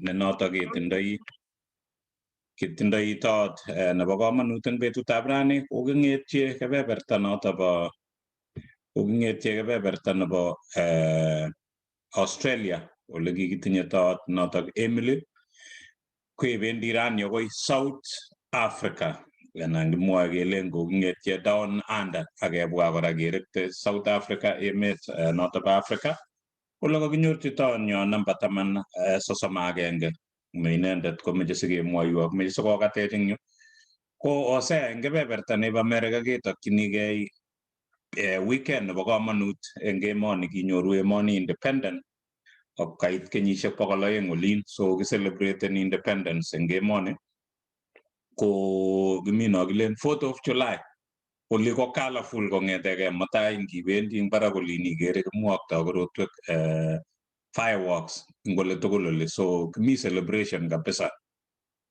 Ne notok ketindoi toot nebo komonut eng betutab rani. Koking'etye kebeberta noto bo, koking'etye kebeberta nebo Australia ole kikitinye toot notok Emily. Kebendi rani akoi South Africa, anan kimwoe kelen koking'etye Down Under akebwa kora kerekte South Africa, emet noto bo Africa ole kakinyorchi toonyo namba 10 31 ne inendet komeche sikemwoiwok, meche sikokatech eng yu. Ko Hosea, eng kebeberta nebo America ketokchinigei weekend nebo komonut eng emoni. Kinyoru emoni independent ak kait kenyisiek 200 olin, so kicelebraten independence eng emoni. Ko kimi no kilen 4th of July. Oli ko colorful kong'etegei mutai. Ngibendi eng barak olin ikere kimwokto korotwek, fireworks eng ole tugul oli, so kimi celebration kabisa.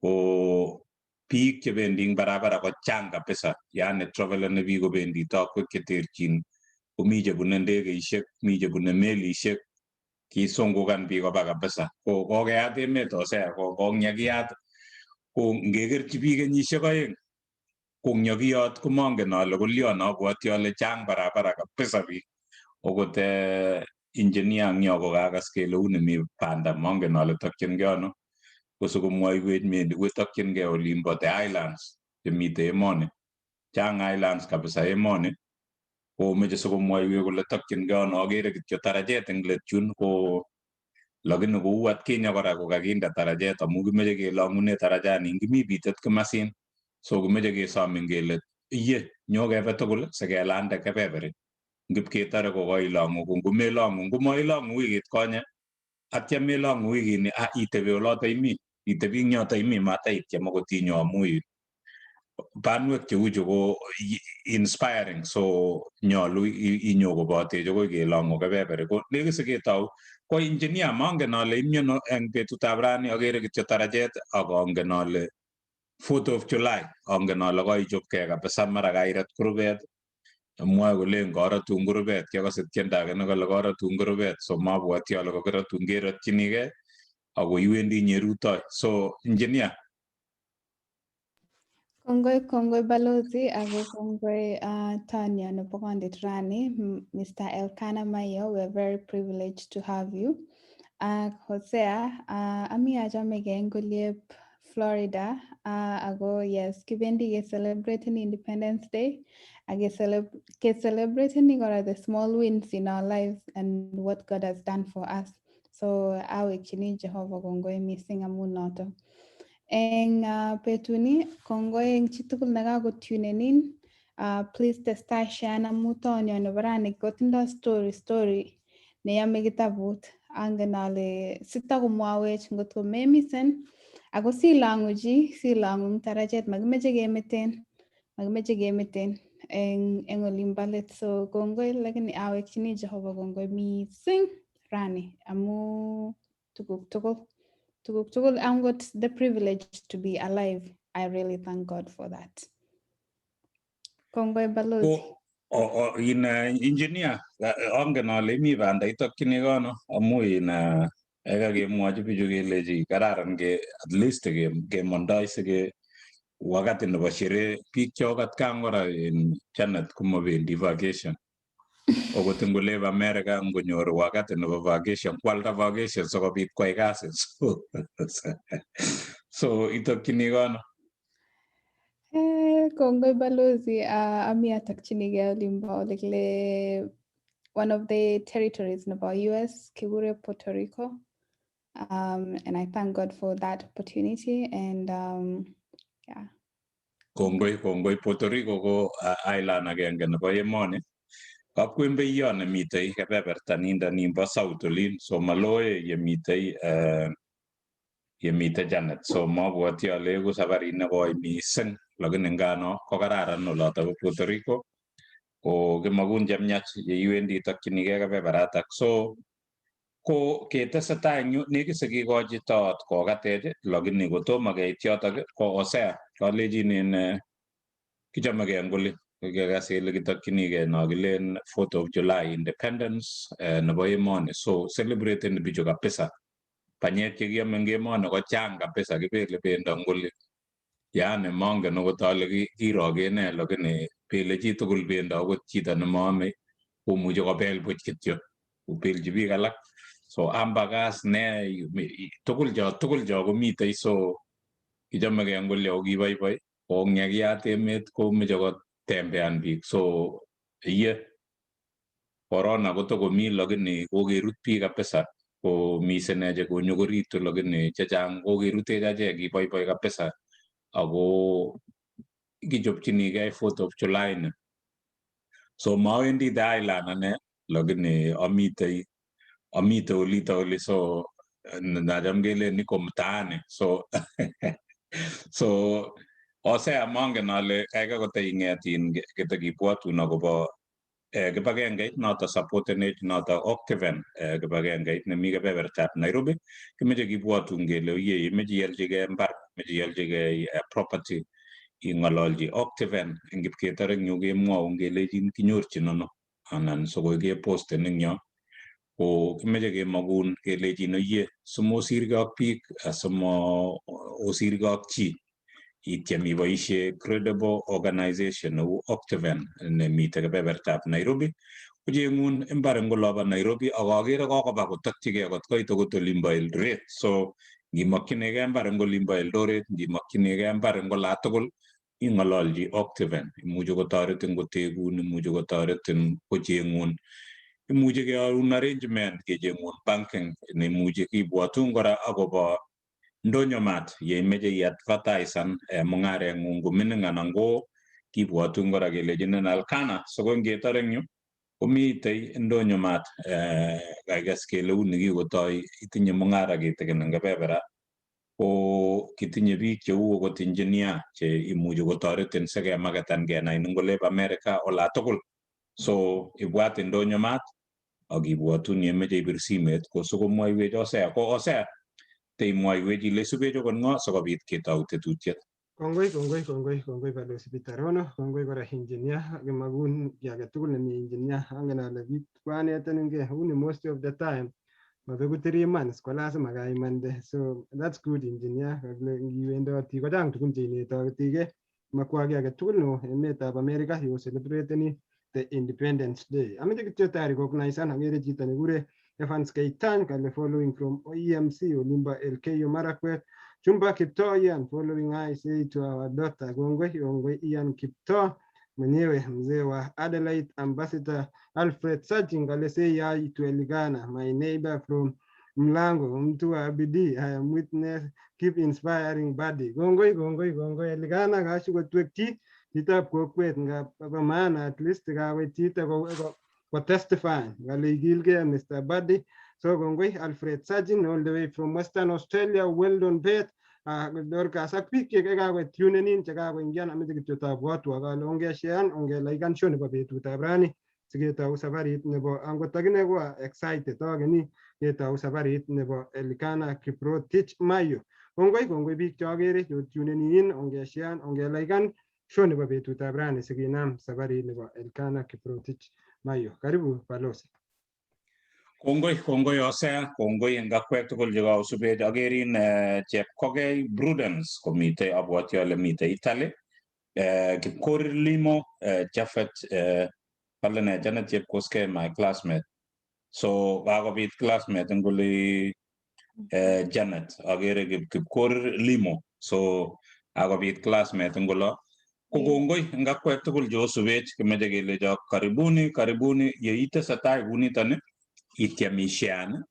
Ko biik chebendi eng barabara ko chang kabisa, yani traveleni biik kobendi tokwek cheterchin. Komi chebune ndegeishek, mi chebune melishek, kisungukan biik koba kabisa. Ko kokeyat emet, Hosea. Ko kongyakiyat, ko ngekerchi biik kenyisiek 2 kongyokiyot komongen ale kolion. Abwoti ale chang barabara kabisa biik. Okot engineer eng yo kokakas kele uni mi banda, mongen ale tokchingei ano, kosikomwoiwech mendi kotokchingei olimbo the islands chemite emoni. Chang islands kabisa emoni. Komeche sikomwoiwech kole tokchingei ano. Akere kityo tarajet eng let yun. Ko lakini kou atkinye kora kokakinde tarajet amu kimeche kelong'une tarajani kimi bitet kimasin. So kimeche kesomin kele iye nyo kebe tugul sikelande kebeberi ngipketore kokailong'u. Ko ngomelong'u, ngomailong'u wikit konye atya melong'u wikini, ah, itebi oloto imi, itebi ing yoto imi, mataityem akot inyo amu banwek cheuchu ko inspiring, so nyolu inyo kobatech akoi kelong'u kebeberi. Ko nekit siketou. Ko engineer, mongen ale imyono eng betutab rani. Akere kityo tarajet ak angen ale 4th of July. Angen ale kaichopkei kabisa, mara kairat kurubet. Mwoe kolen korotun kurubet. Kiakose tiendo age nekole korotun kurubet, so mabwoti ale kokirotun, kerotchinikei ako iwendi inye rutoi. So engineer. Kongoi, kongoi balozi, ako kongoi Tanya nebo Kondit rani, Mr. Elkana Mayo, we are very privileged to have you. Hosea, ami achamegei eng oliep Florida, ako yes, kibendi ke-celebrating Independence Day, ak ke-celebrating kora the small wins in our lives and what God has done for us. So awekchini Jehovah kongoi mising amun noto. Eng betuni, kongoi eng chitugul nekakotunen in. Please testai share amu tonyo nebo rani kotindo story neyome kitabut. Angen ale sitakomwawech ngotko memisen ako silong'u chi, silong'u eng tarajet. Makimeche kemeten, makimeche kemeten eng olimbo let. So kongoi, lakini awekchini Jehovah kongoi mising rani amu tuguk tugul, tuguk tugul, angot the privilege to be alive. I really thank God for that. Kongoi balozi. Ko in engineer, angen ale imi banda itokchini kono amu in eka kemwochi bichu kelechi kararan ke at least kemondoi sike wakati nebo sherehe. Biik chok atkan kora in Janet komabendi vacation. Okot ngolep America ngonyor wakati nebo vacation kwalda vacation sikobit kwai kasit. So itokchini kono? Kongoi balozi. Ami atokchinigei olimbo olekile one of the territories nebo US kikure Puerto Rico. And I thank God for that opportunity and yeah. Kongoi, kongoi. Puerto Rico ko island agenge nebo emoni. Kapkwembeyon nemitei kebeberta nindo nimbo south olin, so maloe yemitei yemite Janet. So mabwoti ale eku sabarit nekoi mising, lakini ngano ko kararan oloto bo Puerto Rico. Ko kimakun chemiach yeiwendi itokchinigei kebeberatak. So ko ketesetai eng yu nekit sikikochi toot kokatech, lakini kotomo keit yotok ko Hosea, kalechin in kichomegei eng oli kekas kele kitokchinigei no kilen 4th of July independence nebo emoni. So celebrating bichu kabisa. Panyek chekiame eng emoni ko chang kabisa, kipele bendo ngoli. Yaani mongen okot ale kiroken nee, lakini bele chitugul bendo, akot chito nemoome komuchi kobel buch kityo, kobelchi biik alak. So hamburgers ne tugul cho komitei, so kichomegei ngoli ako kiboiboi. Ko eng yekiyat emet komeche kotembean biik, so iye corona kotokomi lakini kokerut biik kabisa, ko misene chekonyokoritu lakini chechang kokerutech achek, kiboiboi kabisa ako kichopchinigei 4th of July ni. So mawendi the island ane, lakini amitei olito oli, so nacham kelen niko mtaani. So Hosea, mongen ale kaikai koteing'et in kitekibwotun akobo kibagengeit noto supportenech noto Octaven, kibagengeit nemi kebebertab Nairobi. Kimeche kibwotun kele oye, imeche ialchigei mbar, imeche ialchigei property, ing'ololchi Octaven. Eng Kipketer eng yu kemwoun kelechin kinyorchin ano anan sokoi keposten eng yo. Ko kimeche kemokun kelechin oye, simosirgei ak biik, asimo osirgei ak chi, ityem iboisie credible organization neu Octaven nemite kebebertab Nairobi, kocheng'un imbar eng olobo Nairobi, ak akere kokoba kotokchigei kot koit okot olimbo Eldoret. So ngimokchinigei mbar eng olimbo Eldoret, ngimokchinigei mbar eng olatugul, ing'ololchi Octaven. Imuchi kotoretin kotekun, imuchi kotoretin kocheng'un, imuchi keyoun arrangement kecheng'un banking neimuchi kibwotun kora akobo ndonyo mat yeimeche iadvertisan mung'areng'ung komining anan ko kibwotun kora kelechinin Elkana. So ko ngetore eng yu komitei ndonyo mat, kaikas kele uni kikotoi itinye mung'ara kitikin eng kebebera, ko kitinye biik cheu okot engineer che imuchi kotoretin sikemaketan kenai ngolep America olatugul. So ibwat ndonyo mat ak ibwotun yemeche ibir simet ko sikomwoiwech Hosea. Ko Hosea, teimwoiwech ile isubech okot ng'o sikobit ketou tetutiet. Kongoi, kongoi, kongoi, kongoi Balozi Peter Rono, kongoi kora engineer, kimakun kiy agetugul nemi engineer, angen ale biik kwaneteningei, uni most of the time mabeku 3 months ko lazima kaimande, so that's good, engineer. Kakile ngiwendoti kochang tugun cheinetotigei, makwa kiy agetugul neo emetab America yo celebrateni the Independence Day. Ameche kityo ta recognize akere chito nekure Evans Keitany kale following from EMC Olimba Elgeyo Marakwet. Chumba Kiptoo Ian following, I say to our daughter, kongoi, kongoi Ian Kiptoo mwenyewe mzee wa Adelaide. Ambassador Alfred Sajing kale say hi to Eligana, my neighbor from Mlango, mtu wa bidii, I am witness, keep inspiring buddy. Kongoi, kongoi, kongoi Eligana, kashikotwekchi chitab kokwet ngap bo maana, at least kawech chito ko testify kale ikilgei Mr. Buddy. So kongoi Alfred Sajin all the way from Western Australia, well done bet. Dorcas ak biik chekakoit tunenin chekakoingian, ameche kityo tabwotwa kole ongeshean ongelaikan show nebo betutab rani siketou safarit nebo angot akine ko excited akeni ketou safarit nebo Elikana Kiprotich Mayo. Kongoi, kongoi biik cheokere chetunenin, ongeshean ongelaikan show nebo betutab rani sikinam safarit nebo Elikana Kiprotich Mayo. Karibu Balozi. Kongoi, kongoi Hosea, kongoi eng akwek tugul chekosubech. Akerin Chepkogei Prudence komitei, abwoti ale mitei Italy. Kipkorir Limo, Jafet, kalene Janet Chepkoskei, my classmate. So kakobit classmate eng oli Janet, akere Kipkorir Limo. So kakobit classmate eng olo. Ko kongoi eng akwek tugul cheosubech, kimeche kelecho karibuni, karibuni. Yeitesetai kunitoni ityem ishean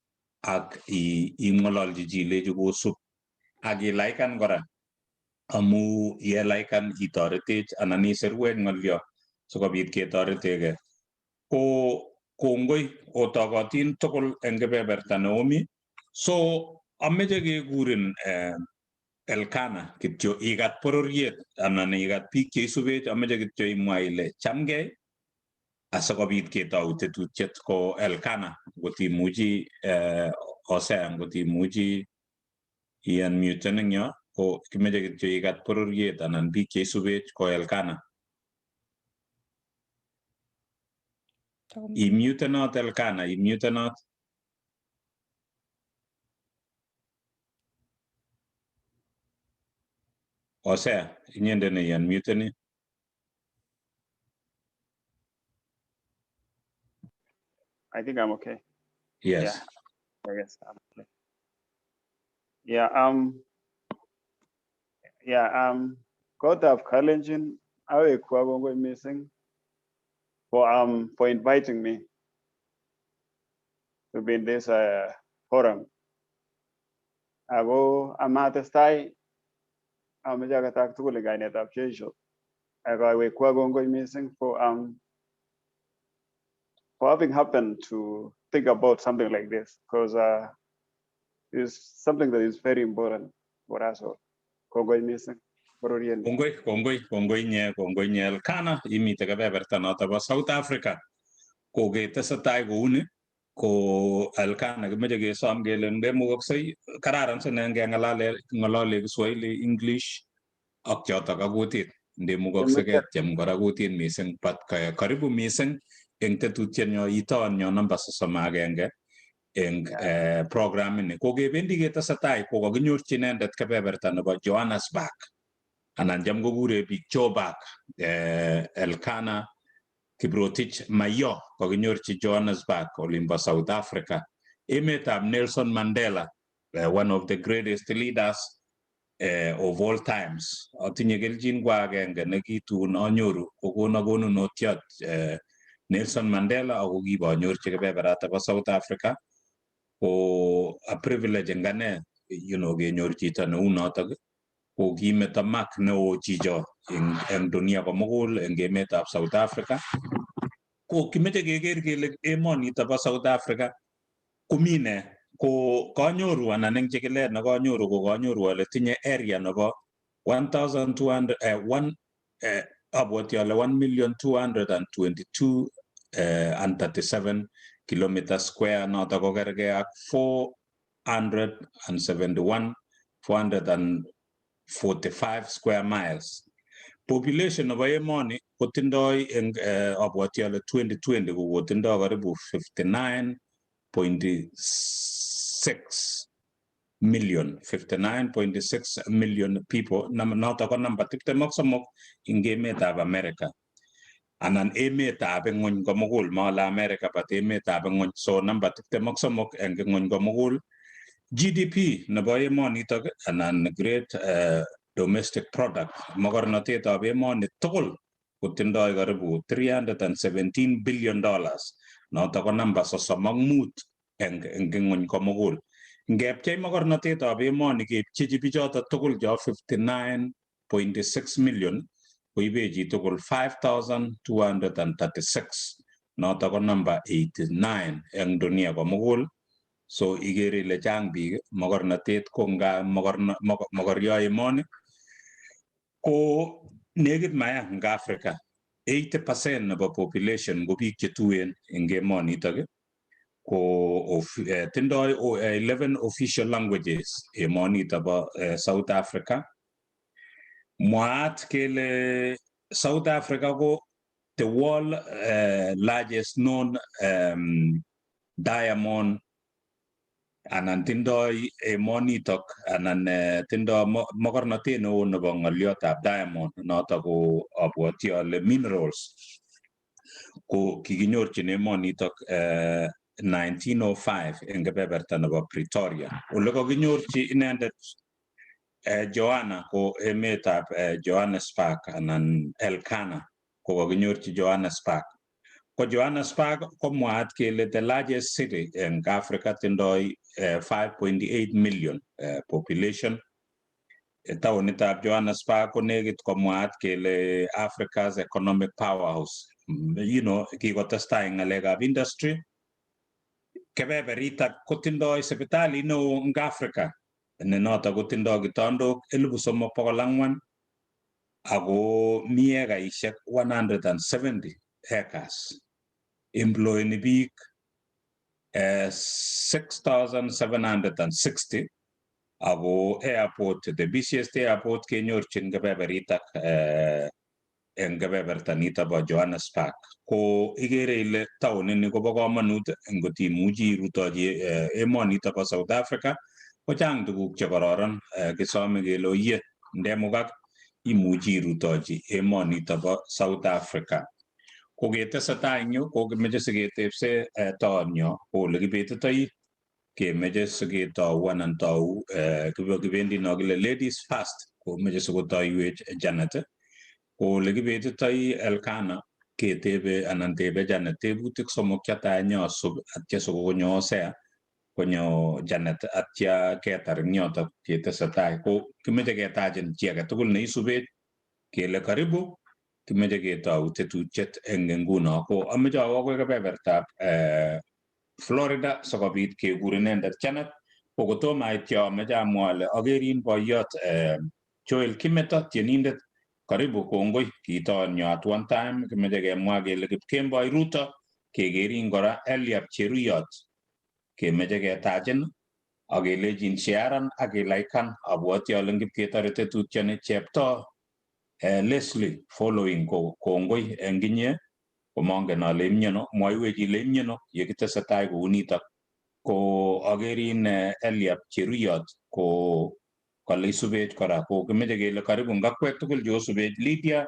ak ing'ololchi chi ilechi kosub ak ilaikan kora, amu yelaikan itoretech anan isirwech ng'olyo sikobit ketoretegei. Ko kongoi otogotin tugul eng kebeberta neomi. So ameche kekurin Elkana kityo ikat bororiet anan ikat biik cheisubech, ameche kityo imwa ile chamgei asikobit ketou tetutiet. Ko Elkana, ngot imuchi, Hosea, ngot imuchi i-unmuten eng yo, ko kimeche kityo ikat bororiet anan biik cheisubech. Ko Elkana, imutenot Elkana, imutenot. Hosea, inyendet ne unmuteni. I think I'm okay. Yes. Yeah, I guess I'm okay. Yeah, yeah, Kotab Kalenjin, awekwa kongoi missing for inviting me to be in this forum. Ako amatestai ameche aketak tugul eng kainetab Jesu ak awekwa kongoi missing for having happened to think about something like this, because it's something that is very important for us all. Kongoi missing. Bororieni. Kongoi, kongoi, kongoi nye, kongoi nye Elkana, imite kebeberta noto bo South Africa. Koketesetai kouni, ko Elkana kimeche kesom kele ndemukoksei kararan sine ngeng'alale ng'olole Kiswahili, English ak chotok ak kutit. Ndemukokse ketyem kora kutit missing, but karibu missing eng tetutietnyo itoon namba 31 eng program ini. Kokebendi ketesetai ko kakinyorchi inendet kebeberta nebo Johannesburg anan cham kokure biik Joburg. Elkana Kiprotich Mayo kakinyorchi Johannesburg olimbo South Africa, emetab Nelson Mandela, one of the greatest leaders of all times. Atinye kelchin kwa agenge nekitun anyoru kokono konunotiot Nelson Mandela ako kibanyorchi kebeberata bo South Africa. Ko a privilege eng ane kenyor chito neu notok. Ko kimeto mark neo chicho eng dunia komugul eng emetab South Africa. Ko kimeche keker kele emonito bo South Africa komi ne. Ko kanyoru anan eng chikilet nekanyoru ko kanyoru ale tinye area nebo 1200 1 abwati ale 1 million 222 and 37 kilometer square, noto ko kergei ak 471 445 square miles. Population nebo emoni kotindoi eng abwati ale 2020 ko kotindoi karibu 59.6 million, 59.6 million people. Noto ko namba 23 eng emetab America anan emetab ng'ony komugul, maole America but emetab ng'ony. So namba 23 eng ng'ony komugul. GDP nebo emonitok anan great domestic product, mokornotetab emoni tugul kotindoi karibu $317 billion, noto ko namba 35 eng ng'ony komugul. Ngepchei mokornotetab emoni kepchechi bichoto tugul cho 59.6 million koibe chitugul 5236, noto ko namba 89 eng dunia komugul. So ikere ile chang biik, mokornotet ko nga mokoryo emoni ko nekit maya eng Africa. 80% nebo population ko biik chetuen eng emonitok. Ko tindoi 11 official languages emonito bo South Africa. Mwaat kele South Africa ko the world largest known diamond anan tindoi emonitok anan tindoi mokornotet neo nebo ng'oliotab diamond, noto ko abwoti ale minerals. Ko kikinyorchin emonitok 1905 eng kebeberta nebo Pretoria. Ole kakinyorchi inendet Joanna ko emetab Johannesburg anan Elkana ko kakinyorchi Johannesburg. Ko Johannesburg ko mwaat kele the largest city eng Africa, tindoi 5.8 million population. Taonitab Johannesburg ko nekit komwaat kele Africa's economic powerhouse. Kikotestai eng ng'alekab industry. Kebeberitak kotindoi sipitalit neo eng Africa ne noto kotindoi kitandok 3400 ako mi ekaishek 170 acres. Employeni biik 6760 ako airport, the busiest airport kenyorchin kebeberitak eng kebeberta nito bo Johannesburg. Ko ikere ile taonini kobo komonut ngot imuchi irutochi emonito bo South Africa. Ko chang tuguk chekororon. Kisome kele oye ndemukak. Imuchi irutochi emonito bo South Africa. Ko ketesetai eng yu ko kimeche siketepse toonyo ko ole kibetitoi, kemeche siketou anan tou kibendi no kile ladies first, komeche sikotoiwech Janet. Ko ole kibetitoi Elkana, ketebe anan tebe Janet tebutik somok chetai nyosub, atya sikokonyo Hosea, konyo Janet, atya ketar eng yotok ketesetai. Ko kimeche ketachin chi age tugul neisubech kele karibu. Kimeche ketou tetutiet eng nguno. Ko ameche awo akoi kebebertab Florida sikobit kekur inendet Janet. Ko kotomo ait yo, ameche amwa ale akerin boiyot Joel Kimeto, tienindet, karibu, kongoi kiitonyo at one time. Kimeche kemwa kele Kipkemboi Ruto, kekerin kora Eliab Cheruyot, kemeche ketachin ak kelechin sharan ak kelaikan. Abwoti ale ngipketore tetutioni Cheptoo Leslie following, ko kongoi eng inye. Komongen ale imyono, mwoiwech ile imyono yekitesetai kounitok. Ko akerin Eliab Cheruyot, ko kale isubech kora, ko kimeche kele karibu ngakwek tugul cheosubech. Lydia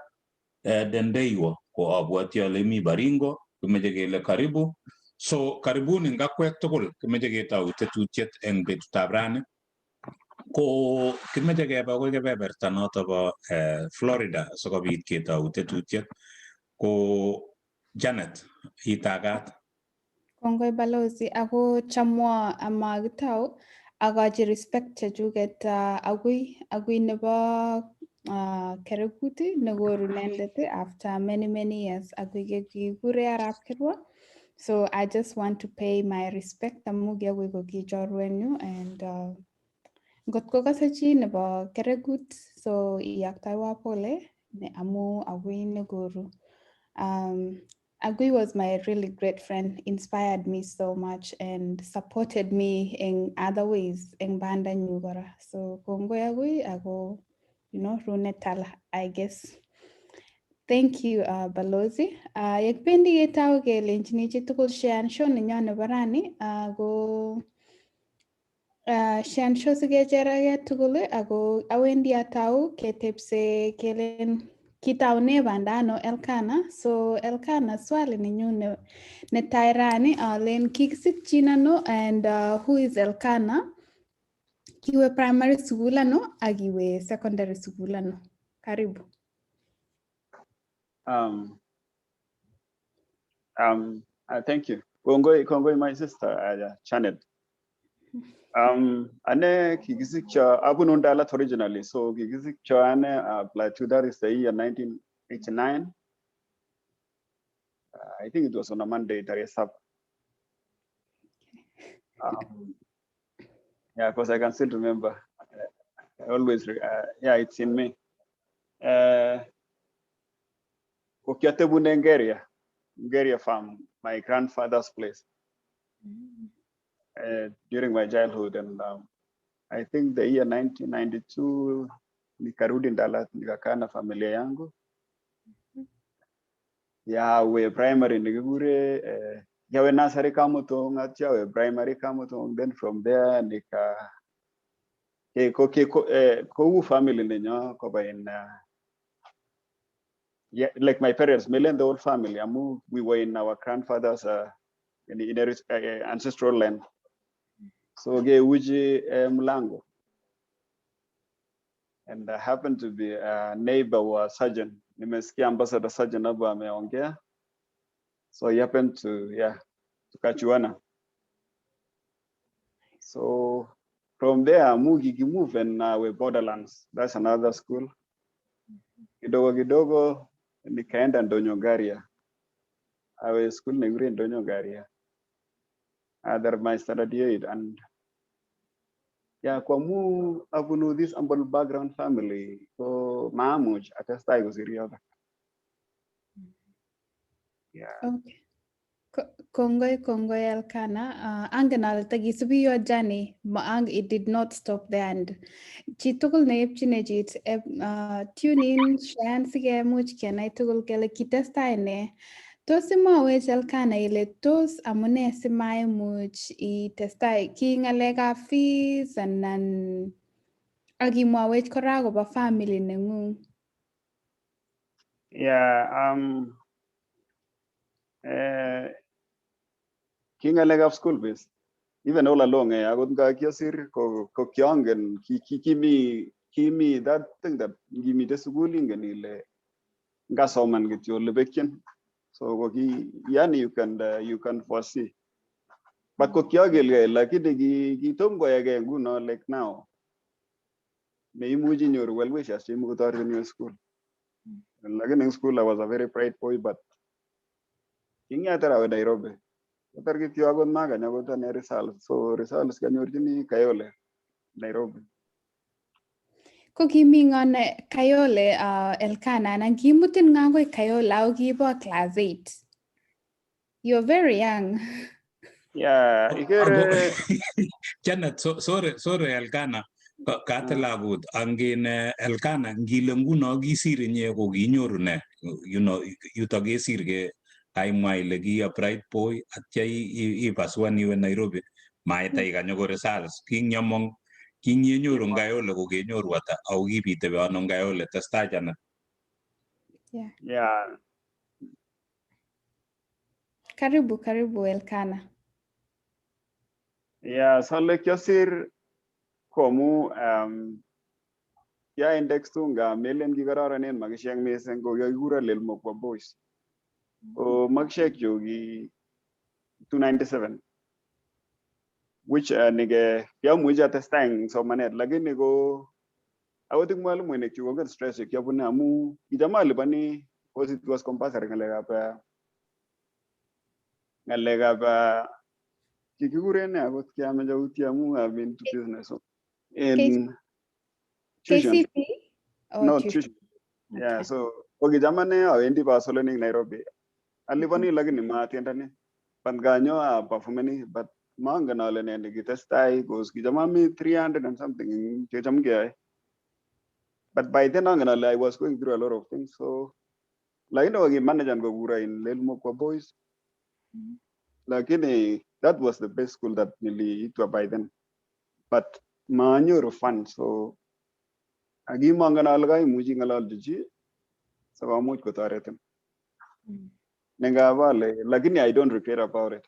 Dendeiwo, ko abwoti ale mi Baringo, kimeche kele karibu. So karibuni ngakwek tugul. Kimeche ketou tetutiet eng betutab rani. Ko kimeche kebe akoi kebeberta noto bo Florida sikobit ketou tetutiet. Ko Janet, itagat. Kongoi balozi, ako chamwa amakitou akochi respect chechuket agui nebo Keregut nekoru inendet after many many years. Agui kekikure Arap Kirwa. So I just want to pay my respect amu ki agui ko ki chorwenyu and ngot ko kose chi nebo Keregut, so iyoktaiwa pole ne amu agui nekoru. Agui was my really great friend, inspired me so much and supported me in other ways eng bandanyu kora. So kongoi agui, ako runet tala, I guess. Thank you, Balozi. Yekibendi ketau kelenchini chitugul share show nenyo nebo rani, ko share show sikechereke tugul. Ako awendi atau ketepse kelen kitaune banda ano Elkana. So Elkana, swali nenyu netai rani alen kikisikchin ano and who is Elkana? Kiwe primary school ano ak iwe secondary school ano? Karibu. Thank you. Kongoi, kongoi my sister, Janet. Ane kikisikcho, abunu Ndalat originally, so kikisikcho ane Plateau, that is the year 1989. I think it was on a Monday, tarehe 7. Yeah, because I can still remember. I always, yeah, it's in me. Ko kiatebune Ngeria, Ngeria farm, my grandfather's place, during my childhood. And I think the year 1992 nikarudi Ndalat, nikakaa na familia yangu. Yawe primary nikikure yawe nursery Kamutong, atya we primary Kamutong, then from there nika ke ko kou family nenyo koba in yeah, like my parents, me and the whole family amu we were in our grandfather's in ancestral land. So ke uji Mlango. And I happened to be a neighbor was surgeon. Nimesikia Ambassador Surgeon hapo ameongea. So he happened to, yeah, tukachuana. So from there, Mugi move and we Borderlands. That's another school. Kidogo kidogo nikaenda Ndonyo. I school Negri Ndonyo Ngaria. There my standard 8 and yeah, kwa mu abunu this humble background family, so maamuch atestai kosir yotok. Yeah. Okay. Kongoi, kongoi Elkana. Angen ale takisubi your journey, ma it did not stop there and chitugul neepchine chit tune in, share sikemuch kenai tugul kele kitestai ne. Tos imwowech Elkana ile tos amune simaimuch itestai, ki ng'alekab fees anan ak imwowech kora akobo family neng'ung? Yeah, ki ng'alekab school fees, even all along, akot nga kiasir ko kiangen kimi that thing that ngimite sukul ingen ile ngasoman kityo olebekyin. So ko ki yani you can foresee. But ko kiagilgei, lakini kitom koyaigei nguno like now. Neimuchi inyoru well wishers cheimuch kotoretin iwe school. Lakini in school I was a very bright boy, but kingetar awe Nairobi. Kotar kityo akot makany akot ane results. So results kianyorchini Kayole, Nairobi. Ko kimi ng'o ne Kayole, Elkana, anan kimutin ng'o akoi Kayole ako kibo class 8? You're very young. Yeah, ikere. Janet, so, sorry, sorry Elkana, katilakut angin Elkana, ngile nguno kisir inye ko kinyoru ne, yuto kesir ke kaimwa ile ki a bright boy, atya ipasuan iwe Nairobi, mait ikany ko results, kingyomong kinyenyoru eng Kayole ko kenyoru ata, au kibitebe ano eng Kayole? Testai, Janet. Yeah. Karibu, karibu, Elkana. Yeah, so le kiasir ko amu kia index tu nga melen kikororonen makishek missing ko kikikure Lelmokwa Boys. Ko makishek chu ki 297, which nige kiamuchi atestai eng somanet, lakini ko akot ing mwalimuinik chu kongen stress che kiabune amu kicham alipani because it was compulsory ng'alekab kikikuren nee akot kiamech autie amu I've been to business, so in tuition. KCPE? Oh, No, tuition. Tuition, yeah. So ko kicham ane awendi basoleni eng Nairobi alipani, lakini maatiendani, but nganyo aperformeni, but mangen ale nee nekitestai cause kicham ami 300 and something eng checham keyoe, but by then angen ale I was going through a lot of things, so lakini kokimanajan kokuro in Lelmokwa Boys. Lakini that was the best school that niliitwa by then, but manyoru fund, so akimongen ale kaimuchi ng'ololchi chi sikomuch kotoretin. Nengap ale lakini I don't regret about it.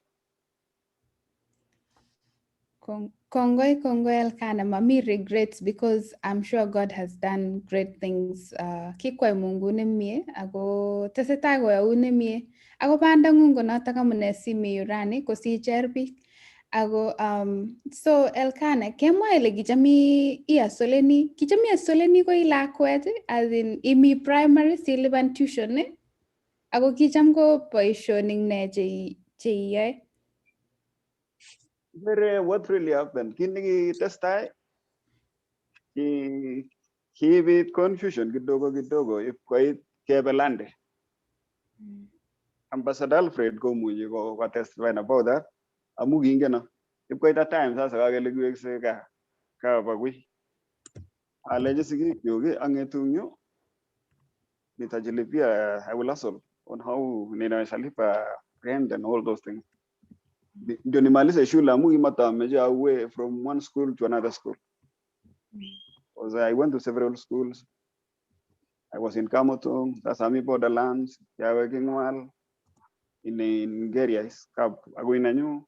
Kongoi, kongoi, Elkana, mami regrets because I'm sure God has done great things. Kikwai Mungu nemie, ako tesetai koyaun nemie. Ako bandangung ko notok amune simi yu rani kosicher biik. Ako so Elkana, kemwa ile kicham ihasoleni, kicham ihasoleni ko i lakwet, as in imi primary silipan tuition, eh? Ako kicham ko boisionik ne che iyoe? Ikere what really happened, kit nekitestai kibit confusion kidogo kidogo if koit kebe Lande. Ambassador Alfred komuchi ko testify about that amu kingeno ip koit a time sasa kakele kiwekse kaa kaba kui alechi sigikyuk ang'etu eng yu nitajilipia. I will hustle on how ninaweza lipa rent and all those things ndio nimalize shule amu kimatameche away from one school to another school because I went to several schools. I was in Kamotong, sasa mi Borderlands, kiawe Kingwal, in Geriais, kap akoi nenyu.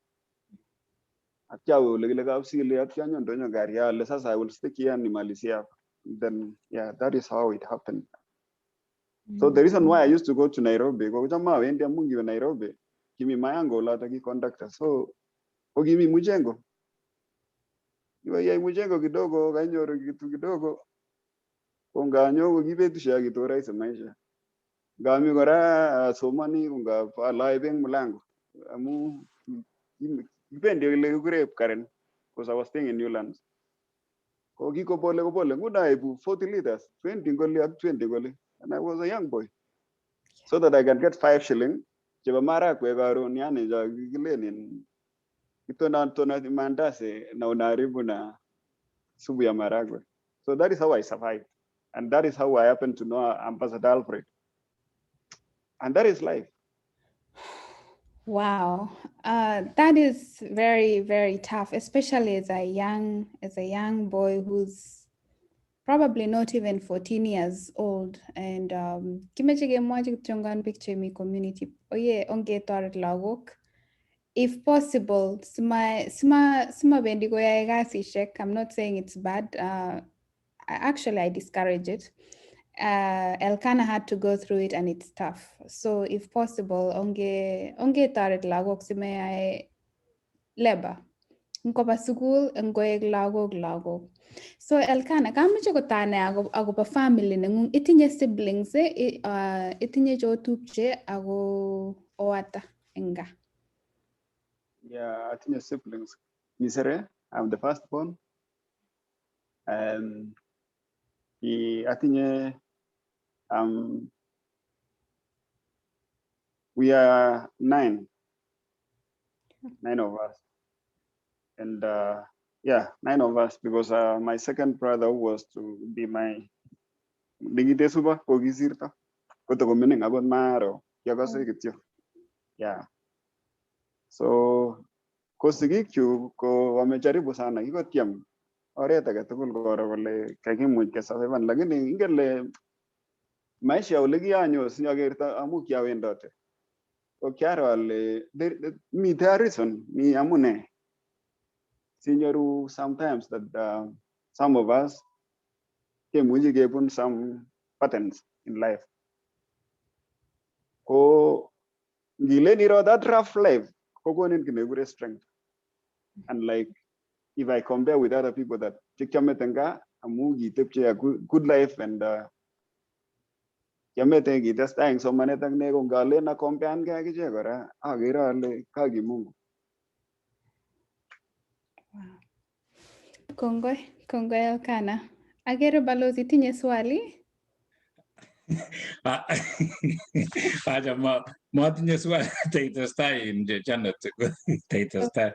Atya awe ole kile Kapsili, atya anyo ndonyo gari ale sasa I will stick here nimalizie hapa. Then yeah, that is how it happened. So the reason why I used to go to Nairobi, ko cham awendi amu ngiwe Nairobi, kimi mayango oloto ki conductor. So ko kimi mjengo. Iwe iyai mjengo kidogo, kainyoru kitu kidogo. Ko nganyo ko ki betusiek kitu rahisi maisha. Ngami kora asomani ko ngap alae beek mlango amu kibendi ole kikure Karen because I was staying in Newlands. Ko kiko pole ko pole nguno aibu 40 liters, 20 ngoli ak 20 ngoli, and I was a young boy. So that I can get 5 shilling chebo marakwek karon, yani cho kikilen in kitonatona mandazi na unaharibu na supu ya maragwe. So that is how I survived. And that is how I happened to know Ambassador Alfred. And that is life. Wow, that is very, very tough, especially as a young boy who's Probably not even 14 years old, and kimeche kemwochi kityongan biik chemi community oye ongetoret lagok if possible simabendi koyae kasishek. I'm not saying it's bad. Actually, I discourage it. Elkana had to go through it and it's tough. So if possible, ongetoret lagok simayae labor. Ngoba sukul, ngoek lagok lagok. So Elkana, kameche kotanai akobo family nengung. Itinye siblings, itinye chotupche ako oata eng gaa? Yeah, atinye siblings. Misere, I'm the firstborn. Atinye, we are nine of us. And yeah, nine of us, because my second brother was to be my nikite suba kokisirto kotokomining akot maro kiakose kityo. Yeah, so ko sigik chu ko wamejaribu sana, kikotyem oret age tugul koro kole kakimuch kesurvivan, lakini ingen le maisha ole kianyor sinyakerto amu kiawendote ko kiaro ale mite a reason, mi amune sinyoru sometimes that some of us kemuchi kebun some patterns in life. Ko ngilen iro that rough life kokonin kiy nekikure strength. And like if I compare with other people that chekiamete eng gaa amu kitepche a good life and kiamete kitestai eng somanet ak ne, ko ngalen akompeangei ak ichek kora akere ale kakimungu. Wow. Kongoi, kongoi Elkana. Agere balozi tinye swali. Acha matinye swali, teitestai Janet, teitestai.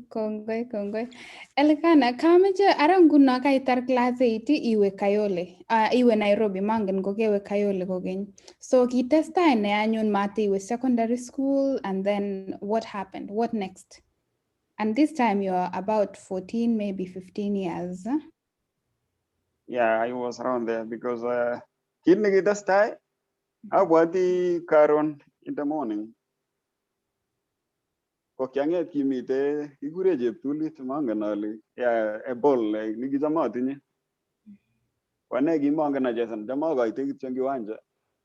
Kongoi, kongoi. Elkana, kameche ara nguno kaitar class 8 iwe Kayole, iwe Nairobi, mangen kokewe Kayole kokeny. So kitestai ne anyun matiwe secondary school, and then what happened? What next? And this time you're about 14, maybe 15 years. Yeah, I was around there because kit nekitestai abwati karon in the morning ko kiang'et kimite kikure cheptulit, mangen ale, yeah, a ball like nikicham atinye. Ko ane kimongen achesan, cham akoitoi kityo eng kiwanja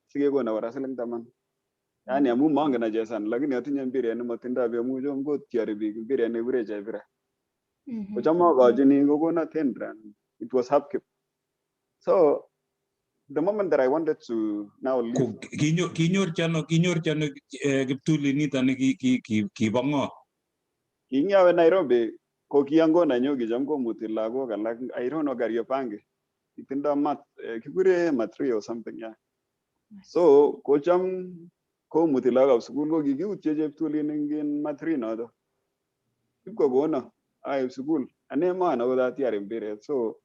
sikekona kora siling 10, yani amu mongen achesan lakini atinye mpiret nemotindoi beek amu kotyori biik mpiret nekikure chepira. Kocham akochini kokona 10 rand. It was upkeep. So the moment that I wanted to now leave, Ko kinyorchi ano kiptulit nito ne kibo ng'o? Kingawe Nairobi ko ki uncle nenyu kicham komuti lagok alak, I don't know, Kariobangi. Kitindo mat kikure matri or something, yeah. So kocham komuti lagokab sukul ko kikiutye cheptulin eng in matri noto. Ipkokono aib sukul. Ane mongen akot atiar mpiret, so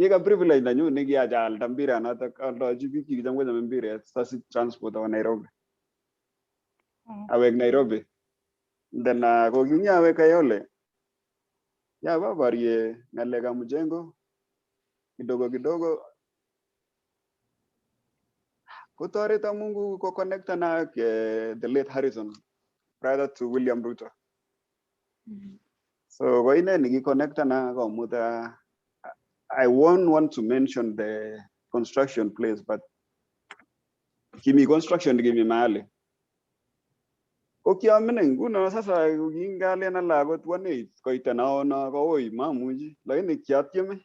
kika privilege nenyu nekiacha alda mpiranotok aldochi biik chekicham kochome mpiret sasich transport awo Nairobi. Awek Nairobi. Then ko kinyawe Kayole yababarie ng'alekab mjengo kidogo kidogo kotoreto Mungu koconnectan ak the late Harrison, brother to William Ruto. So ko ine nikiconnectan komuta. I won't want to mention the construction place, but kimi construction kimi mahali ko kiamining nguno. Sasa kingalen ala akot 1.8 koita naona kowoi mamuchi, lakini kiatyeme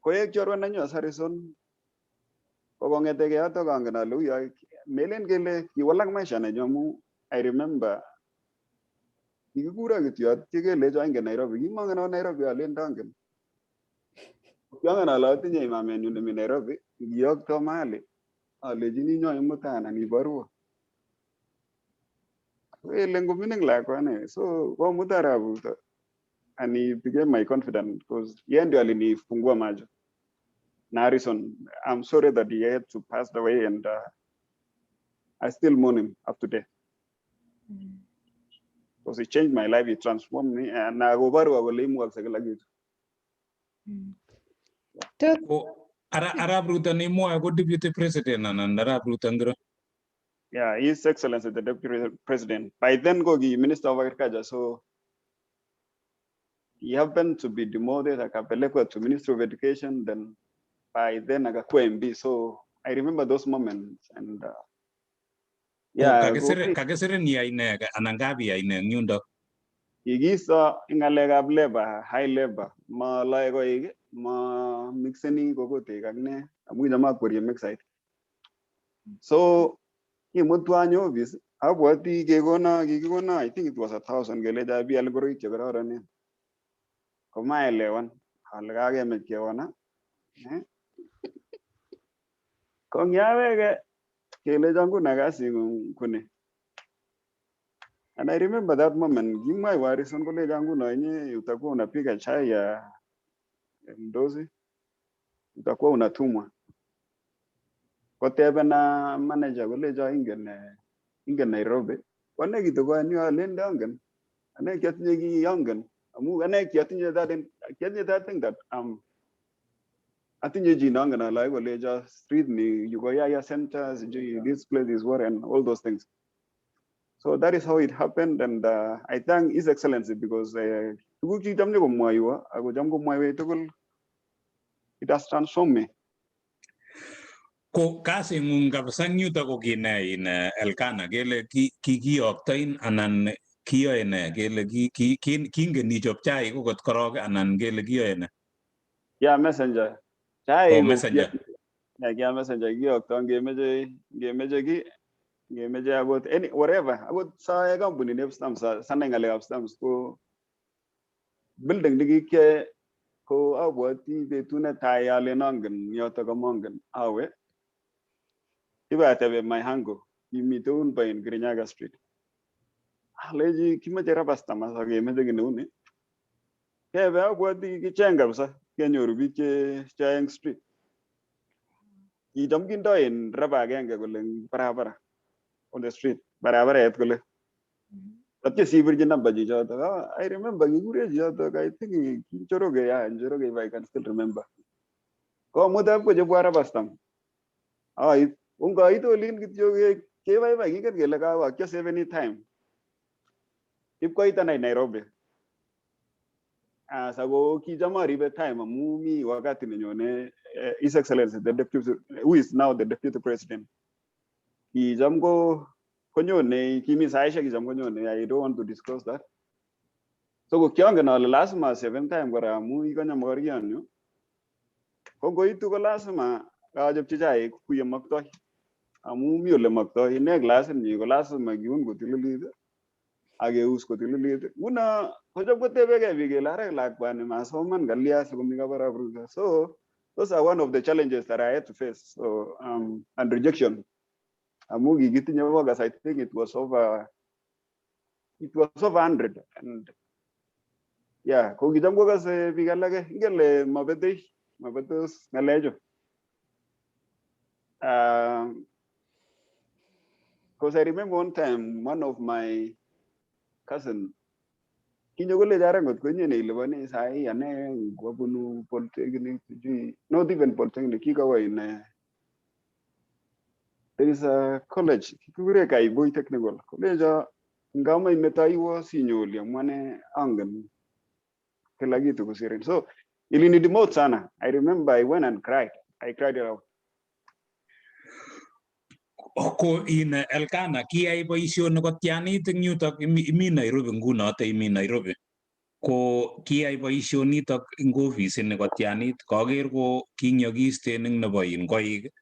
koek chorwa nenyu as Harrison. Ko kong'etegei yotok angen ale uyo melen kele kiwalak maisha nenyu amu I remember kikikuro kityo atyo kelecho ingen Nairobi, kimongen akot Nairobi, alen ndongen. Kiangen ale atinye mamenyu nemi Nairobi, ngiyokto mahali alechini nyo imuta anan iborwo. Kele ngomining lakwani, so komuta arap Ruto and he became my confidant because yeye ndio alinifungua macho. Na Harrison, I'm sorry that he had to pass away, and I still mourn him up to date because he changed my life, he transformed me and akoborwo kole imukakse kila kitu. Tot Ko Arap Ruto neimwoe ko deputy president anan Arap Ruto ngiro? Yeah, His Excellency the Deputy President. By then ko ki Minister of Agriculture, so he happened to be demoted, akapelekwa to Ministry of Education, then by then akakuwa MP. So I remember those moments and yeah, Kakisirin iyai ne anan kabiyai ne eng yundo? Kikiso eng ng'alekab labor, high labor, ma loe koik, ma mixeni kokotek ak ne, amu kicham akwerie mixite. So kimutwa any office, abwati kekona, kikikona, I think it was 1,000, kelecho bial ngoroik chekororonen. Komaelewan ale kakemach kewona. Eh? Ko ngiaweke kelecho nguno kasing'ung koni. And I remember that moment, kimwaiwo Harrison kolecho nguno inye utakuwa unapika chai ya mdosi, utakuwa unatumwa. Kotebena manager kolecho ingen ingen Nairobi. Kwane kitoko alen angen. Ane kiatinye ki angen. Amu ane kiatinye that kiatinye that thing that atinye chi nongen ale kolecho street ni yu ko Yaya Center, sijui this place is what and all those things. So that is how it happened, and I thank His Excellency because tuguk chikicham nyokomwoiwo ako cham komwoiwech tugul, it has transformed me. Ko kasing'ung kabisa eng yuto ko kine in Elkana? Kele kikiyoktoin anan kiyoe ne? Kele kingen ichop chaik okot korok anan kele kiyoe ne? Kia messenger. Chaik Oh, ko messenger. Yeah, kia messenger, kiyokto ngemeche ki ngemeche akot any whatever, akot sae kampunit nep stamps, sanai ng'alekab stamps, ko building nekikyoe ko abwati betut netai alen angen yotok amongen awe ibatebe my uncle kimite Unba in Kirinyaga Street, alechi kimoche rubber stamp akemeche kiy neu ni. Kebe abwati kicheng kabisa kenyoru biik che cheyoe eng street, kicham kindoi in rubber agenge kole eng barabara, on the street, barabaret kole atya sipirchi namba chichotok. Ah, I remember kikure chichotok, I think ki Njoroge, yeah, Njoroge, if I can still remember. Komut kochopwo rubber stamp. Ait ungoit olin kityo kebaibai, kingen kele kawa any time ipkoit anai Nairobi. Asa ko kicham aribe time amu mi wakati nenyone His Excellency the deputy, who is now the Deputy President. Kicham ko konyone, kimi saishek kicham konyone, I don't want to disclose that. So ko kiangen ale lazima seven time kora amu ikonye mokorionyu. Ko ngoitu ko lazima kachopchi chaik ku yemoktoi amu mi ole moktoi ine glasit nyi ko lazima kiun kotililit ak keus kotililit. Nguno kocham kotebekei biik kele ara lakwani masoman kalya sikomi Kabarap Ruto. So those are one of the challenges that I had to face. So and rejection. Amu kikitinye workers, I think it was over 100, and yeah, ko kicham kokose biik alake ingele mabetei mabetos ng'alechu. Because I remember one time one of my cousin kinyo kole ara ngot ko inye neiliponi sahi ane kwabunu polytechnic, sijui, not even polytechnic, kikawa in there is a college kikure Kaiboi Technical kolecho ngama imetoiwo sinyo oli amu ane angen kila kitu kosirin. So ilinidemote sana. I remember I went and cried. I cried it out. Ko in Elkana, kiyai boisionik kotyanit eng yutok imi Nairobi ngunote imi Nairobi? Ko kiyai boisionitok eng ofisini kotyanit? Kaker ko kinyokiisten eng nebo in koik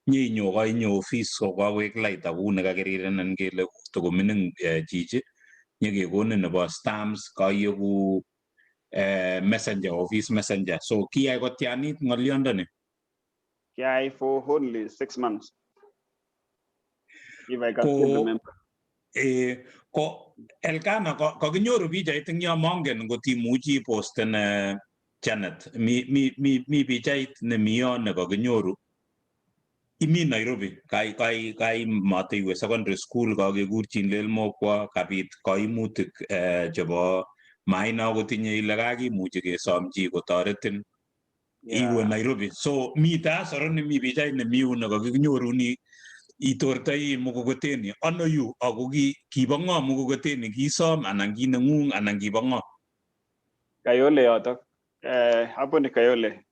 nyeinyo koinyo office ko kawek laita kou nekakirirenin kele tokomining chichi nyekekonin nebo stamps kayeku messenger, office messenger. So kiyai kotyanit ng'olyondoni? Kiai for only 6 months, if I can still remember. Ko Elkana, kokinyoru pichait eng yo, mongen ngot imuchi iposten Janet. Mi pichait nemi yon nekakinyoru imi Nairobi, kai kai kai mateiwe secondary school, kakekurchin lelmokwa, kabit kaimutik chebo maina kotinye ile kakimuchi kesom chi kotoretin. Iwe Nairobi. So mite asoro nemi pichait nemi yun nekakinyorun itortoi mkokoteni. Ano yu ako kibo ng'o mkokoteni? Kisom anan ki neng'ung anan kibo ng'o? Kayole yotok. Hapo ni Kayole.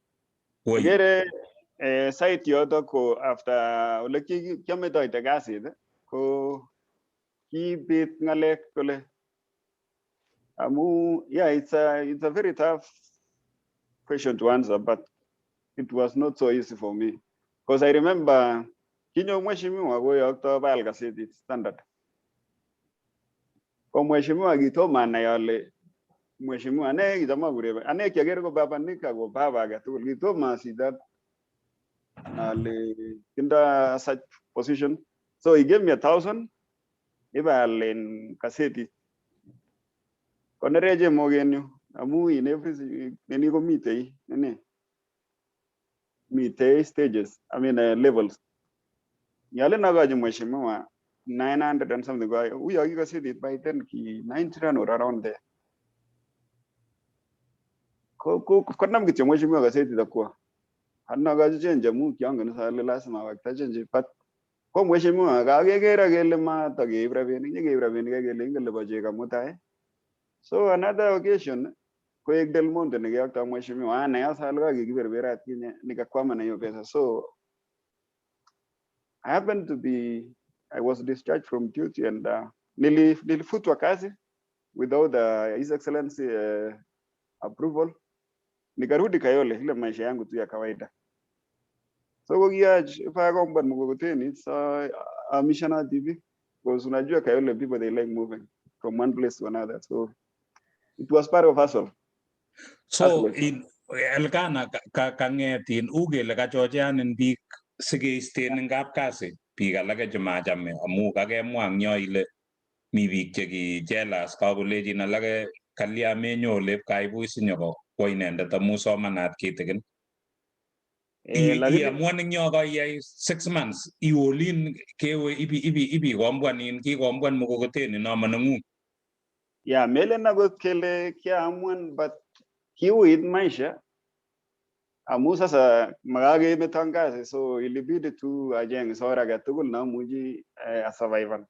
Ikere site yotok ko after ole kiametoite kasit ko kibit ng'alek kole amu, yeah, it's a very tough question to answer, but it was not so easy for me because I remember kinyo mheshimiwa koyokto baal kasetit Standard. Ko mheshimiwa kitomo anai ale mheshimiwa ane kicham akure ane kiaker ko Baba Nick ako baba age tugul kitomo asich that ale tindo such position. So he gave me 1,000 ibaal en kasetit. Konereche mokenyu amu in every nini komitei nini mitei stages, I mean, levels. Yalen akochi mheshimiwa 900 and something, uyo ki kasetit by then ki 90 or around there. Ko konam kityo mheshimiwa kasetit akwo anakochi change amu kiangen is ale lazima awekta change, but ko mheshimiwa kakekere kele matakeib rabinik, nyikeib rabinik kele ingen kole bo chego mutai. So another occasion koek Del Monte nekiyokto mheshimiwa anai as ale kakikiberberat kinye nikakwama na hiyo pesa. So I happened to be I was discharged from duty and nilifutwa kazi without His Excellency approval. Nikarudi Kayole, ile maisha yangu tu ya kawaida. So kokiyach ifakomban mkokoteni, so amishana TV because unajua Kayole people, they like moving from one place to another, so it was part of hustle. So in Elkana kang'et in u kele kachocheanin biik sikeisten en kapkasi biik alake chemachame amu kakemwa eng yo ile mi biik cheki jealous kakolechin alake kalya menyo olep kaibuch sinyoko kwo inendet amu somanat kitikin. Iamuan eng yo kaiyai 6 months iolin kewe ibi ipi in kikombwan mkokoteni nomo neng'ung. Yeah, melen akot kele kiamuan, but kiuit maisha amu sasa makakemeton kasi, so ilibidi tu acheng sor age tugul neamuchi asurvivan.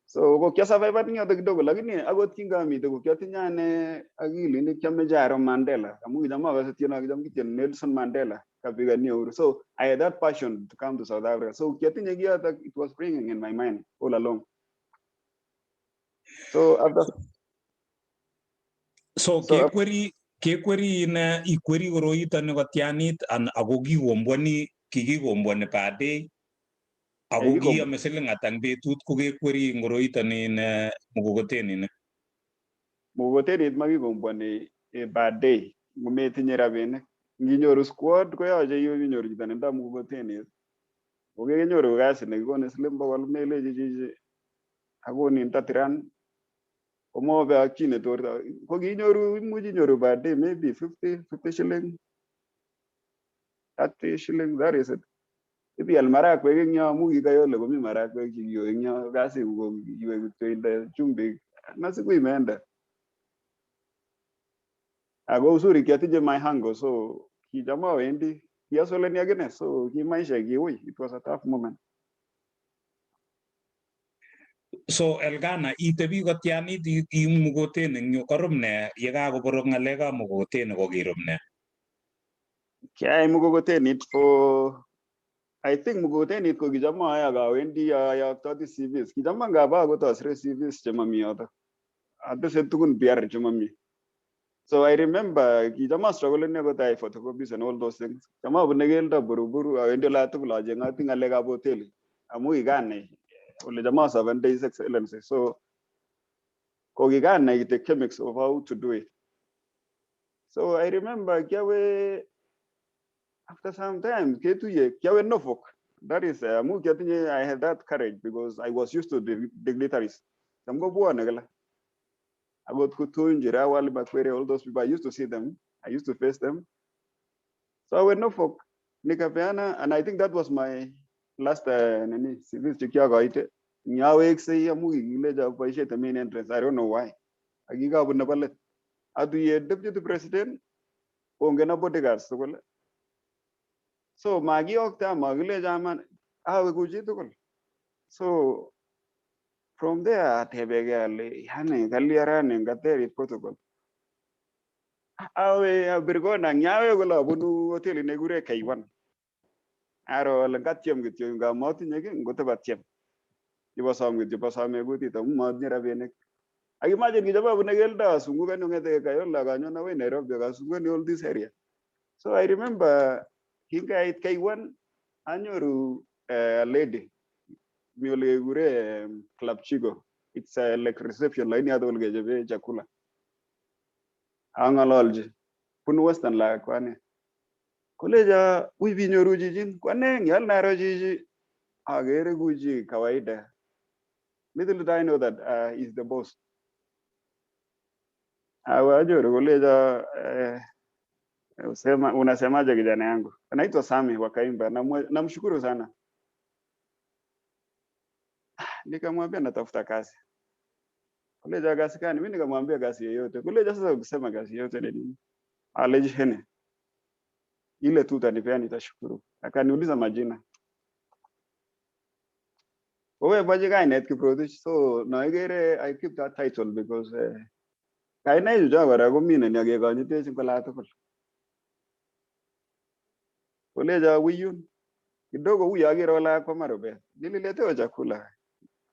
So ko kiasurvivan eng yoto kidogo, lakini akot kingamite ko kiatinye ane akilit nekiameche aro Mandela amu kicham akose tienwogik kicham kityeni Nelson Mandela kapigania uhuru. So I had that passion to come to South Africa. So kiatinye kiyoto, it was ringing in my mind all along. So after So kekweri ine ikweri koroito ni kotianit ako kikombwani kikikombwani per day ako kiame siling ata eng betut kokekweri ngoroito ni ine mkokoteni ni? Mkokotenit makikombwani per day ngometinye rabinik. Nginyoru squad koyoche inyoru chito netindo mkokotenit. Kokekenyoru kasi nekikonin siling 100 melechi chichi akonin 30 rand komobe ak chi netorto. Ko kinyoru imuch inyoru per day maybe 50 shilling, 30 shilling, that is it. Ibial marakwek eng yo amu kikayole komi marakwek chekiyo eng yo kasi ko iwe kityo inde chumbik na siku imeenda. Ako uzuri kiatinye my hango, so kicham awendi kiasoleni akine, so ki maisha kiui, it was a tough moment. So Elkana itebi kotianit iu mkokoteni eng yu korum ne yekakoborok ng'alekab mkokoteni kokirub ne? Kiayai mkokotenit for, I think, mkokotenit ko kicham aae ak awendi ayoktoti CVs. Kicham ngaba akot asire CVs chemomi yotok. Atese tugun PR chemomi. So I remember kicham astruggleni akot ayai photocopies and all those things. Cham abune keldo Buruburu awendi olatugul acheng'oti ng'alekab hoteli amu kikanai ole cham aservendei His Excellency. So ko kikanai the chemics of how to do it. So I remember kiawe after some time ketuye kiawe Norfolk. That is amu kiatinye, I had that courage because I was used to the dignitaries. Cham kobwone kila. Akot Kutunjira, Wali Makwere, all those people, I used to see them. I used to face them. So I went Norfolk, nikapeana, and I think that was my last nini CVs chekiakoite. Nyaweksei amu kikilecho boisiet the main entrance. I don't know why. Akikabun nebo let. Atuye deputy president. Ongeno bodyguards tugul. So makiyokta, makilecho aman awe kou chitugul. So from there atebeke ale yani kalya rani katerit protocol. Awe abir kona nyawe kole abunu hotelit nekikure K1. Aro ale ngatyem kityo nga matinye kiy ngotobatiem. Ibosom kityo bosome kutit amu matinye rabinik. Ak imagine kichop abune keldo asungukani kong'ete Kayole akanyon akoi Nairobi akasungukani all this area. So I remember kingait K1 anyoru a lady mi ole kekure Club Chico. It's a like reception lakini yoto ole kechobe chakula. Ang'ololchi bunu Western lakwani. Kolecho ui binyoru chichin ko ane ngial naro chichi akere ku chi kawaida. Little did I know that he's the boss. Awe anyoru kolecho usema unasemaje kijana yangu? Anaitwa Sami wa Kaimba. Namshukuru sana. Nikamwambia natafuta kazi. Kuleja kazi gani? Mimi nikamwambia kazi yoyote. Kuleja sasa ukisema kazi yoyote ni nini? Alejihene. Ile tu utanipea nitashukuru. Akaniuliza majina. Wewe baje kainet Kiprotich. So noikere I keep that title because kainaichu cho kora komi akekonyitech eng ola tugul. Kolecho wiyun kidogo huyo akere kole kakwama rubet. Nililetewa chakula.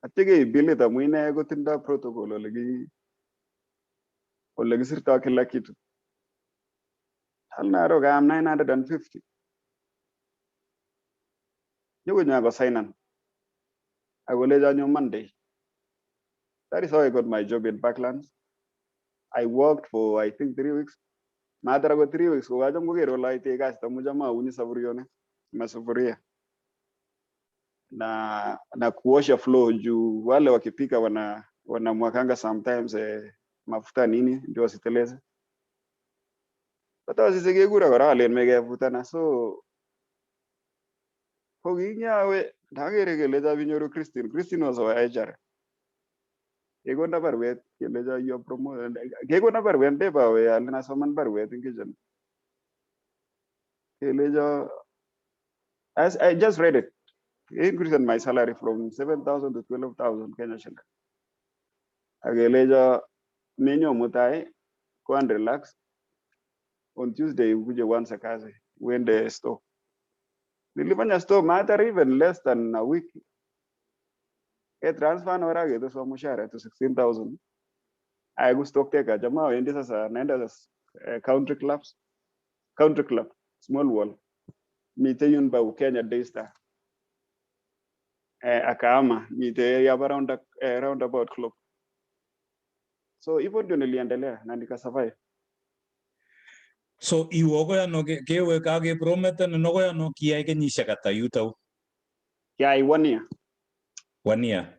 Atya keib bilit amu ine kotindo protocol ole kisirto kila kitu. Al naro kaam 950. Nyokonyo akosainan. Akolecho anyo Monday. That is how I got my job in Parklands. I worked for I think 3 weeks. Matar akot 3 weeks kokacham koker kole aitei kasit amu cham auni saburionik masufuria na kuosha floor juu wale wakipika wanamwakanga sometimes mafuta nini ndio wasiteleze. Hata sisi kekura kora alen mekefutana so ko kinyawe ndakere kelecho binyoru Christine. Christine was our HR. Kekona baruet kelecho you are promoted. Kekona baruet ndebawe alen asoman baruet eng kitchen. Kelecho as I just read it. Increase my salary from 7,000 to 12,000 Kenya shilling. Akelecho menyo mutai, go and relax. On Tuesday ukuje uanze kazi, uende store. Nilifanya store matter even less than a week. E transfer na keteswa mshahara to 16,000. Aiku stock taker jamaa wendi sasa naenda sasa country clubs, country club, small world. Mite yun ba Kenya Daystar. Akaama mite ya roundabout club. So hivyo ndio niliendelea na nikasurvive. So iwe akoi ano kewe kakepromotenin akoi ano kiyai kenyisiek ata yuto? Yeah, one year. One year.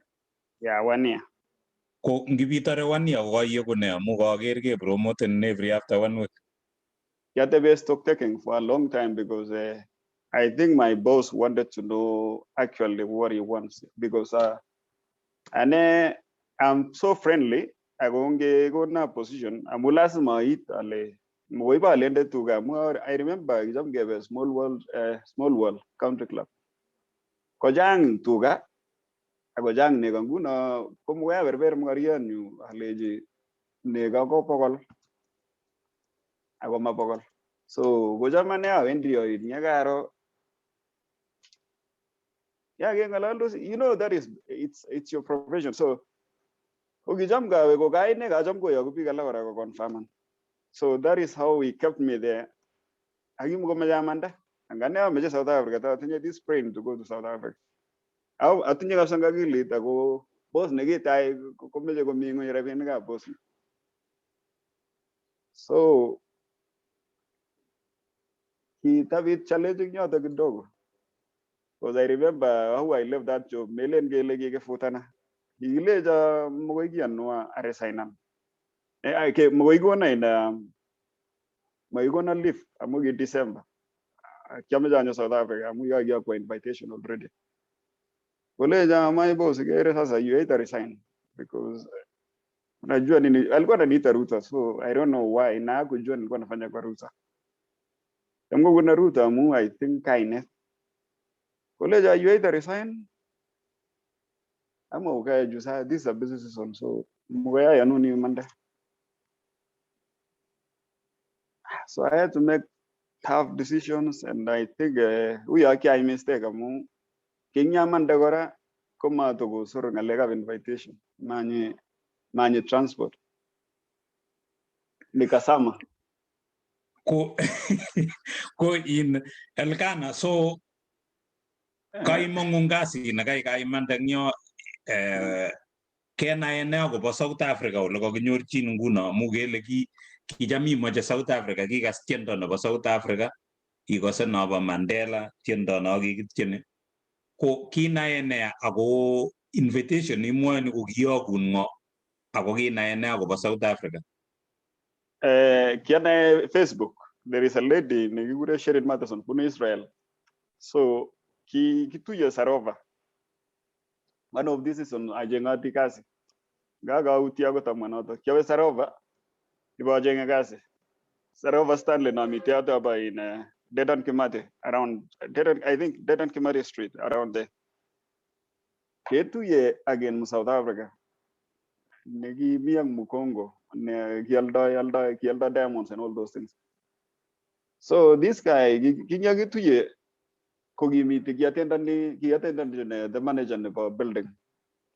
Yeah, one year. Ko ngipitore one year ko kaieku ne amu kaker kepromotenin every after one week? Kiatebe stock taking for a long time because I think my boss wanted to know actually what he wants because ane I'm so friendly ako ngekona position amu lazima ait ale mokoi alende tuga amu I remember kicham kebe small world country club kochang tuga ako chang nego nguno ko mokoi aberber mokorionyu alechi nego ko 100 ako ma 100 so kocham ane awendi oin yekaro ya keng'ololdos, you know, that is it's your profession. So ko kicham kawe ko kaine kacham koyoku biik alak kora koconfirman. So that is how he kept me there. Akimukomeche amanda angane ameche South Africa ta atinye this brain to go to South Africa. Au atinye kabisa eng akilit ako boss nekitai komeche komi ng'weny rabinikab boss. So kitabit challenge eng yoto kidogo because I remember how I left that job. Melen kele kikifutana, kikilecho mokoi kiyanwa aresignan. Mokoi kona ina makikona leave amu ki December. Kiameche anyo South Africa amu kikakiyokwa invitation already. Koleja my boss, ikere sasa you either resign because unajua nini alikuwa ananiita Ruta, so I don't know why na hakujua nilikuwa nafanya kwa Ruta. Cham kobune Ruto amu I think kainet. Koleja you either resign ama ukae juu saa this is a busy season, so mgoya yanuni mande. So I had to make tough decisions, and I think uyo kiai mistake amu kinyamande kora komatokosor ng'alekab invitation, manyi manyi transport, nikasama. Ko in Elkana, so kaimong'ung kasit nekai kaimande eng yo, kenae ne akobo South Africa ole kakinyorchin nguno? Amu kele ki kicham imoche South Africa, kikas tiendo nebo South Africa, ikose nobo Mandela, tiendo no kikityeni. Ko kinae ne ako invitation imwoe ni kokiyokun ng'o, ako kinae ne akobo South Africa? Kianae Facebook. There is a lady nekikure Sherin Matheson, bunu Israel. So kituye Sarova. One of this season acheng'oti kasi. Ngakautye akot amwa notok. Kiawe Sarova ibocheng'e kasi. Sarova Stanley nomite yoto aba in Dedan Kimathi, around Dedan, I think Dedan Kimathi Street, around there. Ketuye again mu South Africa nekimi ak Mukongo ne kioldoi oldoi kioldoi diamonds and all those things. So this guy kinyakituye ko kimite kiatendani kiatendani the manager nebo building.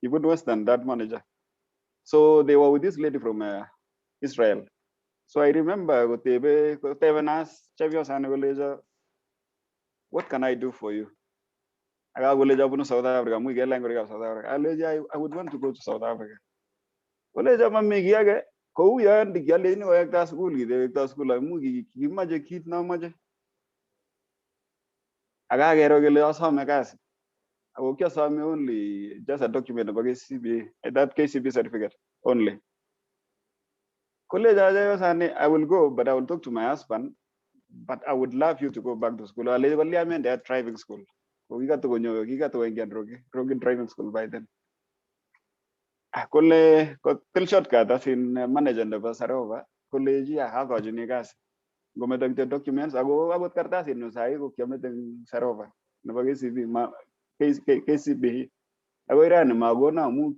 Kibun Western, that manager. So they were with this lady from Israel. So I remember kotebe kotebenas chepyosani kolecho, "What can I do for you?" Akakolecho abunu South Africa, much kelany ngoroikab South Africa. Alechi I would want to go to South Africa. Kolecho mami kiy age kou yon kialechini kowekta sukul kitewekto sukul amu kikimoche kit nomoche. Akakero kele asome kasi. Ako kiasome only just a document nebo KCB, that KCB certificate only. Kolecho chepyosani, "I will go, but I will talk to my husband, but I would love you to go back to school." Alechi kolya mende at driving school. Ko kikatokonyo kikatokoingian Roki driving school by then. Kole kotil shortcut as in manager nebo Sarova kolechi akochini kasi. Ngometo kityo documents ako akot kartasit sahi ko kiamete eng Sarova nebo KCB ma KCB. Akoi rani makono amu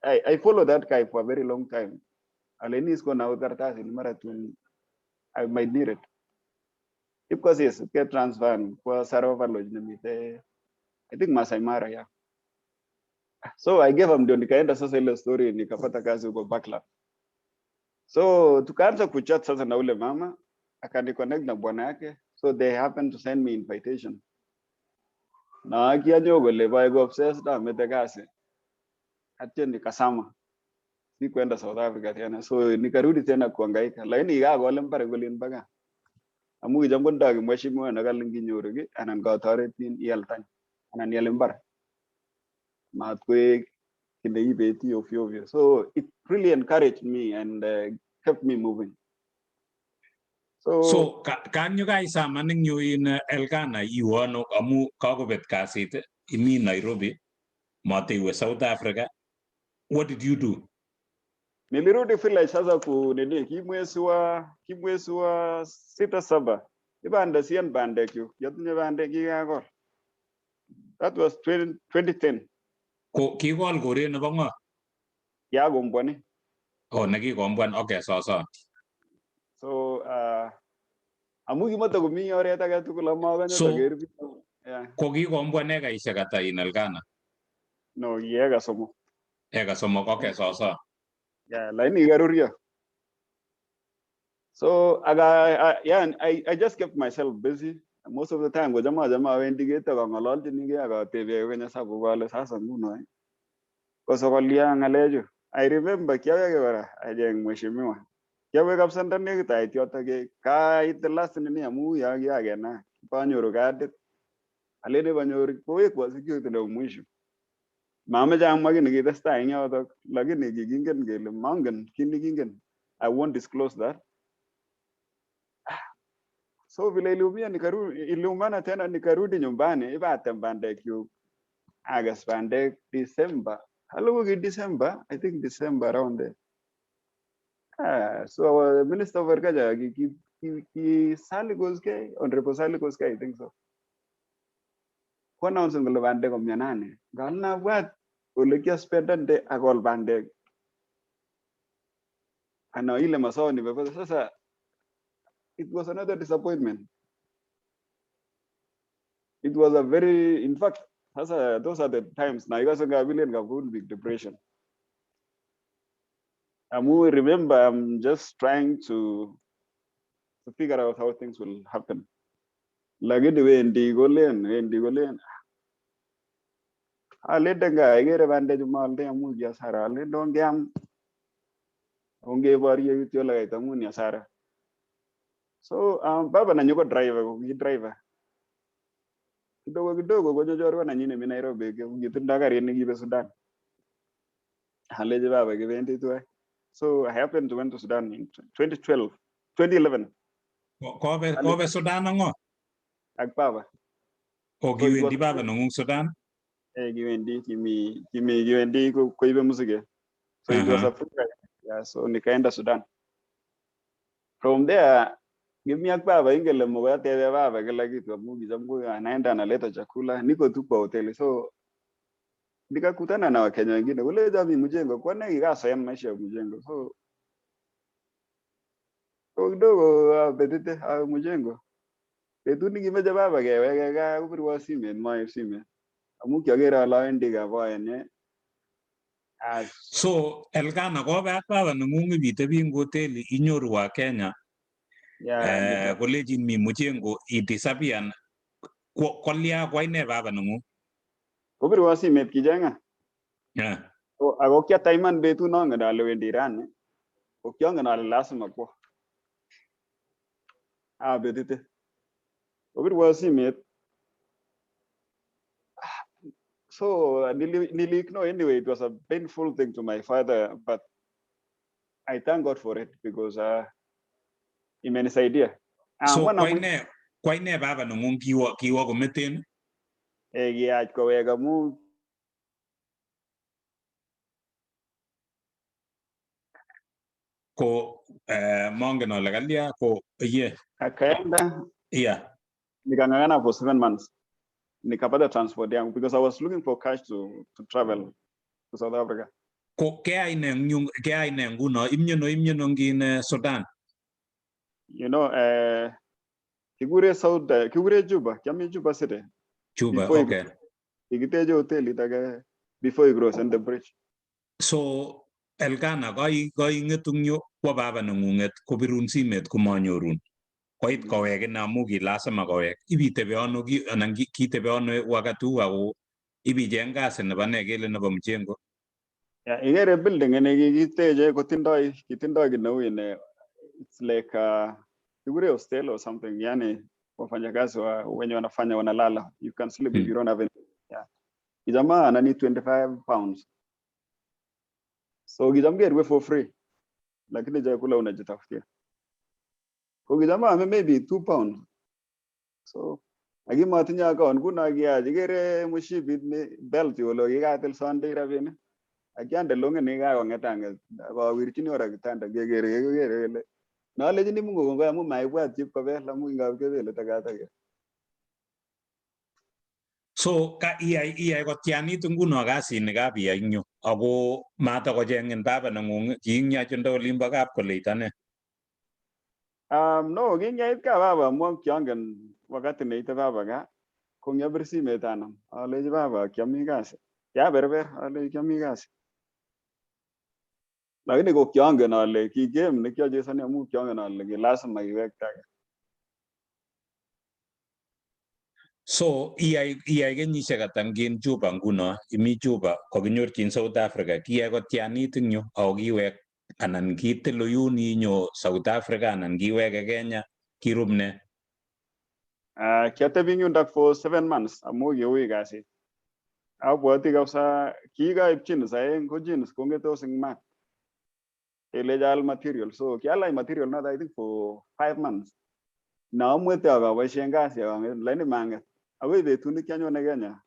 I follow that guy for a very long time. Aleni iskona akot kartasit mara tun I might need it. Ipkosis ke transfer kwa Sarova Lodge nemite I think Masai Mara, yeah. So I gave him, ndio nikaenda sasa ile story nikapata kazi huko Parkland. So tukaanza kuchat sasa na ule mama, akaniconnect na bwana yake. So they happened to send me invitation. Na kianyo kole baiko obsessed amete kasi. Atyo nikasama. Sikuenda South Africa tena. So nikarudi tena kuhangaika. Lakini kikakol mbar eng olin bo gaa. Amu kicham kondoi mheshimiwa nekalin kinyoru ki anan kotoretin ial tany anan ial mbar. Mat koek kiy neibeti ovyo ovyo. So it really encouraged me and kept me moving. So, So kanyo kaisaman eng yu in Elkana, iwe ano amu kakobet kasit, imi Nairobi, mateiwe South Africa? What did you do? Nilirudi village sasa ku nini ki mwezi wa 6, 7 ibande sien bandek chu kiatinye bandek kikakol. That was 20, 2010. Ko kikol koret nebo ng'o? Kiakombwani. Oh, nekikombwan, okay, sawa. So amu kimatakomi oret age tugul amakanye taker biik. Yeah. Ko kikombwan ekaishek ata in Elkana? No, ki eka 3. Eka 3, okay, sawa. Yeah, lakini kikarurio. So aga yeah, I just kept myself busy. Most of the time kocham achame awendi keto akang'ololchinigei akatebe kokeny hesabu ale sasa nguno koso kolya ng'alechu. I remember kiaweke kora acheng mheshimiwa. Kiawe kabisa ndonekit ait yotok kait the last nini amu ya kiakena banyoru kadit. Alen ibanyor kowekwo security nebo mwisho. Mameche amwa kiy nekitestai eng yotok lakini kikingen kele mangen kit nekingen. I won't disclose that. So vile iliumia nikarudi, iliumana tena nikarudi nyumbani ibatem bandek kyuk. Ages bandek December. Hello, ki December, I think December around there. Ah, so our Minister of Agriculture ki Ki Sally Kosgei, Honorable Sally Kosgei, I think so. Ko announce kole bandek komianani. Ngalen abwat ole kiaspendande akol bandek. Ana ile mazao nimepata sasa, it was another disappointment. It was a very, in fact, sasa those are the times na ikase kabilen kabun big depression. Amu remember, I'm just trying to figure out how things will happen. Lakini wendi kolen, wendi kolen. Alende nga ikere bandechu maaldoi amu ki hasara, alen ongeam ongeborye kityo lakaita amu ni hasara. So baba nanyu ko driver, ko ki driver. Kidogo kidogo konyo chorwa nanyi nemi Nairobi, kitindo karit nekiibe Sudan. Alechi baba kibendi tuwai. So I happened to went to Sudan in 2012, 2011. Kobe Sudan ngo? Ak baba. O kiwendi baba neng'ung Sudan? Eh, kiwendi, kimi kiwendi koibe mzigo. So it was a free ride. Yeah, so nikaenda Sudan. From there, kimi ak baba ingele mokoi atebe baba kila kitu amu kicham ko anaenda analeta chakula, niko tu kwa hoteli. So nikakutana na Wakenya wengine kule mi mjengo, kwani kikazoea maisha ya mjengo. So kidogo betite mjengo. Betut nekimeche baba keweke gaa kopirwo simet maip simet. Amu kiokere ale awendi gaa boen. So Elkana kobe ak baba neng'ung ibitebi eng hoteli inyoru wa Kenya kolechin mi mjengo idisappear kolya koine baba neng'ung? Kopirwo simet kichenga. Ako kiataiman betut nongen ale wendi rani. Ko kiangen ale lazima kwo. Abetite. Kopirwo simet. So nili ignore anyway. It was a painful thing to my father, but I thank God for it because imenisaidia. So kwaine baba neng'ung kiwo kometen? Eh, kiyach kowek amu ko mongen ale kalya ko ye. Akaenda. Yeah. Nikang'ang'ana for 7 months. Nikapata transport yangu because I was looking for cash to travel to South Africa. Ko keai ne nyung keai ne nguno imyono ngin Sudan? Kikure South, kikure Juba, kiami Juba City. Juba, Before okay. Kikiteche hotelit age before you cross the bridge. So Elkana kaing'etu eng yu kwo baba neng'ung'et kobirun simet komanyorun. Koit kowek ine amu ki lazima kowek. Ibitebe ano anan kitebe ano wakati huu ako ibicheng kasi nebo ne kele nebo mjengo? Yeah, ikere building ne kikiteche kotindoi kitindoi kit neu ine it's like kikure hostel or something, yani wafanyakazi wa wenye wanafanya wanalala. You can sleep if you don't have any. Yeah. Kijamaa anani £25. So kicham kerue for free. Lakini chakula unajitafutia. Ko kijamaa ame maybe £2. So akimatinye account nguno kiyach ikere mshipit ni belt ole kikatil Sunday rabinik. Akiande long'it nekakong'etang'et akawirchini kora kitanda kekere kekere kele nalechini Mungu kongoi amu maibwat chepkobel amu ngap kebele takatakek. So ka iyai kotianit nguno kasini kabiyai eng yu ako matakocheng'in baba neng'ung kiing'yachindo olimbo kap koleita ne? No, kingait kaa baba amu kiangen wakati neite baba gaa ko ngiapir simet anam alechi baba kiami kasi. Kiaberber alechi kiami kasi. Lakini ko kiangen ale ki game nekiachesoni amu kiangen ale ki lazima kiwektage. So iyai kenyisiek ata ngin Juba nguno imi Juba kokinyorchin South Africa kiyai kotianit eng yu ako kiwek anan kitilu yun inyo South Africa anan kiweke Kenya kirub ne? Kiatebi eng yundok for 7 months amu kiui kasit. Abwati kabisa kikaib jeans aeng ko jeans kongetos eng mat. Kelechi aal material so kialach material noto I think for 5 months. Naamwete ak aboisien kasi ak ang'et lakini mang'et akoi betut nekianyone Kenya.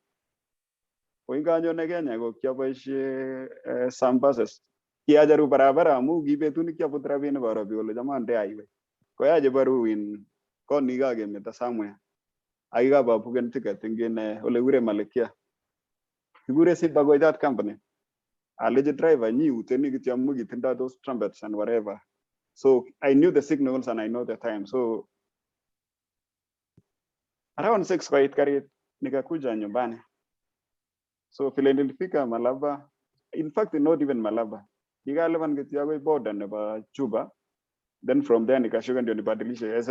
Ko kinganyone Kenya ko kiaboisie some buses. Kiacheru barabara amu ki betut nekiabut rabinik aro biik kole cham ande highway. Koyache baru in kot nikikakemeto somewhere. Ak kikababuken ticket eng ole kikure Malkia. Kikure Simba Koitat Company. Alechi driver nyiuteni kityo amu kitindoi those trumpets and whatever. So I knew the signals and I know the time. So around 6 koit karit, nikakuja nyumbani. So vile nilifika Malaba, in fact not even Malaba, nikalipan kityo akoi border nebo Juba. Then from there nikashuka ndio nibadilishe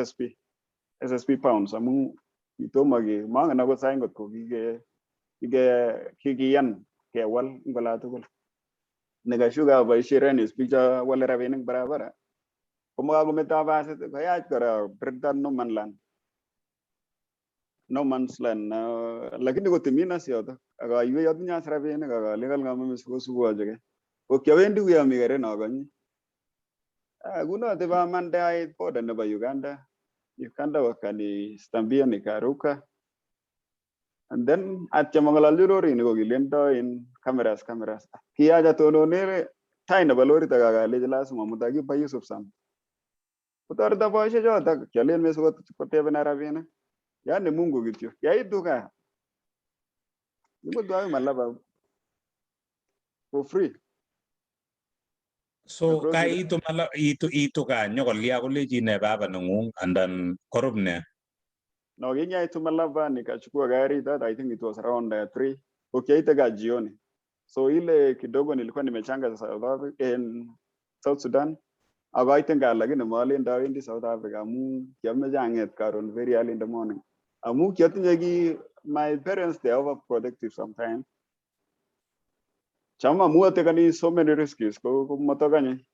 SSP pounds amu kitomo ke mangen akot sai ngot ko kike kike kikiyan kewal eng ola tugul. Nikashuka aboishe Renis biik cho wale rabinik barabara. Komakakometo basit koyach kora birta no man land. No man's land. Lakini kotiminas yotok ak aiwei atinye as rabinik ak ale kalkamame sikosukochike. Ko kiawendi kuyomi karit akonyi. Kunoto ibamande ait border nebo Uganda. Uganda wakanistampia nikaruka. And then atyem ang'alalchi lorit ko kilendo in cameras cameras. Kiyach atonone tai nebo lorit ak alechi lazima mutai kiba Yusuf Sam. Kotoreto boisiek chotok kialen mesiko kotebena rabinik. Yani Mungu kityo. Kiaitu gaa. Kimutu akoi Malaba for free. So Across the- kaitu mala itu gaa nyokolia kolechin nee baba neng'ung andan korup nee? No, kinyaitu Malaba nikachukua gari that I think it was around 3. Ukiaita gaa jioni. So ile kidogo nilikuwa nimechanga South Africa, in South Sudan. Akaite gaa lakini malen ndawendi South Africa amu kiameche ang'et karon very early in the morning. Amu kiatinye ki my parents, they are overprotective sometimes. Cham amu atekani so many risks ko matokanye.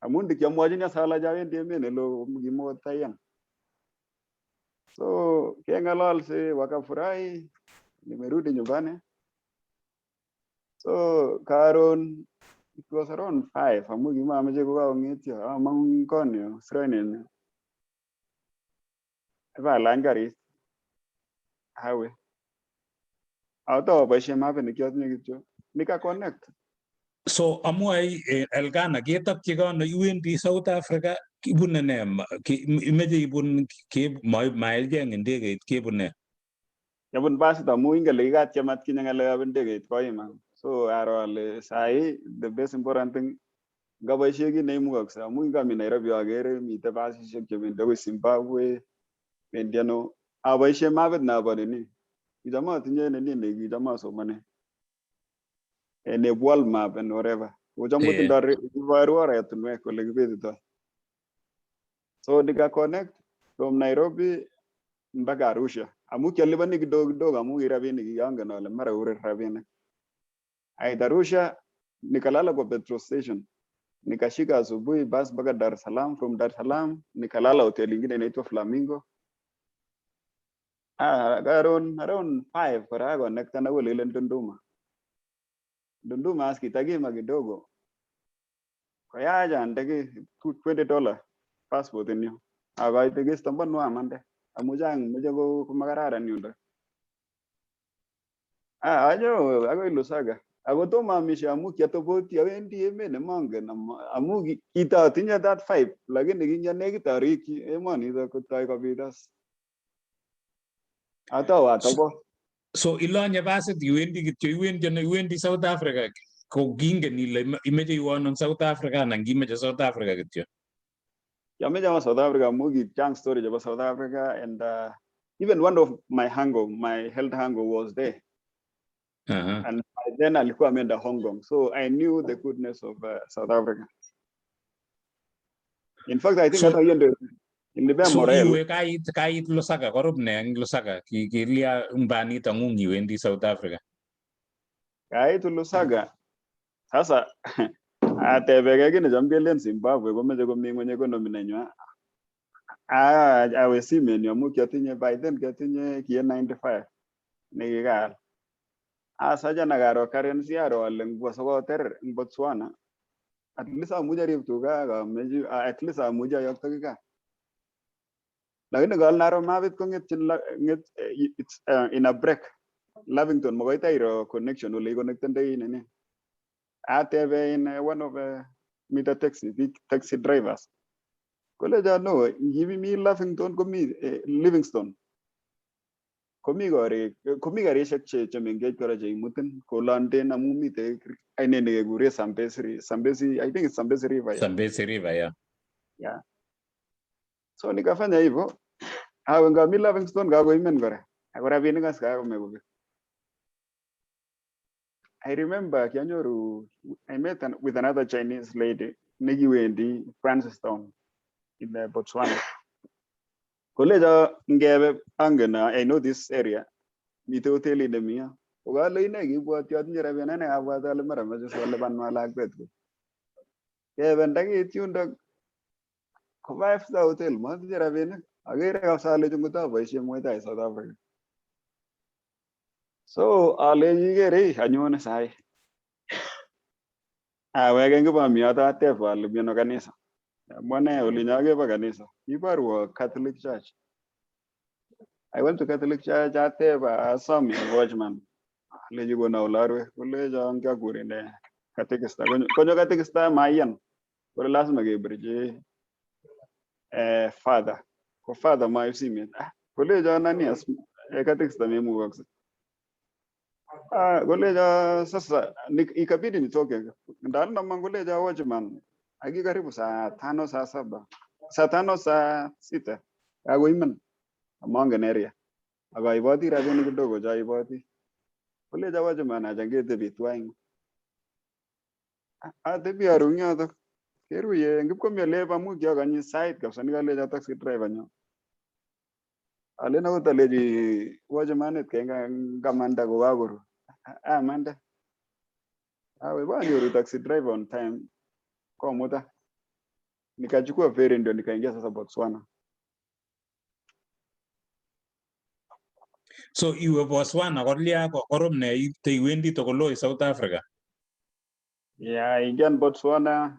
Amu ndikiamwachini as alachi awendi emet nelo kimokotaiyan. So keng'alalse wakafurahi, nimerudi nyumbani. So karon it was around 5 amu kimameche kokakong'etyo amang'u konyo sroinen. Ibalany karit awe. Atou aboishe mapit nekiotinye kityo nika connect. So amwae Elkana ketokchigei ano iwendi South Africa ibune nee imeche ibun maicheng ndegeit kebune? Kiabun basit amu ingen le kikatiem atkinye ng'alekab ndegeit koima. So aro ale sahi the best important thing ngaboishe kit neimukokse amu kingami Nairobi akere mitei basishek chebendi akoi Zimbabwe, bendi ano aboishe mapit nabo nini. Kicham atinye nini nekicham asomane. Ne world map and whatever. Kocham kotindo iboru oratinwek ole kibetitoi. So nika connect from Nairobi mpaka Arusha. Amu kialipani kidogo kidogo amu ki rabinik kiongen ale mara urer rabinik. Ait Arusha nikalala kwa petrol station. Nikashika asubuhi bus mpaka Dar es Salaam. From Dar es Salaam nikalala hotel ingine inaitwa Flamingo. Around 5 kora connect na kole ile Dodoma. Dodoma as kitakima kidogo. Koyacha ande ki $20 passport en yu. Akoite customer amande. Amu chang meche ko komakararan yundo. Acho akoi Lusaka. Ako tomo amishe amu kiatoboti awendi emet nemongen amu kitotinye that vibe lakini kinyanekit arikyi emonito kotoi kobit as. Atou atobot. So ilonye basit iwendi kityo iwendi ano iwendi South Africa ko kingen ile imeche iwe ano South Africa anan kimeche South Africa kityo? Kiameche awo South Africa amu kichang story chebo South Africa and even one of my uncle, my health uncle was there. And by then alikuwa ameenda Hong Kong. So I knew the goodness of South Africa. In fact, I think hata hiyo ndio ilinipea So morale. iwe kait Lusaka korup nee eng Lusaka kilia mbanito ng'ung iwendi South Africa? Kaitu Lusaka. Sasa atebeke kii necham kelen Zimbabwe komeche komi ng'weny economy nenywa. Awe simenyu amu kiatinye by then kiatinye ki N95 nekikaal. Asajan ak aro currency aro ale ngwo sikoter eng Botswana at least amuchi arip tuga ak amechi at least amuchi ayokto ki gaa. Lakini kaal naro mapit kong'etyin ng'et it's in a break. Lavington makoi tairo connection ole iconnectendoi nini. Atebe in one of mite taxi big taxi drivers. Kolejo no, ngimi Lavington komi Livingstone. Komi korik, komi karishek che mengech kora cheimutin kolanden amu mite ainet nekekure Zambezi, Zambezi, I think it's Zambezi River. Yeah. Zambezi River, yeah. Yeah. So nikafanya hivyo. Awe ngami Livingstone kakoimen kora. Ako rabinik as kakome kobek. I remember kianyoru, I met with another Chinese lady nekiwendi Francistown in Botswana. Kolejo ngebe angen I know this area. Mite hotelit nemi yo. Kokale ine kibwotyi atinye rabinik ane abwat ale mara mache sikolipanwa lakwet. Kebe ndakiit yundok ko 5 star hotel matinye rabinik. Akere kabisa alechi ngot aboishe mutai South Africa. So alechi kere anyone sai. Aweke ngibami yoto ateb ale miano kanisa. Amwane olinyo kebo kanisa. Kiborwo Catholic Church. I went to Catholic Church ateb asom watchman. Alechi kono ole arue. Kolecho kyakur ine katekista. Konyo katekista maiyan. Kole lazima kebirchi father. Ko father maip simet. Ah, kolecho nani as katekista memukokse. Ah, kolecho sasa ikabidi nitoke. Ndalinaman kolecho watchman. Aki karibu saa 5 saa 7. Saa 5 saa 6. Kakoimen. Amongen area. Akaiboti rabinik kidogo chaiboti. Kolecho watchman acha ketebi tuwai eng. Atebi aru eng yotok. Keruye eng kipkomi amu kiakanyi sait kabisa nikalecho taxi driver nyo. Alen akot alechi watchmanit ngamanda kokakoru. Amande. Awe banyoru taxi driver on time. Komuta. Nikachukua ferry ndio nikaingia sasa Botswana. So iwe Botswana kolia korom ne iwendi tokoloi South Africa. Yeah, ingian Botswana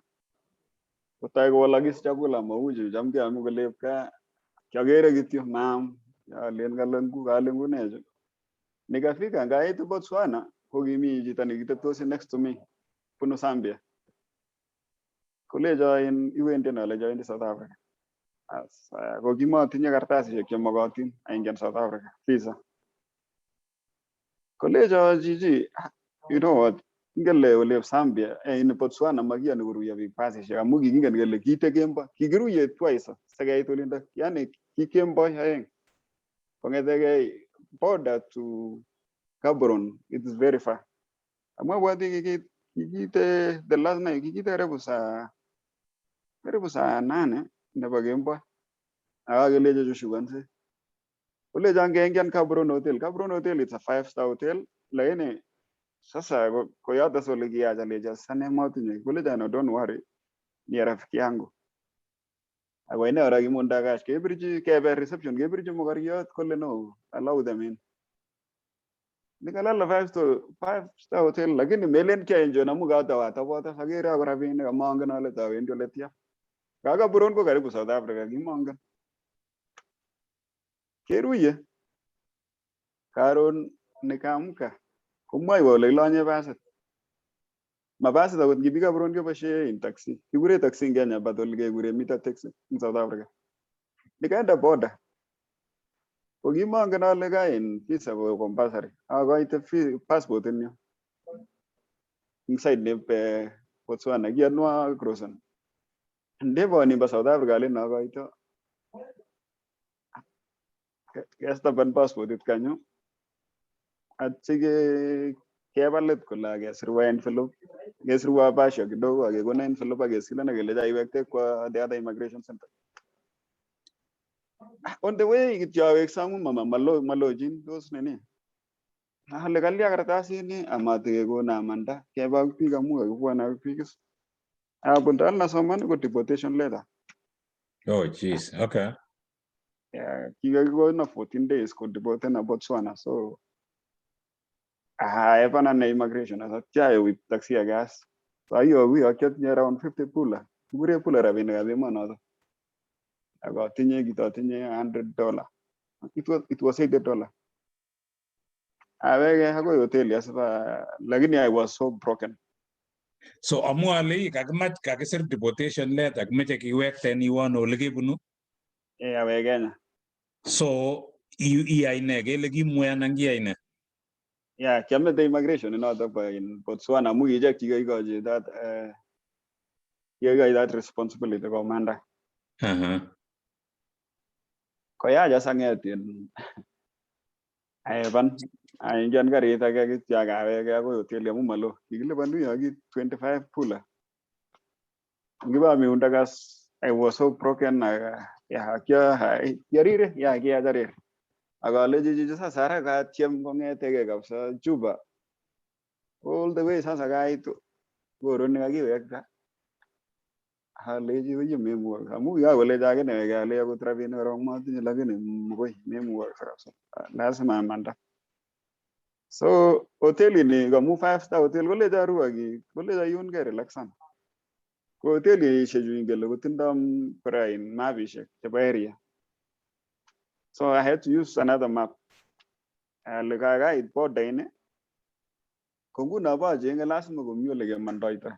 kotai kowalakis chakula mauchu cham keame kolep kaa. Kiakere kityo maam. Alen kalengu kalengu nee chu. Nikafika ngaitu Botswana kokimi chito nekiteptosi next to me bunu Zambia. Kolecho in iwendi ano alecho awendi South Africa. As, ko kimotinye kartasisiek chemokotin aingian South Africa visa. Kolecho chichi, "Ah, you know what, ingen le olep Zambia in Botswana makiyoni koruiyo biik basisiek amu kikingen kele kiite kemboi kikiruiye twice sikeit olindok yani ki kemboi aeng kong'etegei border to Gaborone it is very far amu abwati kikiite the last night kikiite karibu saa 8 nebo kemboi akakelecho chushukanse kolecho ngeingian Gaborone Hotel. Gaborone Hotel, it's a 5 star hotel, lakini sasa ko yoto sasa ole kiyach alecho sasa ne motinye. Kolecho no, don't worry, ni rafiki yangu. Ako ine kora kimunda cash kebirchi kebe reception kebirchi mokoriot kole no, allow them in. Nikalala 5 star hotel lakini melen kiaenjoy amu katawatobot akere ako rabinik amongen ale tawendi ole tia. Ka Gaborone ko karibu South Africa kimongen. Keruye karon nikaamka komwoiwo ole kilonye basit. Ma basit akot ngipi Gaborone keboishe in taxi. Kikure taxi en Kenya but ole kekure meter taxi in South Africa. Nikaenda border. Ko kimongen ale ka in visa ko compulsory. Akoite passport en yu. Inside neb Botswana kiyonwo crossen. Ndebo nimbo South Africa alen akoito. Kestapan passport kanyu. Atchi keba let kole akesirwa envelope. Kesirwa pasio kidogo akekona envelope akesilen akelecho iwekte kwa the other immigration center. On the way kityo awekse amu mama malo malochin tos nini. Ale kalya kartasini amatikekona amanda keba ak biik amu kakibwane ak biik is. Abun ndal nasoman ko deportation letter. Oh, jeez. Okay. Yeah, kikakikona 14 days ko deportena Botswana. So aepana ne immigration atya with taxi gas. So ayoku kiatinye around 50 pula. Kikure pula rabinikab emonoto. Ak atinye kitotinye $100. It was $80. Aweke akoi hoteli asipa lakini I was so broken. So amu ale kakimach kakisir deportation letter kimeche kiwekten iwo ano ole kebunu? Eh, awek Kenya. So iyai ne? Kele kimwe anan kiyai ne? Yeah, kiamete immigration inotok bo in Botswana amu ichek chikioikochi that kikoikochi that responsibility komanda. Koyach as ang'et in aepan aingian karit ake kityo ak aweke akoi hoteli amu malo kikiliponi ki 25 pula. Ngibami yundok as I was so broken, yeah, kiarire, yeah, kiyach arir. Ak alechi chichi sasa ara katiem kong'eteke kabisa Juba all the way sasa kaitu koru nekakiwekta. Alechi oye memukokse amu kikakolecho akine alei akot rabinik korok matinye lakini mokoi memukokse kabisa, lazima amanda. So hotelini kamu 5 star hotel kolecho ru aki kolecho iunkei, relaxan. Ko hotelishechu ingen kole kotindo kora in mapishek chebo area. So I had to use another map. Ale kakait border ini ko nguno bochenge lazima komi ole kemandoito.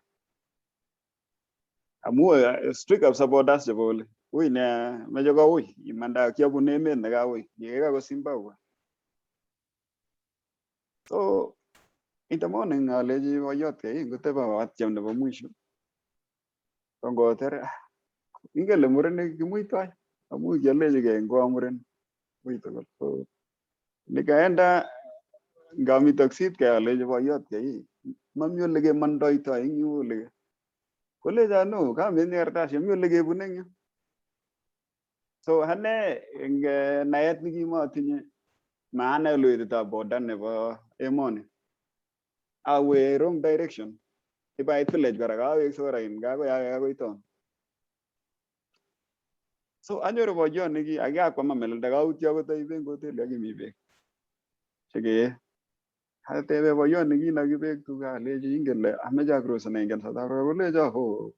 Amu strict kabisa borders chebo oli. Ui nea, meche koui imanda kiobunu emet nekaui, kikeka ko Zimbabwe. So in the morning alechi boyot kei ngotebo atyem nebo mwisho. Ko ngoter ingen le murenik kimuitoi amu kialechigei ngo muren ui tugul. So nikaenda ngami taksit kei alechi boyot kei mami ole kemandoitoi eng yu ole kolecho no kametinye kartasishek mi ole kebune eng yu. So ane eng naet nekimotinye maanai ole wetitoi border nebo emoni. Awe wrong direction. Ibait village kora kawekse kora in kakoyawek akoi town. So anyoru boyot neki akakwama melelda kautyo akot aib eng hoteli akimi beek chekee. Atebe boyot nekinoki beek tuga alechi ingen le ameche acrossen aingian South Africa kolecho ho.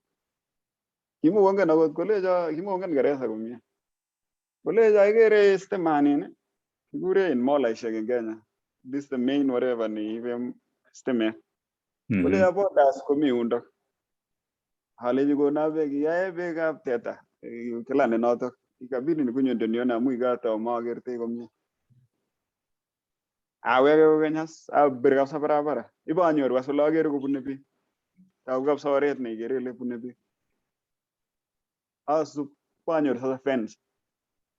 Kimukongen akot kolecho kimukongen Kingereza komie. Kolecho ikere stimanin kikure in molaishek en Kenya. This the main whatever neibe stimet. Kolecho borders komi yundok. Alechi kona beek iyae beekab teta kila nenotok. Ikabidi nikunywe ndio nione amu kikatau makertoi komie. Aweke kokeny as abir kabisa barabara. Ibanyoru as ole akere kobune biik. Tagu kabisa oret neikere ile bune biik. Asub banyoru sasa fence.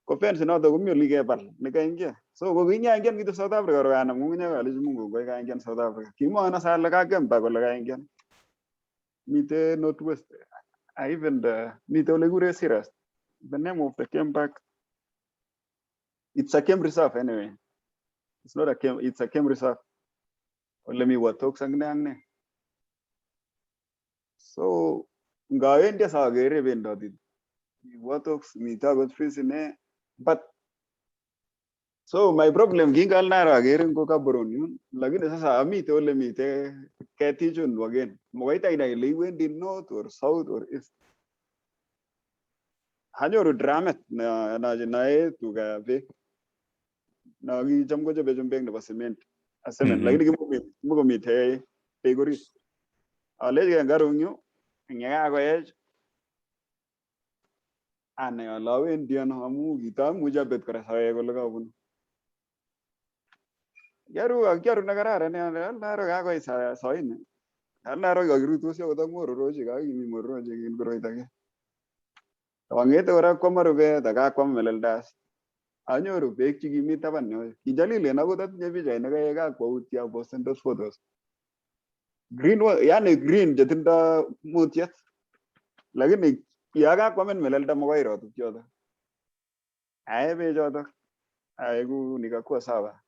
Ko fence notok komi ole kikebal nekaingia. So ko kinyaingian kityo South Africa korok anam ng'ung'unyek alechi Mungu kongoi kaingian South Africa. Kimwoon as ale kakemba kole kaingian. Mite North West. I even the mite ole kikure Zeerust. The name of the game park. It's a game reserve anyway. It's not a game, it's a game reserve. Ole mi warthogs ak ne ak ne. So ngawendi as akere bendoti. Mi warthogs, mite akot fisi ne. But so my problem kingalnaro akere ngo Gaborone yun, lakini sasa amite ole mite ketichun nuoken. Makoi tainai ile iwendi north or south or east. Anyoru dramit nae tuga beek. No kicham kochobe chumbek nebo cement. A cement, lakini kimukomite beek orit. Alechi ngaru eng yu, eng yekakoech anai ale awendi ano amu kitamuchi abet kora sawek ole kabunu. Kiaru kiaru nekararan ale naro kakoit saini. Naro kakiruitosi akot ak mororochik kakimi mororochik en koroito age. Ang'ete kora kwama rubet ak kakwam melelda as. Anyoru beek chekimi taban yo. Kicholilen akot atinye pichainik aeng kakwautyo aposten those photos. Green, yani green chetindo mutiet. Lakini ya kakwamin melelda makoi iro tukchoto. Ae bechoto. Aeku nikakuwa sawa.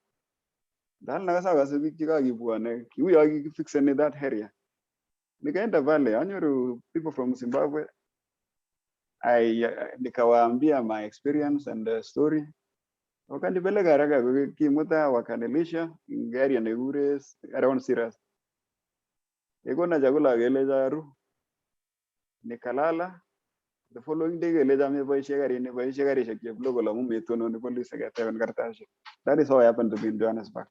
Ndal nakasa biik chekakibwone uyo kikifixeni that area. Nikaenda pale anyoru people from Zimbabwe. I nikawaambia my experience and the story. Wakanipeleka haraka kimuta wakanilisha area nekikure around Zeerust. Kekona chakula kelecho aru. Nikalala. The following day kelecho meboishe karini boishe karishek chep local amu metononi police keteben kartasishek. That is how I happened to be in Johannesburg.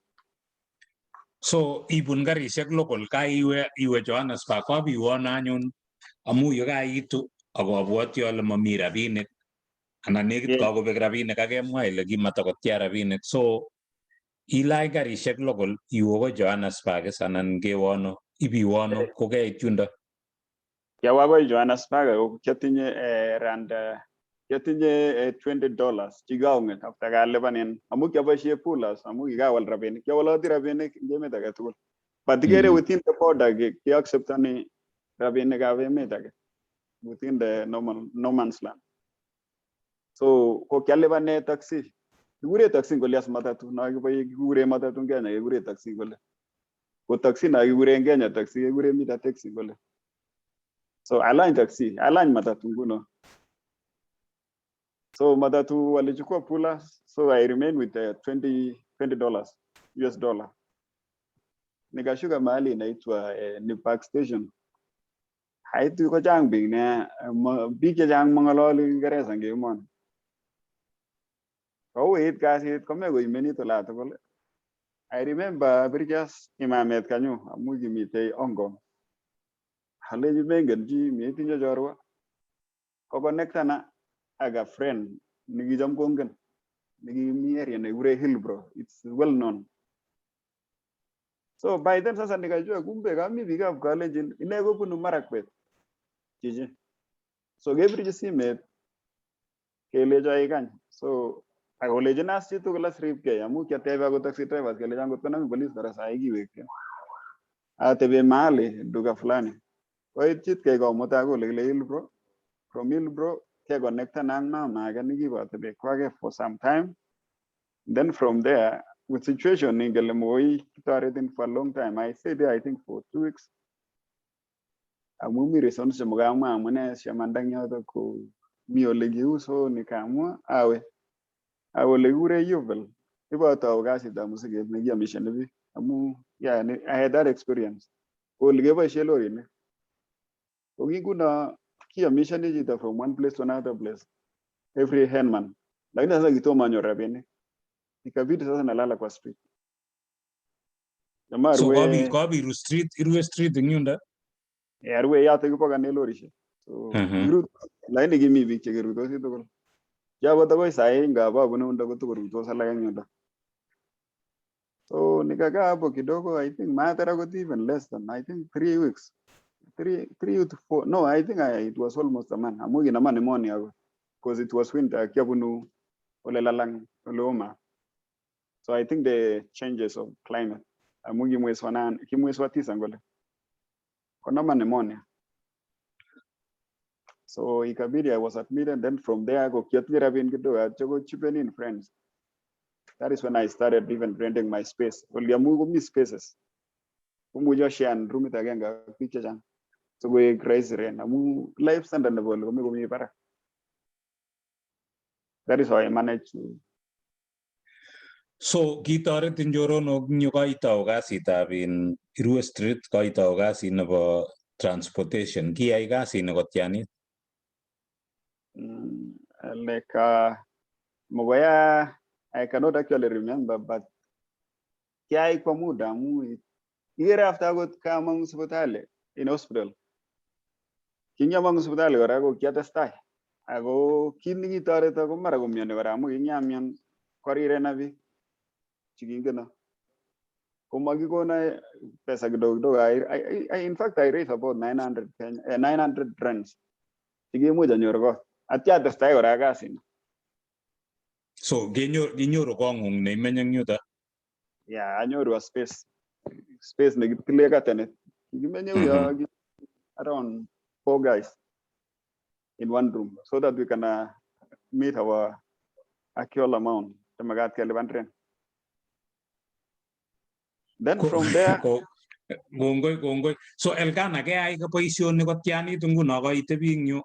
So ibun karishek local kaiwe iwe Johannesburg kobiwon anyun amu yekaitu akobwoti ale mami rabinik anan nekit kakobek rabinik akemwa ile kimatakotya rabinik, so ilany karishek local iwe akoi Johannesburg is anan kewono ibiwono kokeit yundo? Kiawe akoi Johannesburg ako kiatinye rand kiatinye $20 chikong'et after kalipan amu kiaboisie Pulas amu kikawal rabinik, kiawaloti rabinik eng emet age tugul. But ikere within the border keacceptani rabinikab emet age within the normal no man's land. So ko kialipane taxi. Kikure taxi ngole as matatu, no kikure matatu eng Kenya kekure taxi kole. Ko taxi na kikure eng Kenya taxi kekure meter taxi kole. So alany taxi, alany matatu nguno. So matatu walichukua Pula, so I remain with the $20 US dollar. Nikashuka mahali inaitwa ni Park Station. Haitu kochang biik nea, biik chechang mong'ololi Kiingereza eng emoni. Kouit kasit kome koimenit olatugul. I remember abirchi imamet kanyu amu kimitei Hong Kong. Alechi mengen chi metinye chorwa. Kokonektana ak a friend nekicham kongen nekimi area nekikure Hillbrow. It's well known. So by then sasa nikajua kumbe kami biikab Kalenjin, ine kobunu Marakwet chichi. So kebirchi simet kelecho ikany. So akolechin as chitugul as ripkei amu kiatebe akot taxi drivers kelecho angot konamin police kora sai kiwekte. Atebe mahali duka fulani. Koit chitkei komuta akoi ole kile Hillbrow. From Hillbrow kekonektan ak mama age nekiboto bekwake for some time. Then from there, with situation ingele moi kitoretin for a long time. I stayed there, I think, for 2 weeks. Amu mi reasons chemokamwa amune siamanda eng yotok ko mi ole kiu, so nikaamua awe ole kikure Yeovil. Ibotou kasitab musiket nekiomishoni biik amu yeah, I had that experience. Ko ole keboishe lorinik. Ko ki nguno kiomishoni chito from one place to another place every handman. Lakini sasa kitomo anyor rabinik. Ikabidi sasa nalala kwa street. Jamaa So rue kabiru street, irue street eng yundo? Arue yoto kipokane lorishek. So lakini kimi biik chekerutosi tugul. Kiakot akoi sahi ngap abune yundo kotokorutos alak eng yundo. So nikakaa hapo kidogo, I think matter akot even less than, I think, 3 weeks. 3 to 4, no, I think it was almost a month. Amu kinama pneumonia ako. Because it was winter, kiabunu ole lalang, ole oma. So I think the changes of climate. Amu ki mwezi wa 8, ki mwezi wa 9 ngole. Konama pneumonia. So ikabidi I was admitted, then from there ko kiatinye rabin kidogo atyo ko chipen in friends. That is when I started even renting my space. Oli amu komi spaces. Komuchi asharean roomit agenge ak biik chechang. So koek rahisi rent amu life standard nebo oli komi komi barak. That is how I managed to So kitoretin choronok eng yu koitou kasitab in irue street, koitou kasit nebo transportation. Kiyai kasini kotyanit? Like Mugoya, I cannot actually remember, but kiai kwa muda amu ikere after akot kamong sipitali in hospital. Kingyamong sipitali kora ko kiatestai. Ako kit nekitoreto ko mara komioni kora amu kingyamian korirena biik chekingeno. Komakikona pesa kidogo kidogo. In fact, I raised about 900 Kenya, 900 rands chekimuch anyor kot. Atya atestai kora ak kasini. So kinyoru kong'ung neimenye eng yuto? Yeah, anyoru a space. Space nekitile curtainit. Kikimenye uyo around four guys in one room so that we can meet our actual amount chemakat kelipan rent. Then from there, Kongoi, kongoi. So Elkana, keyai boisioni kotyanit nguno koitebi eng yu?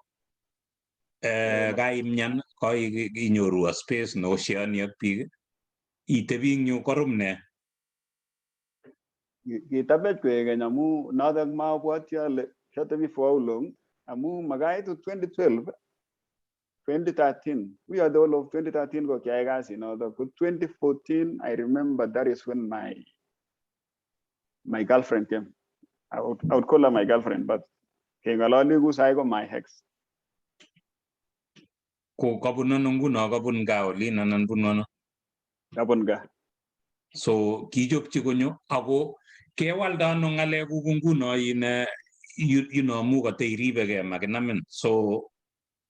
Kaimian, inyoru a space neosheoni ak biik, itebi eng yu korum ne? Kitabech koek keny amu notok mabwoti ale kiatebi for how long amu makaitu 2012, 2013, we are the whole of 2013 ko kiai kasit notok. Ko 2014, I remember that is when my My girlfriend came. I would call her my girlfriend, but keng'ololi ku sai ko my ex. Ko kabun ano nguno, kabun gaa olin anan bunu ano? Kabun gaa. So kichopchi konyo ako kewalda ano ng'alekuk nguno in amu koteiribekei makinamin, so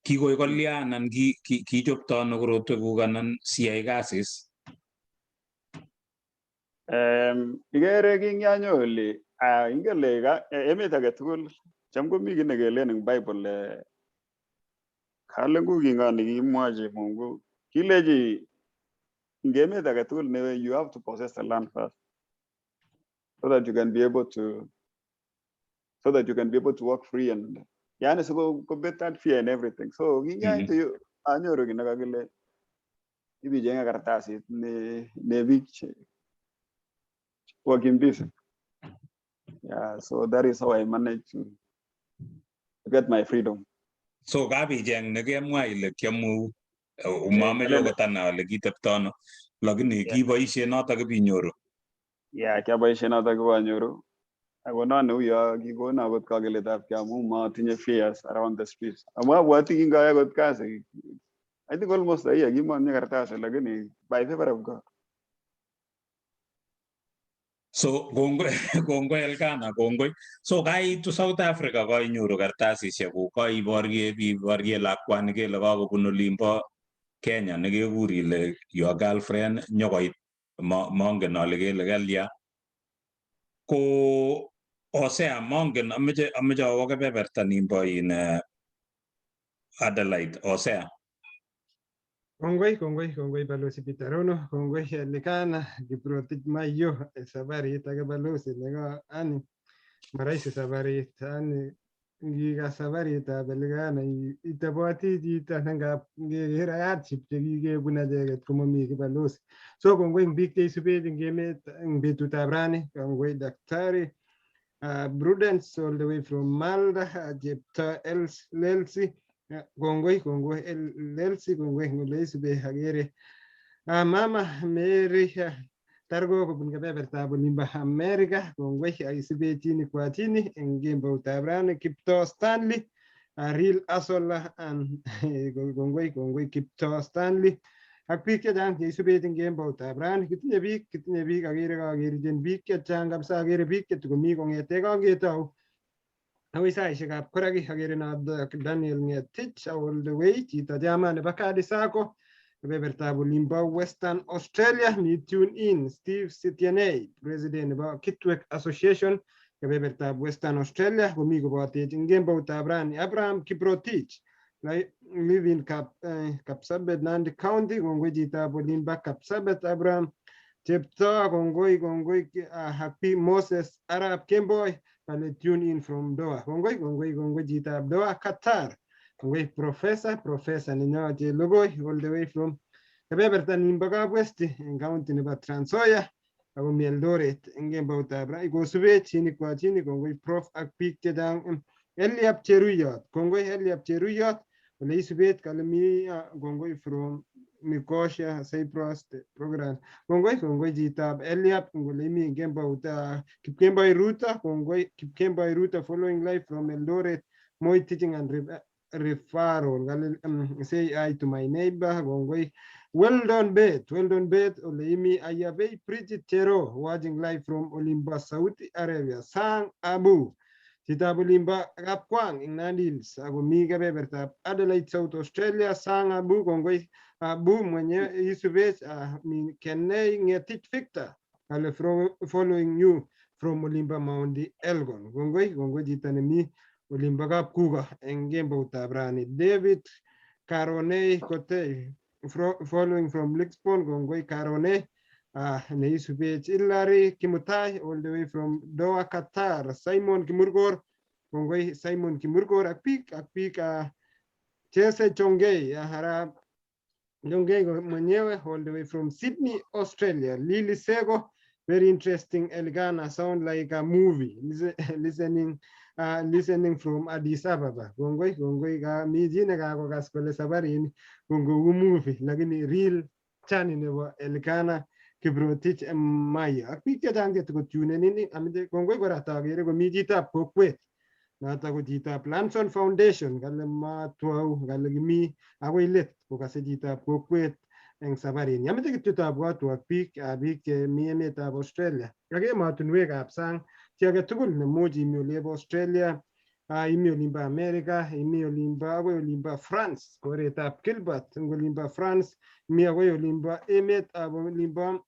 kikoi kolya anan kichopto ano korotwekuk anan siyai kasis? Ikere kinyanyo oli, ingen le emet age tugul cham komi kiy nekelen eng Bible, kale ngu kingo nikimwochi Mungu kilechi ing emet age tugul ne you have to possess the land first so that you can be able to work free and yani so kobet that fear and everything. So kinyaitu anyoru kiy nekakile ibichenge kartasit ne biik wakimbizi. Yeah, so that is how I managed to get my freedom. So kabicheng nekemwa ile kiamu umameche okot anai ale kitepto ano, lakini kiboishe notok kipinyoru. Yeah, kiaboishe notok kipanyoru. Ako non neuyo kikono akot kakiletabgei amu matinye fears around the streets. Amu abwati kingayae akot kasi, I think almost a year kimatinye kartasi, lakini by favor of God. So kongoi, kongoi Elkana, kongoi. So kaitu South Africa, koinyoru kartasisiek kuk, koiborye iborye lakwani kele kakobun olimbo Kenya nekekur ile your girlfriend nyokoit, mongen ale kele kalya. Ko Hosea, mongen, ameche awo kebeberta nimbo in Adelaide. Hosea. Kongoi, kongoi, kongoi Balozi Peter Rono, kongoi Elikana Kiprotich Maiyo, sabarit ake balozi neko ani maraisi sabarit ani ngikas sabaritab Elikana iteboti chito nengap ngeker ak hardship chekikebun acheket komomi kibalozi. So kongoi eng biik cheisubech eng emet eng betutab rani, kongoi Daktari Prudence all the way from Malta, Chepto Els Lelsi, kongoi, kongoi Lelsi, kongoi ngole isube akere. Mama Mary Targo kobun kebebertab olimbo America, kongoi akisube chini kwa chini eng kemboutab rani. Kiptoo Stanley, real hustler and kongoi, kongoi Kiptoo Stanley ak biik chechang cheisubech eng kemboutab rani. Kitinye biik akere kakerchen biik chechang kabisa, akere biik chetokomi kong'ete kangetou akoi saishekab koraki. Akere notok Daniel Ngetich all the way, chito chairman nebo Kadi Sacco kebebertab olimbo Western Australia, mi tune in. Steve Sitienei, president nebo Kitwek Association kebebertab Western Australia, komi kobotech eng kemboutab rani. Abraham Kiprotich live in Kapsabet, Nandi County, kongoi chitab olimbo Kapsabet Abraham. Cheptoo, kongoi, kongoi Happy Moses Arap Kemboi kale tune in from Doha, kongoi, kongoi, kongoi chitab Doha, Qatar. Kongoi professor nenyo Chelogoi all the way from kebeberta nimbo Kapwesti eng county nebo Trans Nzoia ako mi Eldoret eng kemboutab ra kosubech chini kwa chini, kongoi prof ak biik chechang. Eliab Cheruyot, kongoi Eliab Cheruyot ole isubet kale mi kongoi from Nicosia, Cyprus program, kongoi, kongoi chitab Eliab ngole imi eng kembout. Kipkemboi Ruto, kongoi Kipkemboi Ruto, following live from Eldoret, Moi Teaching and Referral kale say hi to my neighbor, kongoi. Well done Bet, well done Bet ole imi. Ayabei Bridget Chero watching live from Olimba, Saudi Arabia. Sang Abu, chitab olimbo Kapkwang eng Nandi Hills ako mi kebebertab Adelaide, South Australia. Sang Abu, kongoi Abu mwenye isubech. Mi Kenei Ngetich Victor kale following you from Olimba Mount Elgon, kongoi, kongoi chito nemi olimbo Kapkuko eng kemboutab rani. David Karonei Kotei following from Lisbon, kongoi Karonei neisubech. Hillary Kimutai all the way from Doha, Qatar. Simon Kimurgor, kongoi Simon Kimurgor ak biik Chese Chongei, Arap Chongei mwenyewe all the way from Sydney, Australia. Lily Sego, very interesting Elgana, sound like a movie. Listening from Addis Ababa. Kongoi, kongoi ka mi chi nekakokas kole sabarini kongo movie, lakini real chani nebo Elkana. Kiprotich Maiyo ak biik chechang chetikotunenin. Ameche kongoi kora takere komi chitab kokwet, noto ko chitab Lanson Foundation, kale matwau, kale kimi akoi let kokase chitab kokwet eng sabarini. Ameche kityo tabwatwok biik chemi emetab Australia ak emotinwekab sang, chi age tugul nemuch imi olibo Australia, imi olimbo America, imi olimbo akoi olimbo France, koretab Gilbert eng olimbo France, imi akoi olimbo emetab olimbo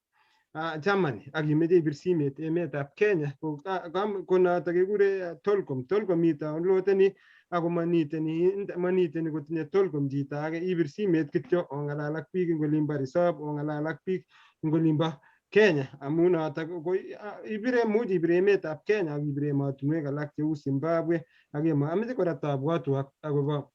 Germany ak imeche ibir simet emetab Kenya, ko noto kekure Telkom. Telkom idownloadeni ako maniteni kotinye Telkom chito age, ibir simet kityo ongalal ak biik eng olimbo Resop, ongalal ak biik eng olimbo Kenya, amu noto ko ibire, much ibir emetab Kenya ak ibir emotinwek alak cheu Zimbabwe ak emo. Ameche kora tabwatwok akobo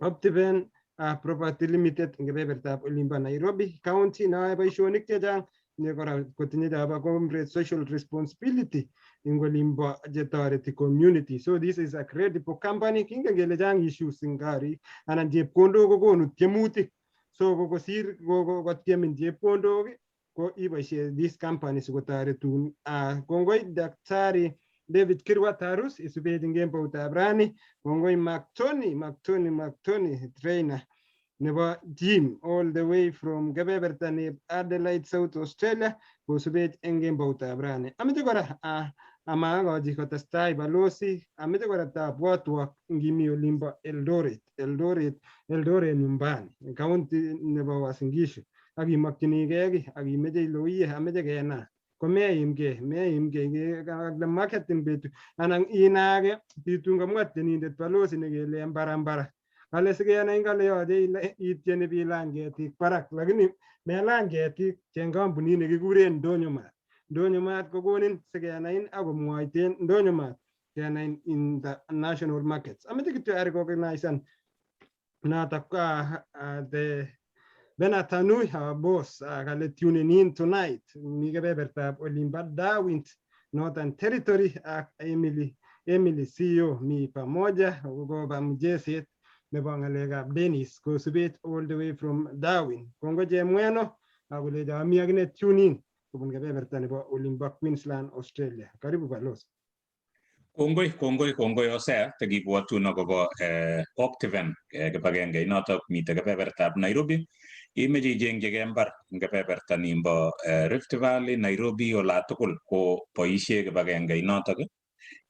Optiven Property Limited eng kebebertab olimbo Nairobi County, neyoe boisionik chechang, ne kora kotinye chabo corporate social responsibility eng olimbo chetoreti community. So this is a credible company. Kingen kele chang issues eng korik anan chepkondok kokonu tiemutik, so kosir kotiemin chepkondok ko iboisie this company sikotoretun. Kongoi Daktari David Kirwa Tarus, isubech eng kemboutab rani. Kongoi Mactony, Mactony, Mactony trainer nebo gym all the way from kebeberta ne Adelaide, South Australia, kosubech eng kemboutab rani. Ameche kora amakochi kotestai balosi, ameche kora tabwatwok ngimi olimbo Eldoret, Eldoret, Eldoret nyumbani, county nebo Uasin Gishu, ak imokchinigei kiy ak imeche ile uye ameche kenaa, komeimgei, meimgei ak marketing betu anan inaake bitun kamwa tienindet balosi nekele mbarambara, kale sikenai kale yoche ityeni bilany ketik barak, lakini melany ketik, cheng kampunit nekikuren Ndonyo Mart. Ndonyo Mart kokonin sikenain ak komwoiten Ndonyo Mart kenain in the national markets. Ameche kityo arecognisan notok the Bernard Tanui, our boss, kale tuning in tonight, mi kebebertab olimbo Darwin, Northern Territory, ak Emily, Emily CEO, mi pamoja koba mjesit nebo ng'alekab Dennis kosubech all the way from Darwin. Kongoi Chemweno akolecho ami akine tune in kobun kebeberta nebo olimbo Queensland, Australia. Karibu balozi. Kongoi, kongoi, kongoi Hosea, tekibwotun akobo Optiven, kibagenge inotok mitei kebebertab Nairobi. Imeche ichengchigei mbar eng kebeberta nimbo Rift Valley, Nairobi, olatugul ko boisie kibagenge inotok.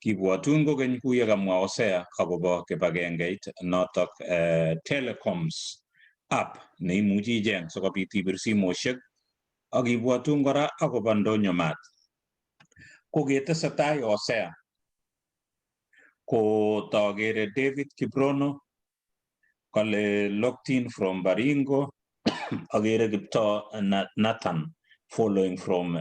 Kibwotun kokeny kuye kamwa Hosea akobo kibagengeit notok Telecoms app neimuchi icheng sikobit ibir simoshek ak kibwotun kora akobo Ndonyo Mart. Ko ketesetai Hosea ko tokere David Kiprono kale locked in from Baringo, akere Kiptoo Nathan following from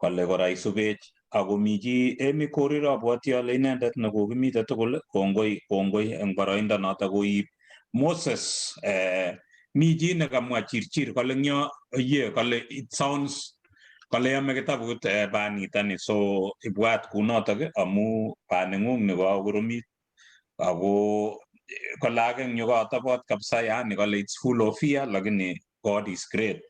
kale kora isubech, akomi chi Emi Korir, abwoti ale inendet nekokimite tugul. Kongoi, kongoi eng boroindo noto koib Moses. Mi chi nekamwa Chirchir kale ngyo ye kale it sounds kale yome kitabut banitani, so ibwat kunotok amu baning'ung ni kokakoromit ako kole ake eng yu kotobot kabisa, yani kale it's full of fear, lakini God is great.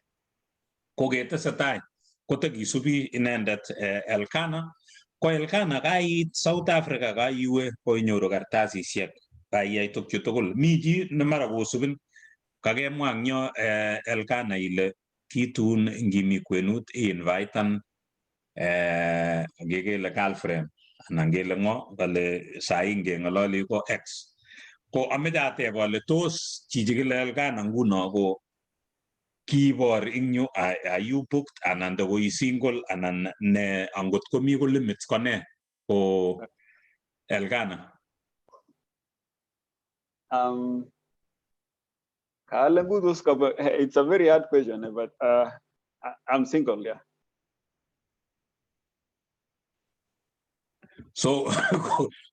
Ko ketesetai kotekisubi inendet Elkana. Ko Elkana, kaiit South Africa, kaiwe koinyoru kartasisiek, kaiyai tukchu tugul, mi chi nemara kosubin, kakemwa eng yo Elkana ile kitun ngimi kwenut iinvitan kekele girlfriend anan kele ng'o, kale sai ngeng'ololi ko ex. Ko ameche ateb ale tos chichi kile Elkana nguno ko kibor ing yu, are you booked anan ndokoi single anan ne, angot komi ko limits ko ne ko Elkana? It's a very hard question, but I'm single, yeah. So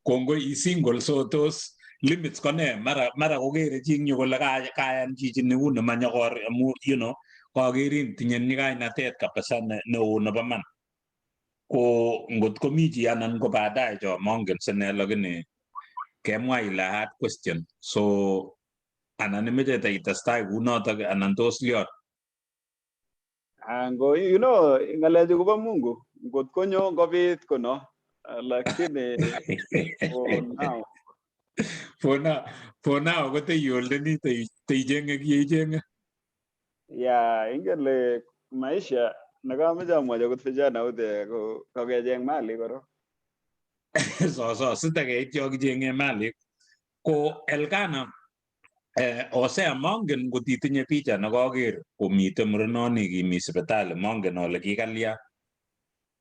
kongoi, i single, so tos limits ko ne? Mara kokere chi eng yu kole kayan chichi neu nemanyokor amu kakerin tinye nyikainatet kabisa neo nebo man, ko ngot komi chi anan ko baadaye cho mongen sine, lakini kemwa ile hard question, so anan imeche itestai kunotok anan tos liot? Ango you know ng'alechu kobo Mungu, ngot konyo ngobit kono, lakini for now. For now koteioldeni teichenge kieichenge. Yeah, ingen le maisha nekamoche amwochi akot vijana ute ko kokecheng mali korok. So sitakeit yo kichenge malik ko Elkana, Hosea, mongen ngot itinye picha nekoker komiten murenoni kimi sipitali, mongen ale kikalya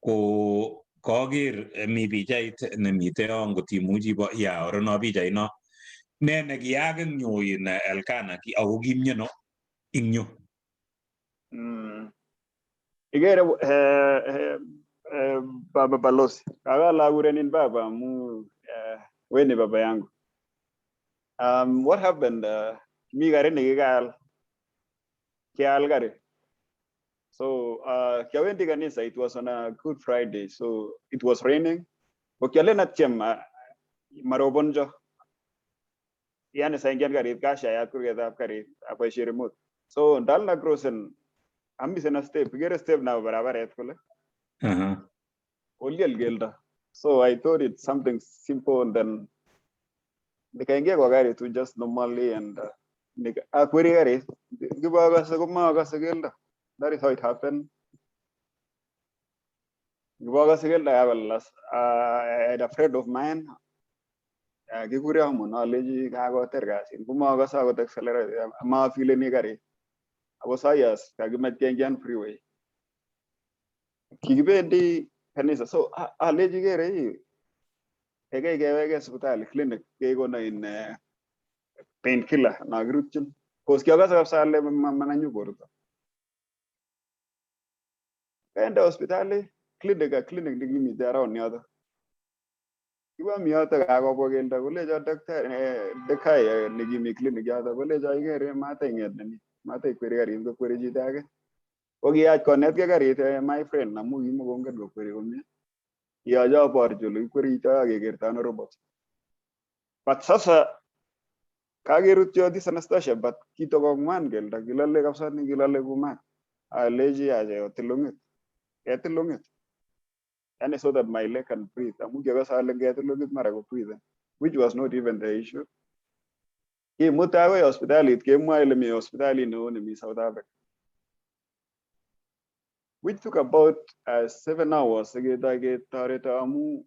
ko koker mi pichait nemite yon, ngot imuchi bo ya orono pichait no. Ne nekiyaak eng yu in Elkana ako kimiono ing yu? Ikere baba balozi, kakala akurenin baba amu we ni baba yangu. What happened? Mi karit nekikaal, kial kari. So kiawendi kanisa, it was on a Good Friday, so it was raining. Ko kialen atyem marobonjo. Yani saingian karit kashayat kurgetab karit aboishe remote. So ndalna crossen amisen a step, ikere step nabo barabaret kole. Oliel keldo. So I thought it's something simple and then nikaingia kwa gari tu just normally and akweri karit. Ngibakase komakase keldo. That is how it happened. Ngibakase keldo kakolas. I had a friend of mine. Kikure Amon, alechi kakoter kasit. Komakase akot accelerate. Mafeeleni karit. Ako sayas kakimach keingian freeway. Kikibendi kanisa. So alechi kere hii. Kekei keweke sipitali clinic kekono in painkiller nakirutchin. Cause kiakase kabisa ale mananyu borto. Kaenda hospitali clinic a clinic nekimite around yoto. Kibami yoto kakobwa keldo kolecho daktari dekai nekimi clinic yoto kolecho ikere mataing'et neni mataikweri karit kokweri chito age. Ko kiyach konetkei karit my friend amu kimakongen kokweri komie. Kiyoche aborchi ole kikwerito ak kekerto ano robot. But sasa kakerutyo this anesthesia but kitokong'wan keldo kilole kabisa ni kilole kumat. Alechi ache otil long'it. Ketil long'it. Yani so that my leg can breathe. Amu kiakase ale ngetil long'it mara ko breathe. Which was not even the issue. Kimut akoi hospitalit kemwoe kele mi hospitalit neo nemi South Africa. Which took about 7 hours siketoi ketoreto amu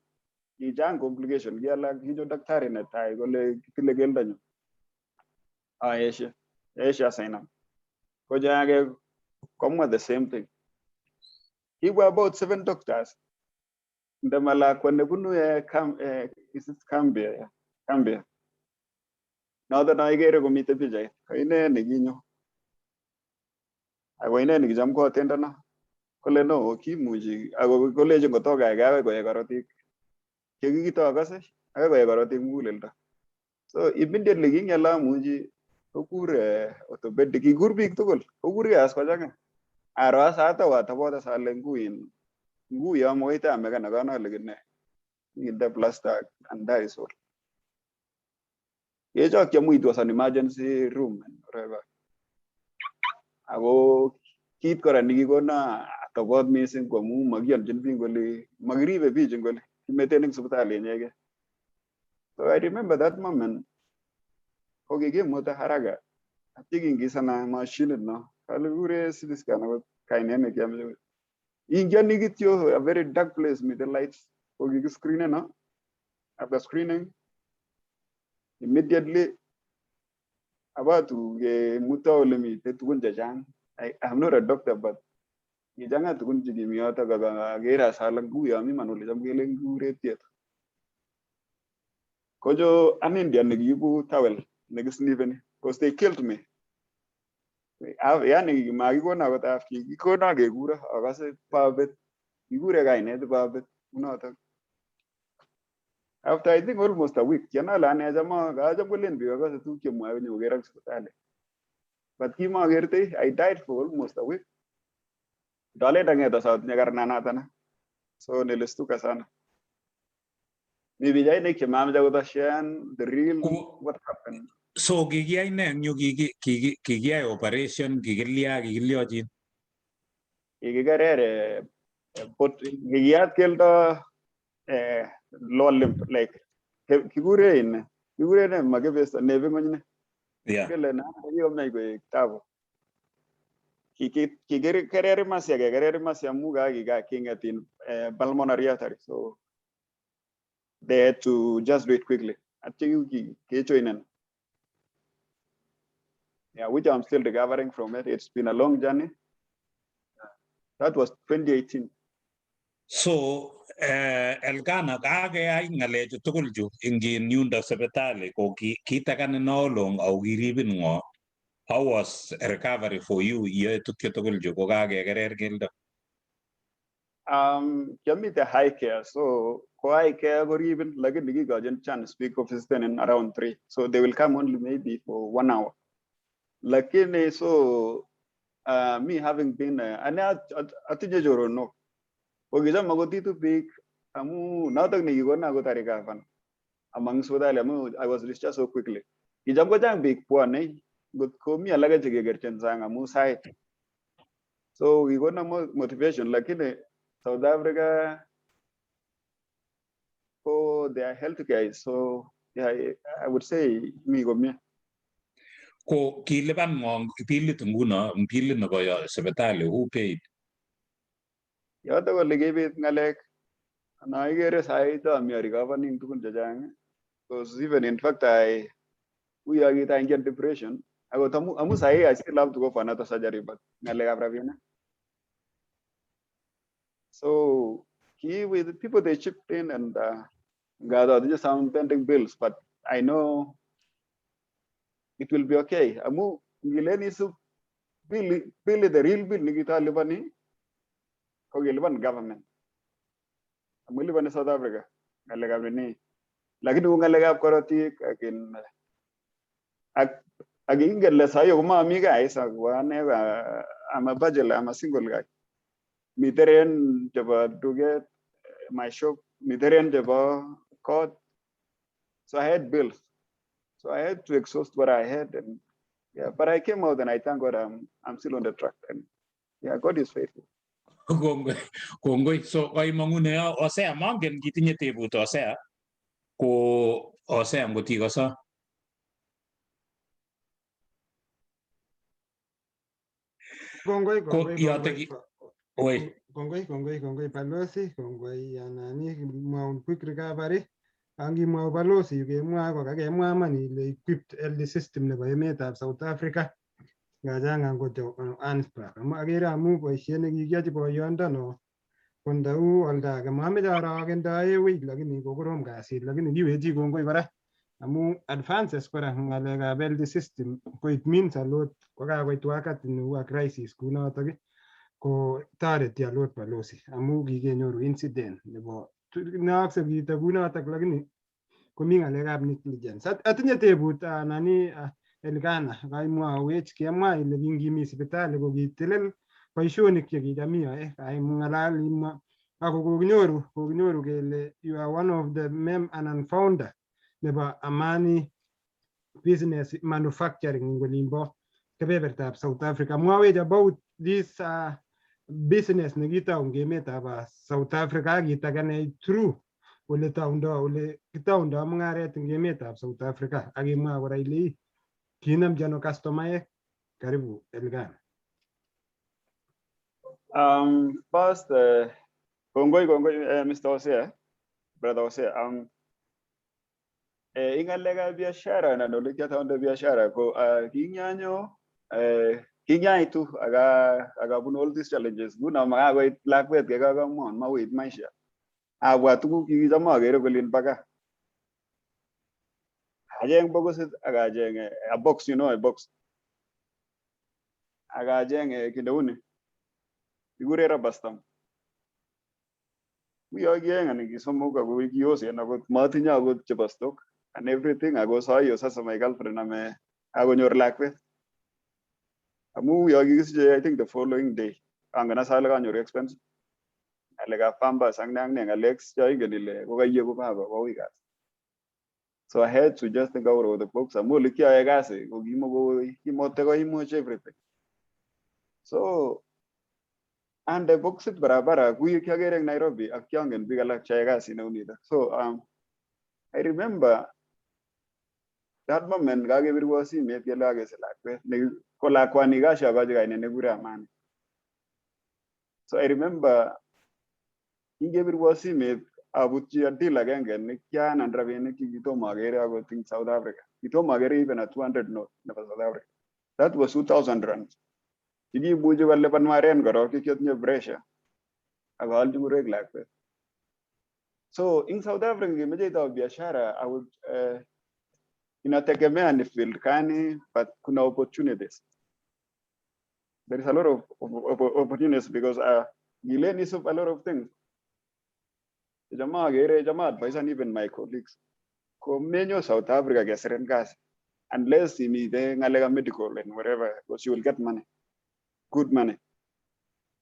kichang complication ki alak kinyo daktari netai kole kitile keldonyu. Aeshe. Aeshe asainam. Konyo age komwa the same thing. Kibwa about seven doctors. Ndama lakwa nebunu is it Cambia? Yeah. Cambia. Noto no ikere komite pichait. Ko ine nekinyo. Ako ine nekicham koatendana. Kole no kimuchi ako kolechin koto kaikai akoi koye korotik. Chekikitokose akoi koye korotik muguleldo. So immediately kingele amuchi kokur orthopedic, kikur biik tugul, kokurkei as kochang'a. Aro as atau atobot as ale nguin nguyo makoi tamekan akanai ale kine. Kinde plaster and that is all. Kechokyi amu it was an emergency room and whatever. Ako kit kora nekikona atobot missing ko amu makiyonchin biik kole makiribe biich eng oli kimeten eng sipitali inyegei. So I remember that moment ko kikimuta haraka atya kiingisana mashinit no kale kikure CT scan akot kainet nekiameche. Ingioni kityo a very dark place miten lights ko kikiscreeneno. After screening immediately abatu kemuto ole miten tugun chechang. I'm not a doctor but kichang'a tugun chekimi yotok ak aker as ale nguyo mi man ole cham kelen kikure theatre. Konyo an Indian nekiibu towel nekisnipeni because they killed me. Yani makikono akot af kikikono kekuro akase babet kikure kainet babet unotok. After I think almost a week kianai ale ane cham kacham kolen biik akase tuguk chemwoe konyokokerak sipitali. But kimakertoi I died for almost a week. Ndalen ang'et as atinye karnanatana. So nilistuka sana. Mi pichainik chemamache akot asharean the real what happened. So kikiyai ne eng yu kikiyai operation kikilya kikilyochin? Kikikerer but kikiyat keldo lower limb like kikure in kikure ne makibesta nebe ng'ony ne. Kele na kikomach koek tabu. Kikerer imasi kekerer imasi amu kinget in pulmonary artery, so they had to just do it quickly. Atyo kejoinen. Yeah, which I'm still recovering from it. It's been a long journey. That was 2018. So Elkana, kakeyai ng'alechu tugul chu eng yundo sipitali, ko kitakanin how long au kiribin ng'o? How was recovery for you iyoe tukchu tugul chu ko kakekerer keldo? Kiamite high care, so ko high care koribin, lakini kikochin chance biik ko in around 3, so they will come only maybe for 1 hour. Lakini so me having been ane atinye choronok ko kicham akotitu biik amu notok nekikona akot arecover among sipitali amu I was discharged so quickly. Kicham kochang biik bwonei, ngot komi alake chekekerchin sang amu sait. So kikona motivation, lakini South Africa ko their healthcare is so, yeah, I would say mi komie. Ko kilipan ng'o bilit nguno, bilit nebo sipitali, who paid? Yotok ole kibit ng'alek. Na ikere sai ami arecovering tugun chechang. Because even in fact I uyo kitaingian depression akot amu sahi I still have to go for another surgery, but ng'alekab rabinik. So ki with people, they chipped in and got just some pending bills, but I know it will be okay. Amu ngilen isub bill, the real bill nikitalipani ko kilipan government. Amu lipani South Africa ng'alekab nini. Lakini ko ng'alekab korotik ak in ak ingen le sahi komami gaa isa ko ane I'm a bachelor, I'm a single guy. Miten rent chebo duket, my shop, miten rent chebo kot. So I had bills. So I had to exhaust what I had, and yeah, but I came out and I thank God I'm still on the track, and yeah, God is faithful. Kongoi, kongoi. So kaimong'une Hosea, mongen kitinye tebut Hosea. Ko Hosea ngot ikoso. Kongoi, Ko kongoi, yote kongoi. Oi. Kongoi, kongoi, kongoi balozi, kongoi anani mwaun quick recovery. Angimwau balozi yu kemwa ko kakemwa iman ile equipped health system nebo emetab South Africa. Ngachang angot Johannesburg. Amu akere amu boisiet nekikiyochi boyondono kondau olda age mameche arokendoe wui lakini kokorom kasit, lakini kiwechi kongoi kora amu advances kora eng ng'alekab health system ko it means a lot kokakoit wakati neu a crisis kunotok ko toreti a lot balozi amu kikenyoru incident nebo neyookse kito kunotok, lakini komi ng'alekab negligence. Atinye tebut nani Elkana, kaimwowech kemwa ile kingimi sipitali ko kitilil boisionik chekicham iyoe, kaing'alal imwa ako kokinyoru kele you are one of the mem anan founder nebo Amani Business Manufacturing eng olimbo kebebertab South Africa. Mwawech about this business nekitou eng emetab South Africa ak itakenech through ole toundo ole kitoundo mung'aret eng emetab South Africa ak imwa kora ile ii kiinemchi ano customaek. Karibu Elkana. First, kongoi, kongoi, Mr. Hosea, Brother Hosea. Ing ng'alekab biashara anan ole kiataunde biashara ko kinyanyo kinyaitu akabun all these challenges. Nguno makakoit lakwet kekakamwon mauit maisha. Abwat tuguk kikicham akere kolin baka. Acheng bokosit ak acheng a box, you know, a box. Ak acheng kiy neuni. Kikure rubber stamp. Uyo ki aeng anan ki somok ako kiyosen akot matinye akot chebo stock and everything, ako sahiyo sasa my girlfriend ame akonyor lakwet. Amu yo kikisiche, I think the following day, angen as ale kanyoru expense. Ng'alekab pampers ak ne ak ne, ng'alek cho ingen ile kokaiyeku baba koui kasi. So I had to just think out of the box amu ole kiayoe kasi ko kimoko kimotekoimuch everything. So Ande boxit barabara kuy kiagere eng Nairobi ak kiangen biik alak cheyae kasit neu nitok. So I remember that moment kakebirwo simet kele kakesich lakwet ne ko lakwani kashakochi kainet nekikure Amani. So I remember kingebirwo simet abutyi a deal agenge ne kianam rabinik chekitomo akere akot eng South Africa. Kitomo akere even a 200 note nebo South Africa. That was 2000 rand. Chekimuchi kolipanwa rent korok kiotinye pressure ak aalchi ngoroik lakwet. So in South Africa ngimeche itau biashara, I would inategemea ni field gani, but kuna opportunities. There is a lot of opportunities because ngilen isub a lot of things. Jamaa akere jamaa advice even my colleagues. Komenyo South Africa kesirin kasi unless imite ng'alekab medical and whatever, because you will get money, good money.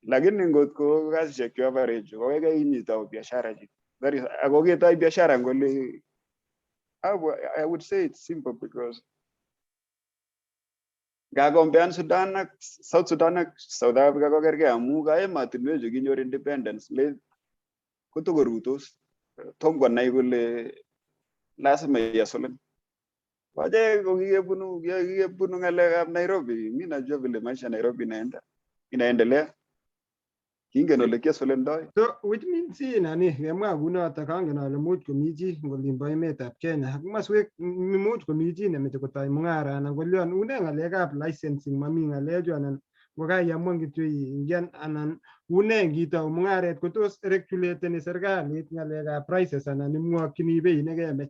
Lakini ngot ko kasisiek chu average ko kaikai inyitau biashara chito. That is, ako ketoi biashara ngole I would say it's simple because ngakombean Sudan ak South Sudan ak South Africa ko kerkei amu ka emotinwechu kinyor independence late kotokorutos tom konai kole lazima ihasolen. Achek ko kikebunu ng'alekab Nairobi, mi najua vile maisha Nairobi inaenda inaendelea, kingen ole kihasolendoi. So which means nani kemwa kunotok angen ale much komi chi eng olimbo emetab Kenya ak maswek much komi chi nemeche kotoi mung'ara anan kolion une ng'alekab licensing mami ng'alechu anan kokaiamuan kityo iingian anan une ngitou mung'aret kotos regulateni serikalit ng'alekab prices anan imwokchini beit nekemech?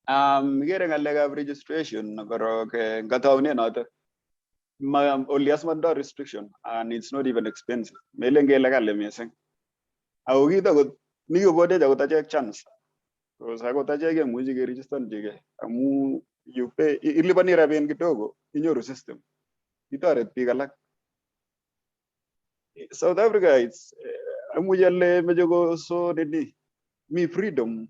Ikere ng'alekab registration korok ngataune notok ma olias matindoi restriction and it's not even expensive, melen kele kali missing. Ako kit akot nikikonech akot achek chance because akot achek kemuchi keregistanchigei amu you pay, iliponi rabin kidogo inyoru system kitoret biik alak. South Africa it's amuchi ale meche ko so nini mi freedom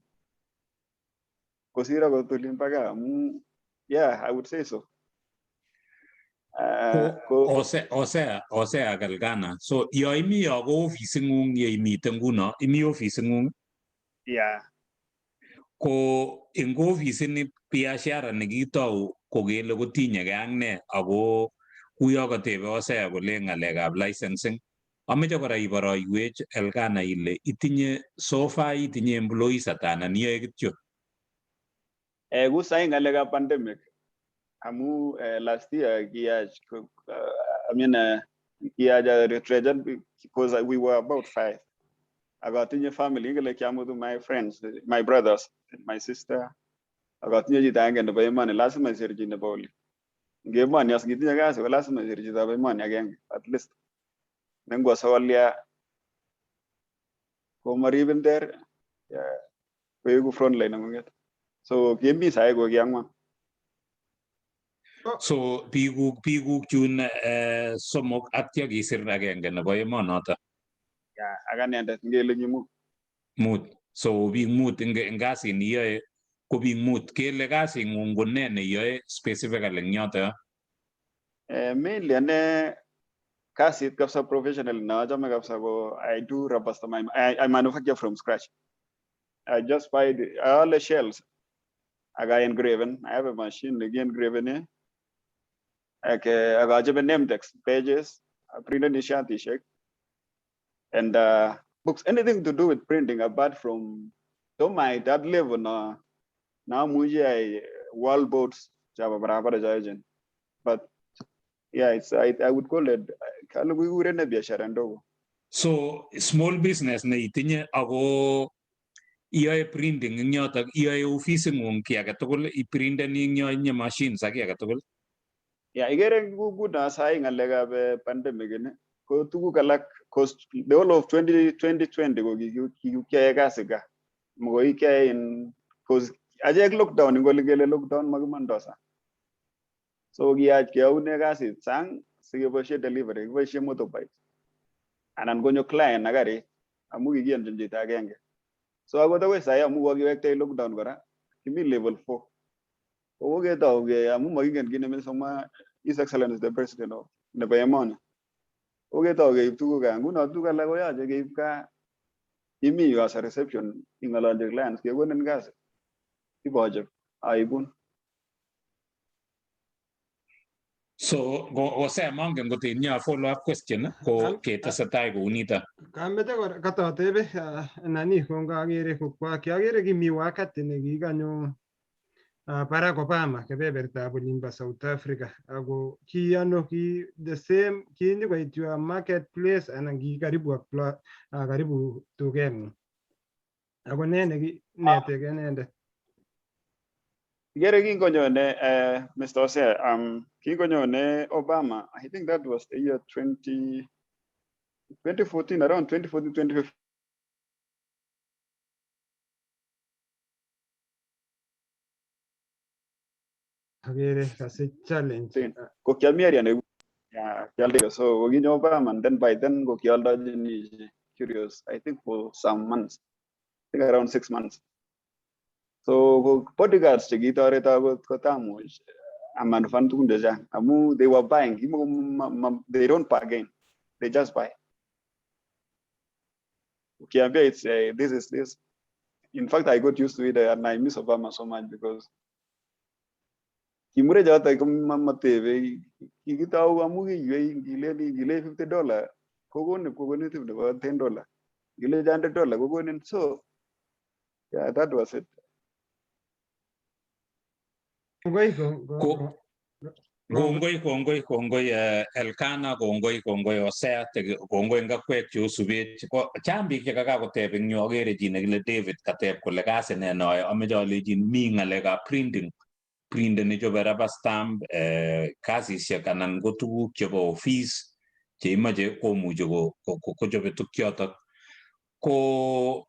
kosir akot olin pa gaa amu, yeah, I would say so. Osea Elkana, so yo imi yo ko ofising'ung ye imiten nguno, imi ofising'ung? Yeah. Ko eng ofisini biashara nekitou ko kele kotinyegei ak nee ako kuyo katebe Hosea kole ng'alekab licensing. Ameche kora iboroiwech Elkana ile itinye so far itinye employees ata anan iyoe kityo? Ku sai ng'alekab pandemic amu last year kiyach I mean kiyach retrench because we were about five. Akatinye family kele kiamutu my friends, my brothers and my sister. Akatinye chito agenge nebo emoni, lazima isir chi nebo oli. Eng emoni as ngitinye kasi ko lazima isir chitab emoni agenge at least. Nengwo sokolya komaribin ter, yeah, koeku frontline neng'ung'et. So kemi sai ko ki ang'wan. So biikuk chun somok atya kisir agenge nebo emonoto. Yeah, ak anendet ngele ki mut. Mut. So biik mut eng kasit niyoe ko biik mut. Kele kasing'ung ko ne neyoe specifically eng yoto yo? Mainly ane kasit kabisa professional na achame kabisa ko I do rubber stamp. I manufacture from scratch. I just buy all the shells. Ak I engraven. I have a machine neki engraven ak achobe name tags, pages, printeni shatishek and books, anything to do with printing apart from tomait that level na amuchi ai wall boards chabo barabara chaechen. But yeah, it's I would call it kale kikuren ne biashara ndogo. So small business ne itinye ako iyoe printing eng yotok, iyoe ofising'ung kiy age tugul, iprinteni eng yo itinye machines ak kiy age tugul? Yeah, ikere nguno sai ng'alekab pandemic ini ko tuguk alak cause the whole of 20, 2020 ko kikiyoe kasi gaa. Makoi kiyae in cause achek lockdown ing ole kele lockdown makimondo sang. So kiyach keyoune kasit sang sikeboishe delivery, kiboishe motorbike. Anan konyo client ak karit amu kikiyonchin chito agenge. So akot akoi sai amu kokiwektech lockdown kora, kimi level 4. Ko koketou ke amu makingen kit nemoche komwa His Excellency the President of nebo emoni. Koketou keib tuguk gaa, nguno tuguk alak koyoche keib gaa. Imi yu as a reception ing'ololchi clients kekonin kasi ibochob aibun. So Hosea mongen ngot itinye follow up question ko ketesetai kounito. Kameche kora katatebe nani kongakere kokwa kiakere kimi wakati nekikanyo Barack Obama kebebertab olimbo South Africa ako ki ano ki the same kinyokoit your marketplace anan ki karibu ak karibu tukeng'ung ako ne nekineteke inendet? Ikere kingonyone Mr. Hosea, kingonyone Obama, I think that was the year 2014, around 2014, 2015. Akere kasich challenge. Ko kiami area ne kialdo, so kokinyo Obama and then by then ko kialdochini Curious, I think for some months, I think around 6 months. So ko bodyguards chekitoreto akot kotamuch amanufan tugun chechang amu they were buying, they don't bargain, they just buy. Ukiambia it's this is this. In fact, I got used to it and I miss Obama so much because kimure choto komatebe kikitou amu kiywei ngileni ngilei $50 kokonin kokonin tip nebo $10 ngilechi $100 kokonin, so yeah, that was it. Kongoi kongoi kongoi Elkana, kongoi kongoi Hosea, kongoi ngakwek cheosubech. Chang biik chekakakoteb eng yu, akere chi nekile David kateb kole kasi ne noe, ameche alechin mi ng'alekab printing, printeni chobe rubber stamp, kasisiek anan ko tuguk chebo office cheimoche komuche kochobe tukchotok. Ko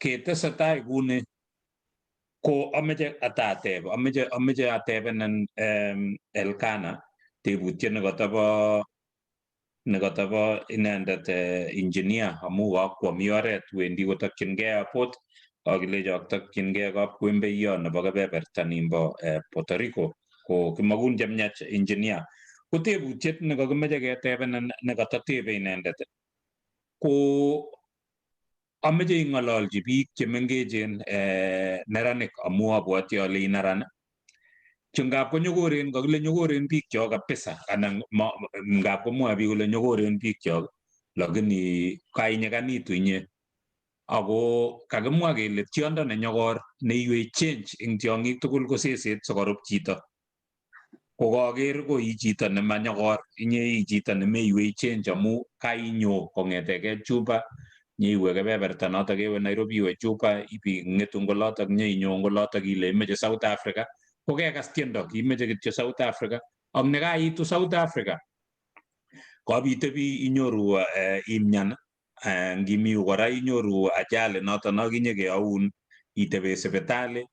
ketesetai kuni ko ameche atateb, ameche atebenen Elkana tebutiet nekotabo inendet engineer amu kakwo mi oret wendi kotokyingei airport akilecho tokyingei kapkwembeiyo nebo kebeberta nimbo Puerto Rico ko kimakun chemiach engineer. Ko tebutiet nekokimoche ketebenen nekatotebe inendet ko ameche ing'ololchi biik chemengechen neranik amu abwoti ale neran che ngap konyokoren kakile nyokoren biikchok kabisa anan ngap komwoe biik kole nyokoren biikchok lakini kainyekanitu inye ako kakimwa kele tiondo nenyokor neiywei change eng tiong'ik tugul ko seset sikorup chito. Ko kaker ko i chito nemanyokor inye i chito nemeiywei change amu kainyo kong'etekei Juba nyeiwe kebeberta notok kewe Nairobi iwe Juba ibing'etu ngolotok nyeinyo ngolotok ile imeche South Africa ko kekas tiendo kimeche kityo South Africa ak nekaitu South Africa kabitebi inyoru imyan ngimiu kora inyoru ajali noton akinye keyoun itebe sipitali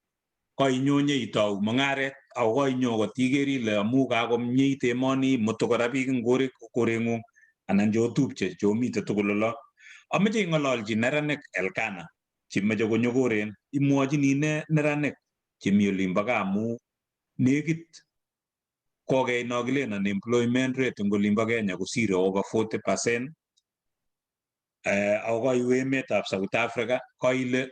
koinyonye itou mung'aret ako koinyo kotiker ile amu kakomyeit emoni mutu kora biik eng koreng'ung anan cheotupche cheomite tugul olo. Ameche ing'ololchi neranik Elkana chemeche konyokoren imwochini ne neranik chemi olimbo gaa amu nekit kokei no kilen unemployment rate eng olimbo Kenya kosire over 40% ako kaiwe emetab South Africa kaile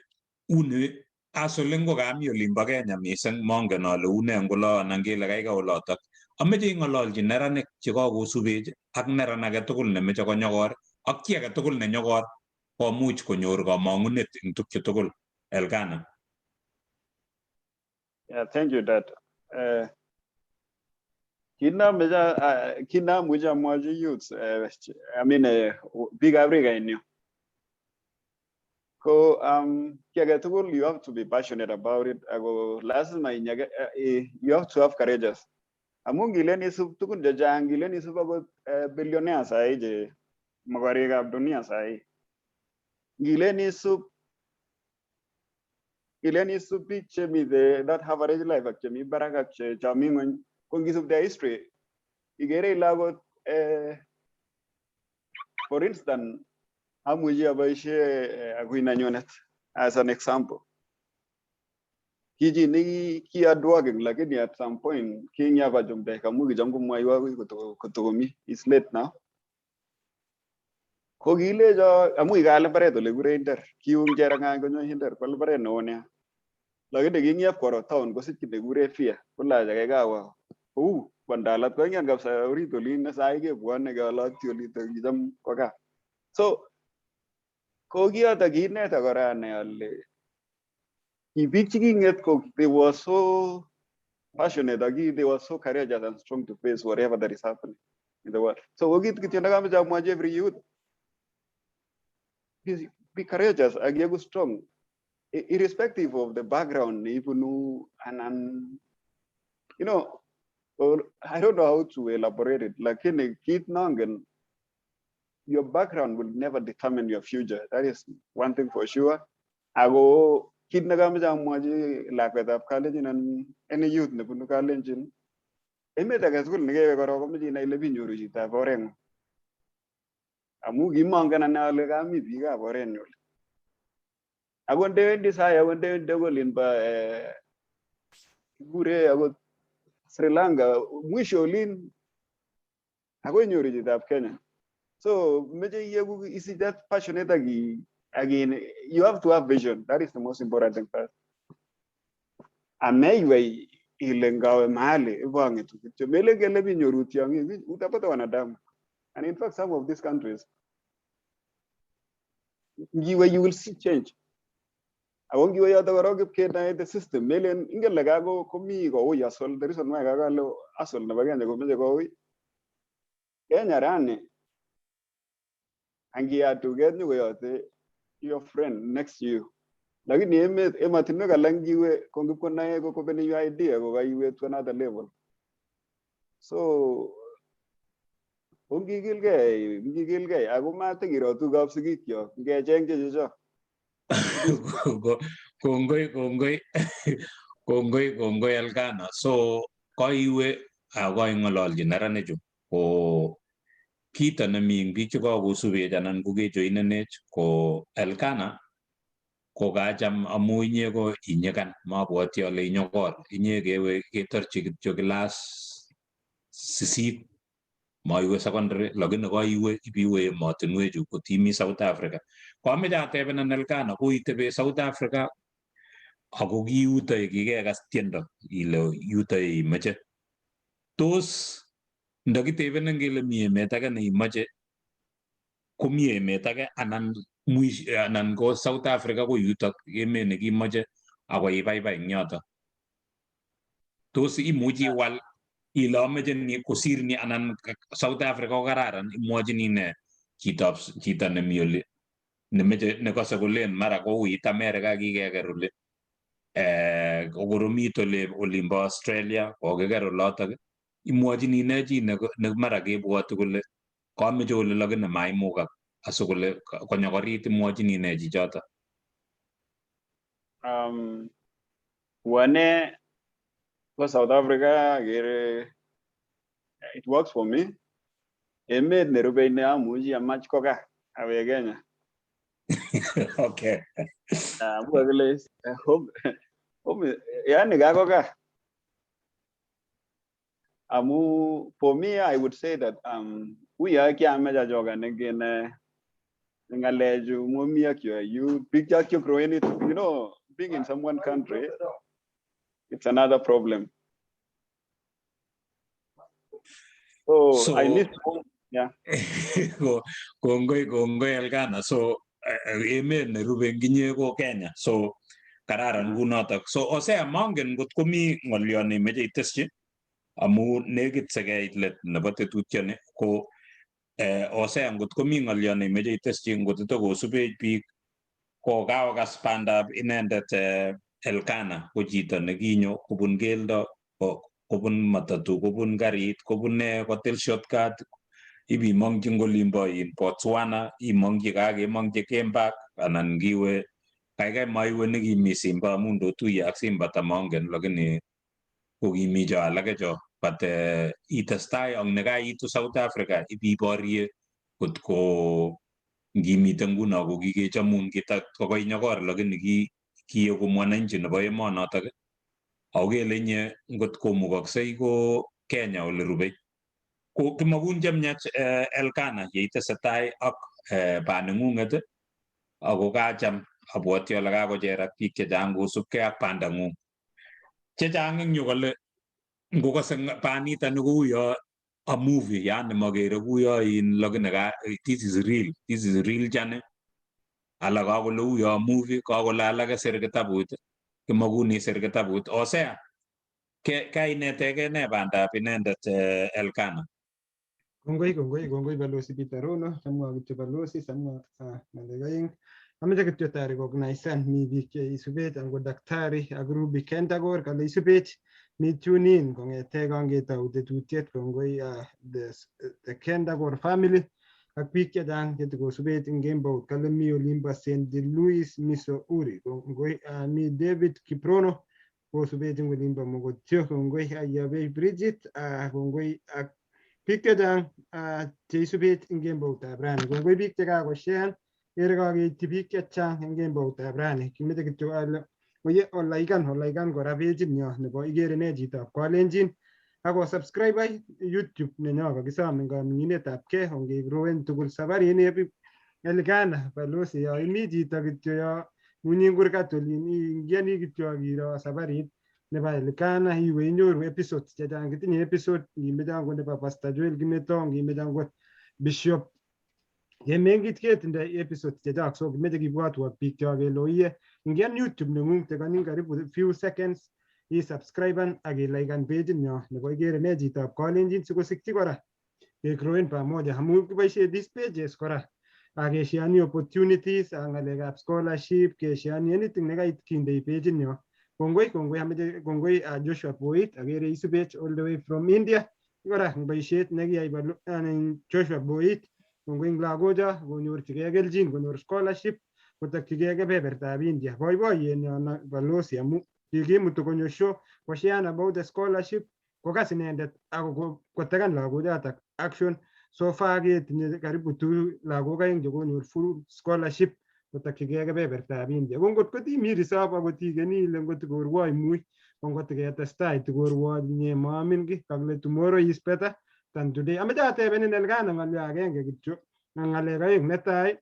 uni asolin ko kami olimbo Kenya mising mongen ale une eng olo anan kele kaikai olotok. Ameche ing'ololchi neranik chekakosubech ak neran agetugul nemeche konyokor ak chi agetugul nenyokor komuch konyor kamong'unet eng tukchu tugul. Elkana. Yeah, thank you, Dad. Kinamuche amwochi youths, I mean, biikab rikainyu ko kiy agetugul you have to be passionate about it ako lazima inyeke, you have to have courageous amu ngilen isub tugun chechang, ngilen isub akot billionaire sahi che mokorikab dunia sahi, ngilen isub biik chemite that average life ak chemi barak ak chomi ng'weny ko ngisub their history ikere ile akot for instance amuchi aboisie akui nenyunet as an example. Ki chi ne ki hardworking lakini at some point kingyaba chumbek amu kicham komwoiwo akui kotokomi. It's late now. Ko kilecho amu kikaal mbaret ole kikure Hinder, kiung cherangany konyo Hinder kwal mbaret neo nea. Lakini king'ep koro town kosich kiy nekikure fia, kolach ake kawa kou kwandalat koingen kabisa orit olin ne sai kebwone keoloti olito kicham ko gaa. So ko kiyoto kiineta kora anai ale ki biik cheking'et ko they were so passionate ak they were so courageous and strong to face whatever that is happening in the world. So ko kit kityo nekameche amwachi every youth, be courageous ak yeku strong irrespective of the background neibunu anan you know or I don't know how to elaborate it, lakini kit nongen, your background will never determine your future. That is one thing for sure. Ako kit nekameche amwachi lakwetab Kalenjin and any youth nebunu Kalenjin, emet age tugul nekewe korok komeche inai ile binyoru chitab oreng'ung. Amu kimongen ane ale kami biikab orenyu oli. Ako ndewendi sai, ako ndewendi akoi olinbo kikure akot Sri Lanka, mwisho olin akoi inyoru chitab Kenya. So meche iyeku isich that passionate ak you have to have vision. That is the most important thing first. Ameiwei ile ngawe mahali ibong'etu kityo. Melen kele binyoru tiong'ik, utapata wanadamu. And in fact, some of these countries, ngiwe you will see change. Ako ngiwe yoto korok ipkenae the system, melen ingen le gaa komi koui hustle. The reason why kakale hustle nebo Kenya komeche koui. Kenya rani, angiyat duket nyokoyote your friend next to you. Lakini emet emotinwek alak ngiwe ko ngipkonae kokopeni your idea kokaiwe to another level. So ongikilgei, ngikilgei ako matikiro tugukab sigikyok, ngecheng che chechok. Kongoi, kongoi, kongoi, kongoi Elkana. So koiwe ako koing'ololchi neranichu ko kito nemi eng biik chekakosubech anan kokejoinenech ko Elkana ko kacham amu inye ko inyikan, mabwoti ale inyokor, inye kewe ketorchi kityo class 8, maiwe secondary, lakini koiwe ibiwe emotinwechu kotimi South Africa. Koameche atebenan Elkana, koitebe South Africa ako kiuto kikekas tiendo ile yuto imoche. Tos ndakitebenen kele mi emet age neimoche, komi emet age anan anan ko South Africa ko yutok emet nekimoche ako ibaibai eng yotok? Tos imuchi iwal ile amoche ni kosir ni anan South Africa ko kararan, imwochini ne chitab chito nemi oli nemeche nekose kolen mara kouit America kikeker oli, kokoromit ole olimbo Australia kokiker olotok, imwochini ne chi ne mara kebwoti kole kameche ole lakini maimukak asikole konyokorit, imwochini ne chichoto? Wane ko South Africa akere it works for me. Emet nerube ne amuchi amach ko gaa awek Kenya. Amu kakile home, home, yani gaa ko gaa. Amu for me I would say that uya kiamech achokan eng ng'alechu momi ak you biik cha growing it, being in someone country, it's another problem. So I miss home. Yeah. Kongoi, kongoi Elkana. So emet nerube eng inye ko Kenya. So kararan kunotok. So Hosea, mongen ngot komi ng'olyo neimeche itesyi amu nekit sekeit let nebo tetutyoni ko Hosea, ngot komi ng'olyo neimeche itesyi ngot itokosubech biik ko kaokas bandab inendet Elkana ko chito nekinyo kobun keldo, kobun matatu, kobun karit, kobun ne kotil shortcut ibimong'chi olimbo in Botswana, imong'chi kakemong'chi Game Park anan kiwe kaikai maiwe nekimi Simba amu ndotuye ak Simba tamongen lakini kokimi cho alake cho, but itestai ak nekaitu South Africa ibiborie kot ko ngimite nguno ko kikechomun kokoinyokor lakini kieku mwananchi nebo emonotok ako kele inye ngot komukoksei ko Kenya ole rubei. Ko kimakun chemiach Elkana yeitesetai ak Baning'ung'et ako kacham abwoti ale kakocherak biik chechang kosubkei ak bandang'ung. Chechang eng yu kole ngokose banitani kouyo a movie, yani makere kuyo in lakini this is real, this is real journey. Alak kakole uyo movie, kakole alake sir kitabut, kimakun isir kitabut. Hosea, kainetegei ne bandab inendet Elkana? Kongoi, kongoi, kongoi Balozi Peter Rono, samwa kityo Balozi, samwa ng'alek aeng. Ameche kityo ta recognize mi biik che isubech ango daktari ak Ruby Kendagor kale isubech mi tune in kong'ete kangetou tetutiet. Kongoi the Kendagor family ak biik chechang chetikosubech eng kembout. Kale mi olimbo St. Louis, Missouri. Kongoi. Mi David Kiprono kosubech eng olimbo Mogotio. Kongoi. Ayabei Bridget, kongoi ak biik chechang cheisubech eng kemboutab rani. Kongoi biik chekakoshare, kere kakeityi biik chechang eng kemboutab rani. Kimeche kityo ale oye olaikan, olaikan kora pageit nyo nebo Ikere Ne Chitab Kalenjin ako subscribe YouTube nenyo. Kakisom eng kaming'inetab kee ongegrowen tugul sabarini Elkana. Balozi, yo imi chito kityo yo munyi kurgat olin ingiani kityo akiro sabarit nebo Elkana, iwe inyoru episodes chechang. Kitinye episode ngimeche angot nebo Pastor Joel Kimeto, ngimeche angot Bishop Kemengit, ketindoi episodes chechang. So kimeche kibwatwot biik cho kele oiye ingian YouTube nengung, tekonin karibu few seconds, isubscriben ak ilaikan pageit nyo nebo Ikere Ne Chitab Kalenjin sikosikyi kora kegrowen pamoja, amu kiboisie these pages kora ak keshareani opportunities ak ng'alekab scholarship, keshareani anything nekait kindei pageit nyo. Kongoi, kongoi. Ameche kongoi Joshua Boit, akere isubech all the way from India kora eng boisiet nekiyai Joshua Boit. Kongoi eng lagocho konyorchigei kelchin konyor scholarship kotokchigei kebebertab India. Boiboiyenyo balozi amu kikimutu konyo show kosharean about the scholarship, kokas inendet ak kotekan lagochotok action. So far ketinye karibu tu lagok aeng chekonyor full scholarship kotokchigei kebebertab India. Ko ngot kotimi reserve akot ikeni ile ngot korwoi mui, ko ngot ketestai tikorwoi inye maamin ki kakile tomorrow is better than today. Ameche atebenin Elkana ng'olyo agenge kityo, ng'alek aeng. Netai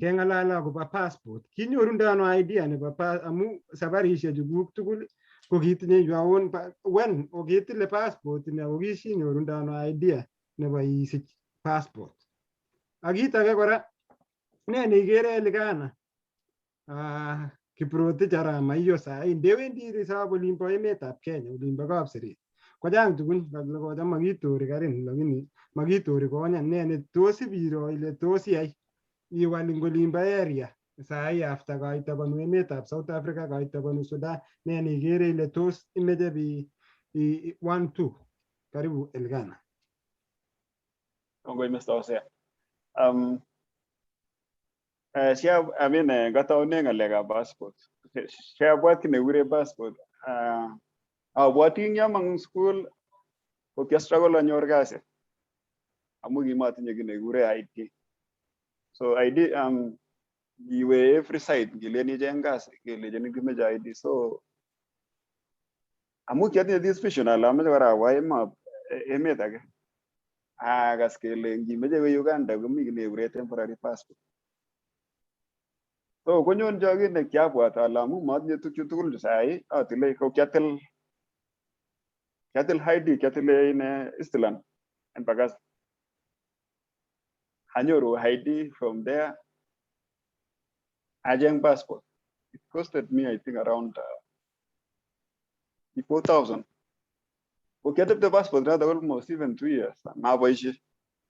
keng'alale akobo passport. Kinyorundo ano idea nebo amu sabarishek chukuk tugul ko kitinye your own when okitile passport ni ako kisinyorundo ano idea nebo isich passport? Ak kit age kora, ne neikere Elkana Kiprotich Arap Maiyo sahi ndewendi resop olimbo emetab Kenya, olimbo Kapseret kochang tugun kakile kocham makitori karin lakini makitori konya. Ne ne tos ibiro ile tos iyai iwal ing olimbo area sahi after kaitobonu emetab South Africa, kaitobonu Sudan? Ne neikere ile tos imeche bi one two? Karibu Elkana. Kongoi, Mr. Hosea. Sia, I mean, kataune ng'alekab passport. Siabwat kiy nekikure passport. Abwati eng yamang'u school ko kia struggle anyor kasi amu kimatinye kiy nekikure ID. So ID, iwe every site ngilen icheng kasi kelechinin kimeche ID. So amu kiatinye this vision ale ameche kora awa emet age, akas kele ngimeche iwe Uganda komi kiy nekikure temporary passport. So konyonjo kit ne kiabwat ale amu matinye tukchu tugul chu sahi atile ko kiatil ID, kiatile in Eastland Embakasi. Anyoru ID from there, acheng passport. It costed me, I think, around 4,000. Ko kiatepte passport noto almost even 2 years maboisie.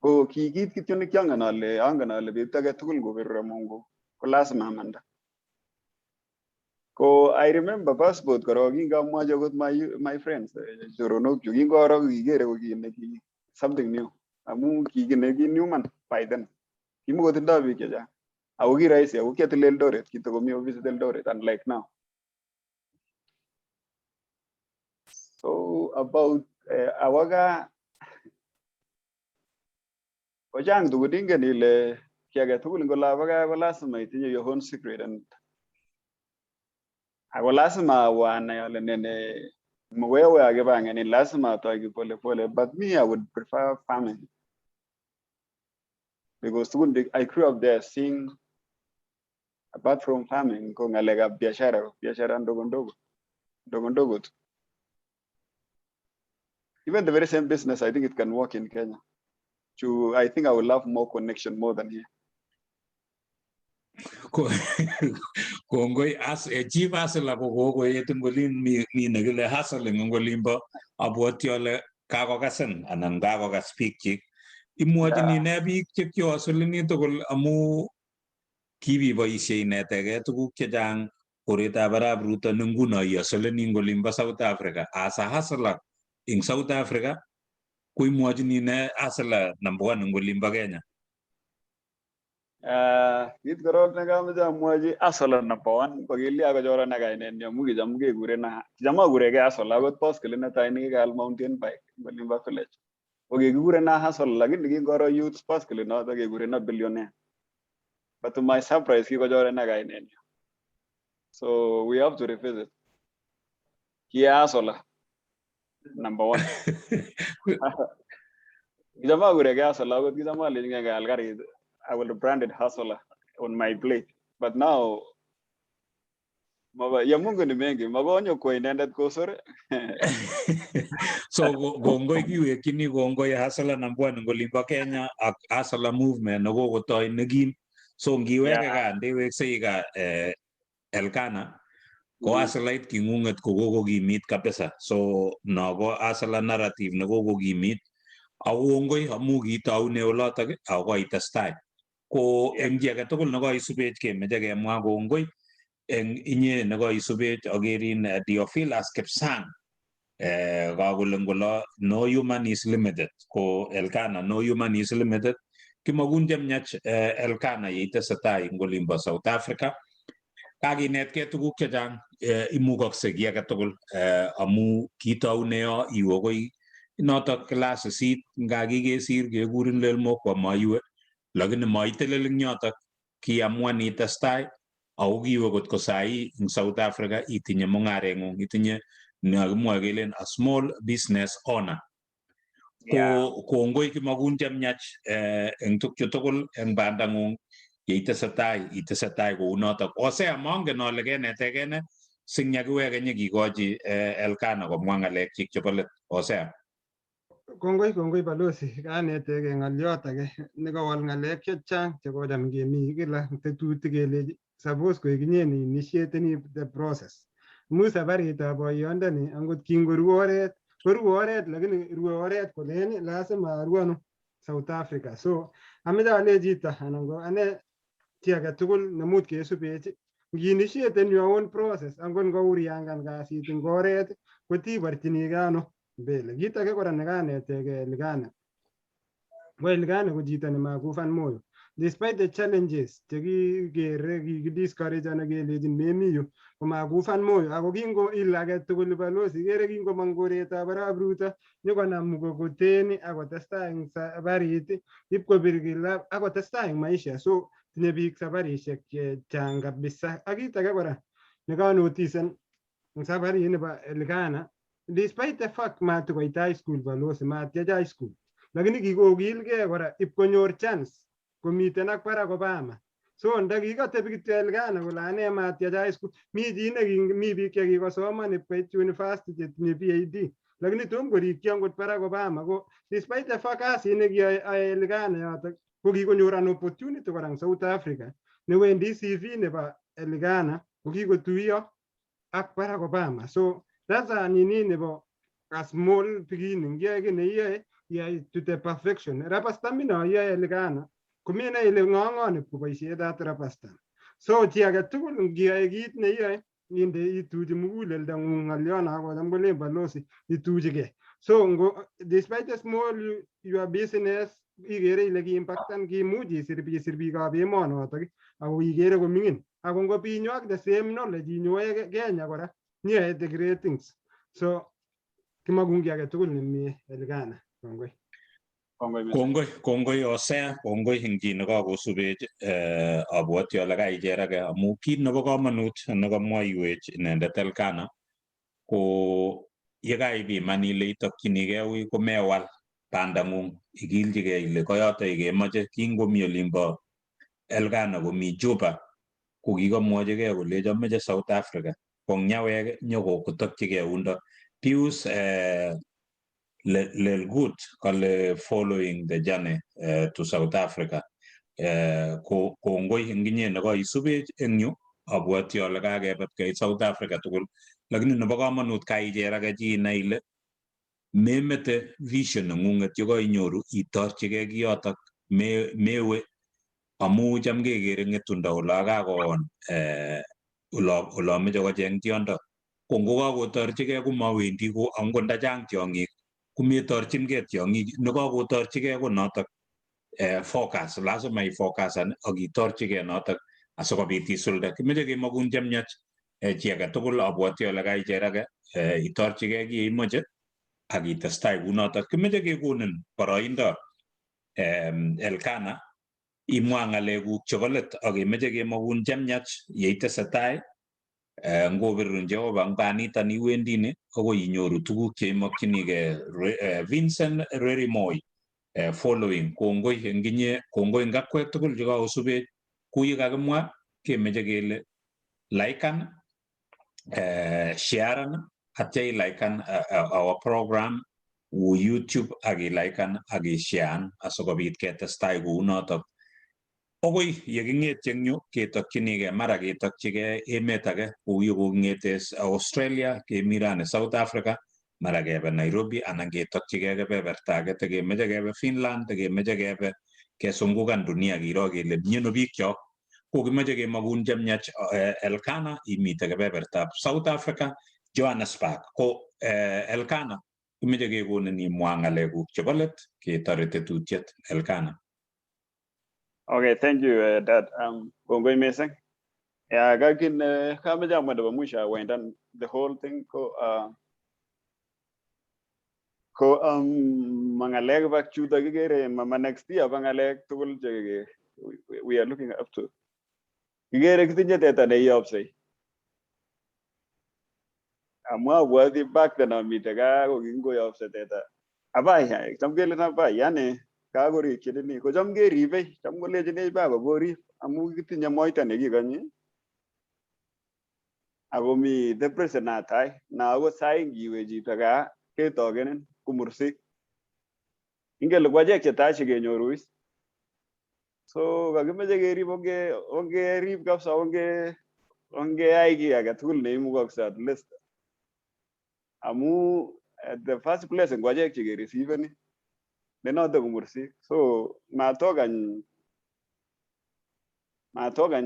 Ko ki kit kityo ne kiangen ale angen ale betut age tugul ngoberura Mungu ko lazima amanda. Ko I remember passport korok kingamwochi akot my friends, choronokchu, kingoro kikere ko kit ne ki something new amu ki kiy ne ki new man by then. Kimokotindoi biik chechang. Ako ki rahisi ako kiatile Eldoret, kitokomi ofisit Eldoret, unlike now. So about awo gaa kochang tugun, ingen ile kiy age tugul eng olabo gaa ko lazima itinye your own secret and ako lazima awo anai ale ne ne mwewe akipanganin, lazima atoi ki pole pole, but me, I would prefer farming. Because tugun I grew up there seeing, apart from farming, ko ngalekab biashara, biashara ndogo ndogo ndogo ndogo tu. Even the very same business, I think it can work in Kenya. To I think I will love more connection more than here. Kongoi as chief hustler ko kokoet eng olin mi nekile hustling eng olimbo. Abwoti ale kakokasin anan kakokas biikchik. Imwochini ne biik che kiosulini tugul amu kibiboisie inetegei tuguk chechang koretab arap Ruto ne nguno iosulini eng olimbo South Africa as a hustler ing South Africa, ko imwochini ne hustler number one eng olimbo Kenya? Kit korok nekamoche amwochi hustler number one ko kilia kochorana kainenyu amu kicham kekurena, kicham akureke hustler akot baskilit netai nekikaal mountain bike eng olimbo village. Ko kikikurena hustler, lakini kingoro youth baskilit noto kekurena billionaire. But to my surprise, kikochorana kainenyu. So we have to revisit. Kia hustler number one. Kicham akureke hustler akot kicham alenjini kaal karit, I will brand it hustler on my plate. But now, ya Mungu ni mengi, magonyo kwa inendet kosor. So kongoi, kiwekchini kongoi hustler number one eng olimbo Kenya ak hustler movement nekokotoi nekim. So ngiweke kaa, ndeweksei kaa Elkana, ko hustlait king'ung'et ko kokokimit kabisa. So no ko hustler narrative nekokokimit. Ako kongoi amu kiitoune olotok ako koitestai. Ko eng chi age tugul nekoisubech kemeche kemwa kongoi eng inye nekoisubech. Akerin Theophilus Kipsang, kakole ngolo no human is limited. Ko Elkana, no human is limited. Kimakun chemiach Elkana yeitesetai eng olimbo South Africa. Kakinetkei tuguk chechang. Imukokse kiy age tugul amu kitoune yo iwe akoi notok class sisit, nga kikesir kekurin lelmokwa maiwe, lakini maitelel eng yotok, kiamuan itestai ako kiwe kot ko sai eng South Africa itinye mung'areng'ung, itinye nekakimwoe kelen a small business owner. Ko kongoi, kimakun chemiach eng tukchu tugul eng bandang'ung yeitesetai itesetai kounotok. Hosea, mongen ale kenetegei ne sinyakiweke nyikikochi Elkana komwa ng'alekchik chebo let. Hosea. Kongoi, kongoi balozi. Kanetegei ng'olyot age nekowal ng'alek chechang chekocham kemi kila tetutik kele suppose koik inye ne initiateni the process. Imuch sabaritab boyondoni angot kingoru oret koru oret, lakini rue oret kolen lazima aru ano South Africa. So ameche ale chito anan ko ane chi age tugul nemuch kesubech, ngiinitiaten your own process, angot ngouriangan kasit eng oret kotiborchinigei ano mbele. Kit age kora nekanetegei Elikana, ko Elikana ko chito nemakufan moyo despite the challenges chekikere kikidiscourage anan kelechin memi yu, komakufan moyo. Ako kingo il age tugul balozi, ikere kingomong koretab arap Ruto nyokonam mkokoteni akotestai eng sabarit ipkobir kila akotestai eng maisha. So tinye biik sabarishek chechang kabisa. Ak kit age kora nekanotisen eng sabarit nebo Elikana, despite the fact matukoit high school balozi, matiach high school, lakini kikokilgei kora ipkonyor chance komiten ak Barack Obama. So ndakikatebi kityo Elikana kole ane matiach high school, mi chi mi biik chekikosoman ipkoit university chetinye PhD, lakini tom korikyi angot Barack Obama. Ko despite the fact kasit nekiyoe Elikana yotok, ko kikonyor an opportunity kora eng South Africa newendi CV nebo Elikana ko kikotuiyo ak Barack Obama. So that's a nini nebo a small beginning. Yoe kiy neiyoe, iyai to the perfection. Rubber stamp ino iyoe Elikana komenai ile ng'ong'on ipkoboisie that rubber stamp. So chi age tugul ngiyoe kit neiyoe, inde ituchi muguleldang'ung ng'olyon akocham kolen balozi ituchigei. So ngo despite the small your business, ikere ile kiimpactan, kimuch isir biikab emonotok ako ikere koming'in, ako ngobinyo ak the same knowledge inyoe Kenya kora nyoe the great things. So kimakun kiy age tugul nemie Elikana. Kongoi. Kongoi missing. Kongoi, kongoi Hosea, kongoi eng chi nekakosubech. Abwoti ale kaicherake amu kit nebo komonut nekamwoiwech inendet Elkana ko yekaipiman ile itokchinigei ui komewal. Bandang'ung ikilchigei ile koyoto ikemoche. Kingomi olimbo Elkana komi Juba kokikamwochigei kolech amoche South Africa, ko nyawek nyokotokchigei yundo. Pius Lelgut kale following the journey to South Africa. Kongoi eng inye nekaisubech eng yu, abwoti ale kakebe keit South Africa tugul, lakini nebo komonut kaicher chi inai ile memete vision neng'ung'et yekoinyoru, itorchigei kiyotok, mewe amu cham kekere ng'etundo olo kakoon olo meche kocheng tiondo, ko ngokakotorchigei komawendi ko angot ndachang tiong'ik kometorchingei tiong'ik, nekakotorchigei ko notok focus, lazima ifocusan ak itorchigei notok asikobit isulde. Kimeche kemokun chemiach chi age tugul, abwoti ale kaicher age itorchigei kiy imoche ak itestai kunotok. Kimeche kekonin boroindo Elkana imwa ng'alekuk chebo let ak kemeche kemokun chemiach yeitesetai, ngobirun Jehova eng banito iwendi ni akoi inyoru tuguk cheimokchinigei. Vincent Rerimoi following, kongoi eng inye, kongoi eng akwek tugul chekakosubech. Kou ye kakimwa kemeche kele laikan, sharean atya ilaikan our program uu YouTube ak ilaikan ak isharean asikobit ketestai kounotok akoi yeking'etye eng yu ketokchinigei, mara ketokchigei emet age kou ye koking'ete Australia kemi rani South Africa, mara kebe Nairobi anan ketokchigei kebeberta age, tekemeche kebe Finland, tekemeche kebe kesungukan dunia kiro kele mieno biikchok. Kokimoche kemokun chemiach Elkana imite kebebertab South Africa, Johannesburg. Ko Elkana kimoche kekonin imwa ng'alekuk chebo let ketore tetutiet, Elkana. Okay, thank you, Dad. Kongoi missing. Yeah, kakin kameche amwa nebo mwisho awendan the whole thing ko ma ng'alek bak chuto kikere ma next year ba ng'alek tugul che we are looking up to. Kikere kitinye teta neiyopsei. Amu abwati back then amite gaa ko kingoyopse teta. Abai, cham kelen abai, yani kakorikyi nini, ko cham keribe, cham kolechinech baba korib amu kitinye moita nekikonyi. Ako mi depression natai na akot sai ngiwe chito gaa ketokenin ko mursik. Ingen ile ko achek chetai chekenyoru is. So kakimeche kerib, ongerib kabisa, ongeyai kiy age tugul neimukokse at least. Amu at the first place ngo achek chekerisiveni ne noto ko mursik. So matokany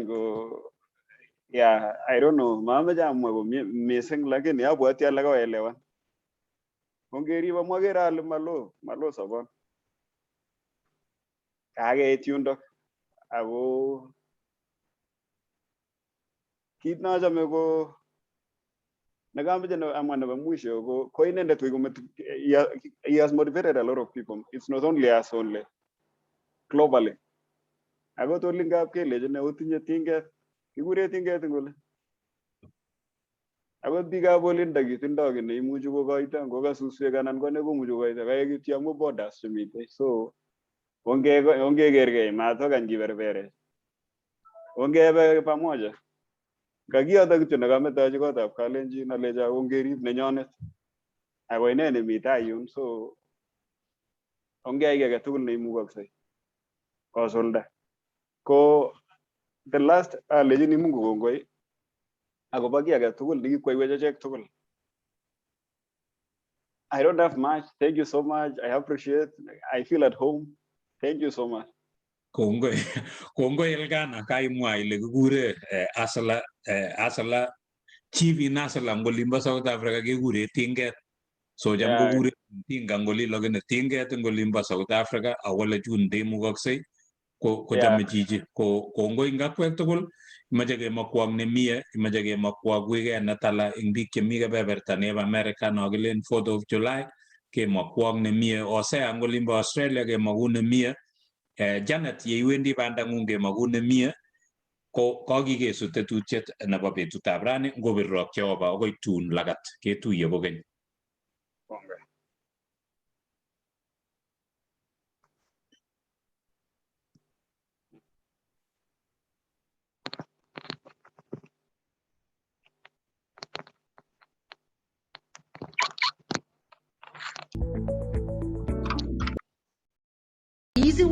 ko yeah, I don't know, mameche amwa komie missing lakini abwati ale koelewan. Ongerib amu akere ale malo sobon. Kakeit yundok ako kit nochome ko nekameche amwa nebo mwisho ko inendet he has motivated a lot of people. It's not only us only, globally. Akot olingap kelechini otinye tinget, kikure tinget eng oli. Akot biikab olin ndakitindoi kiy neimuchi kokoito ngoka suswek anan ko ne komuchi kokoito kaek kityo amu borders chemitei. So ongekerkei, matokany kiberberech. Ongebe pamoja. Ka kiyoto kityo nekametochi kotab kalenjin alecho ongerib nenyonet. Ako ine nemi tai yun, so ongeyai kiy age tugul neimukoksei kosulda. Ko the last alechini Mungu kongoi akobo kiy age tugul nekikwoiwech achek tugul. I don't have much. Thank you so much. I appreciate. I feel at home. Thank you so much. Kongoi, kongoi Elkana, kaimwa ile kikure Asala, Asala chief in Asala eng olimbo South Africa kekure tinget. So cham kokure tinga eng olin lakini tinget eng olimbo South Africa akole chun ndemukoksei ko kochame chichi ko kongoi eng akwek tugul. Imoche kemokwok nemie, imoche kemokwok weekend netala eng biik chemi kebeberta nebo America no kilen 4th of July kemokwok nemie. Hosea eng olimbo Australia kemokun nemie. Janet yeiwendi bandang'ung kemokun nemie. Ko kakikesu tetutiet nebo betutab rani, ngobirok Jehova akoi tun lagat ketuiye kokeny. Kongoi.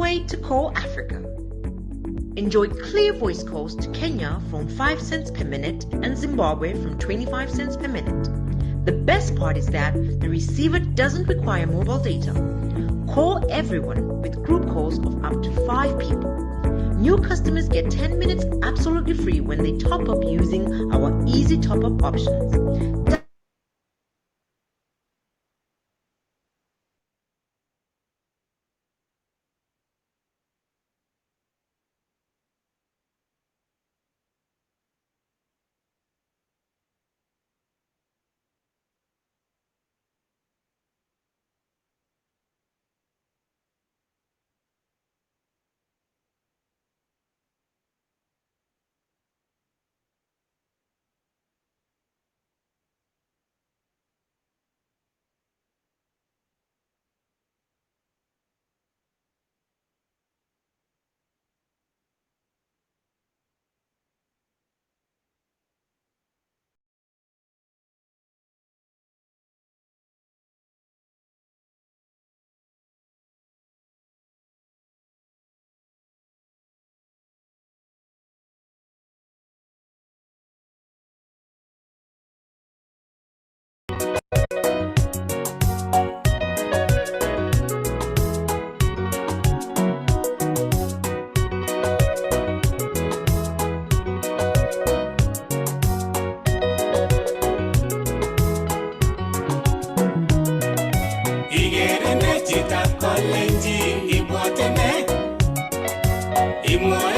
way to call Africa. Enjoy clear voice calls to Kenya from 5 cents per minute and Zimbabwe from 25 cents per minute. The best part is that the receiver doesn't require mobile data. Call everyone with group calls of up to 5 people. New customers get 10 minutes absolutely free when they top up using our easy top up options. Ikere ne chitab kolenjin ibwote ne? Imwoe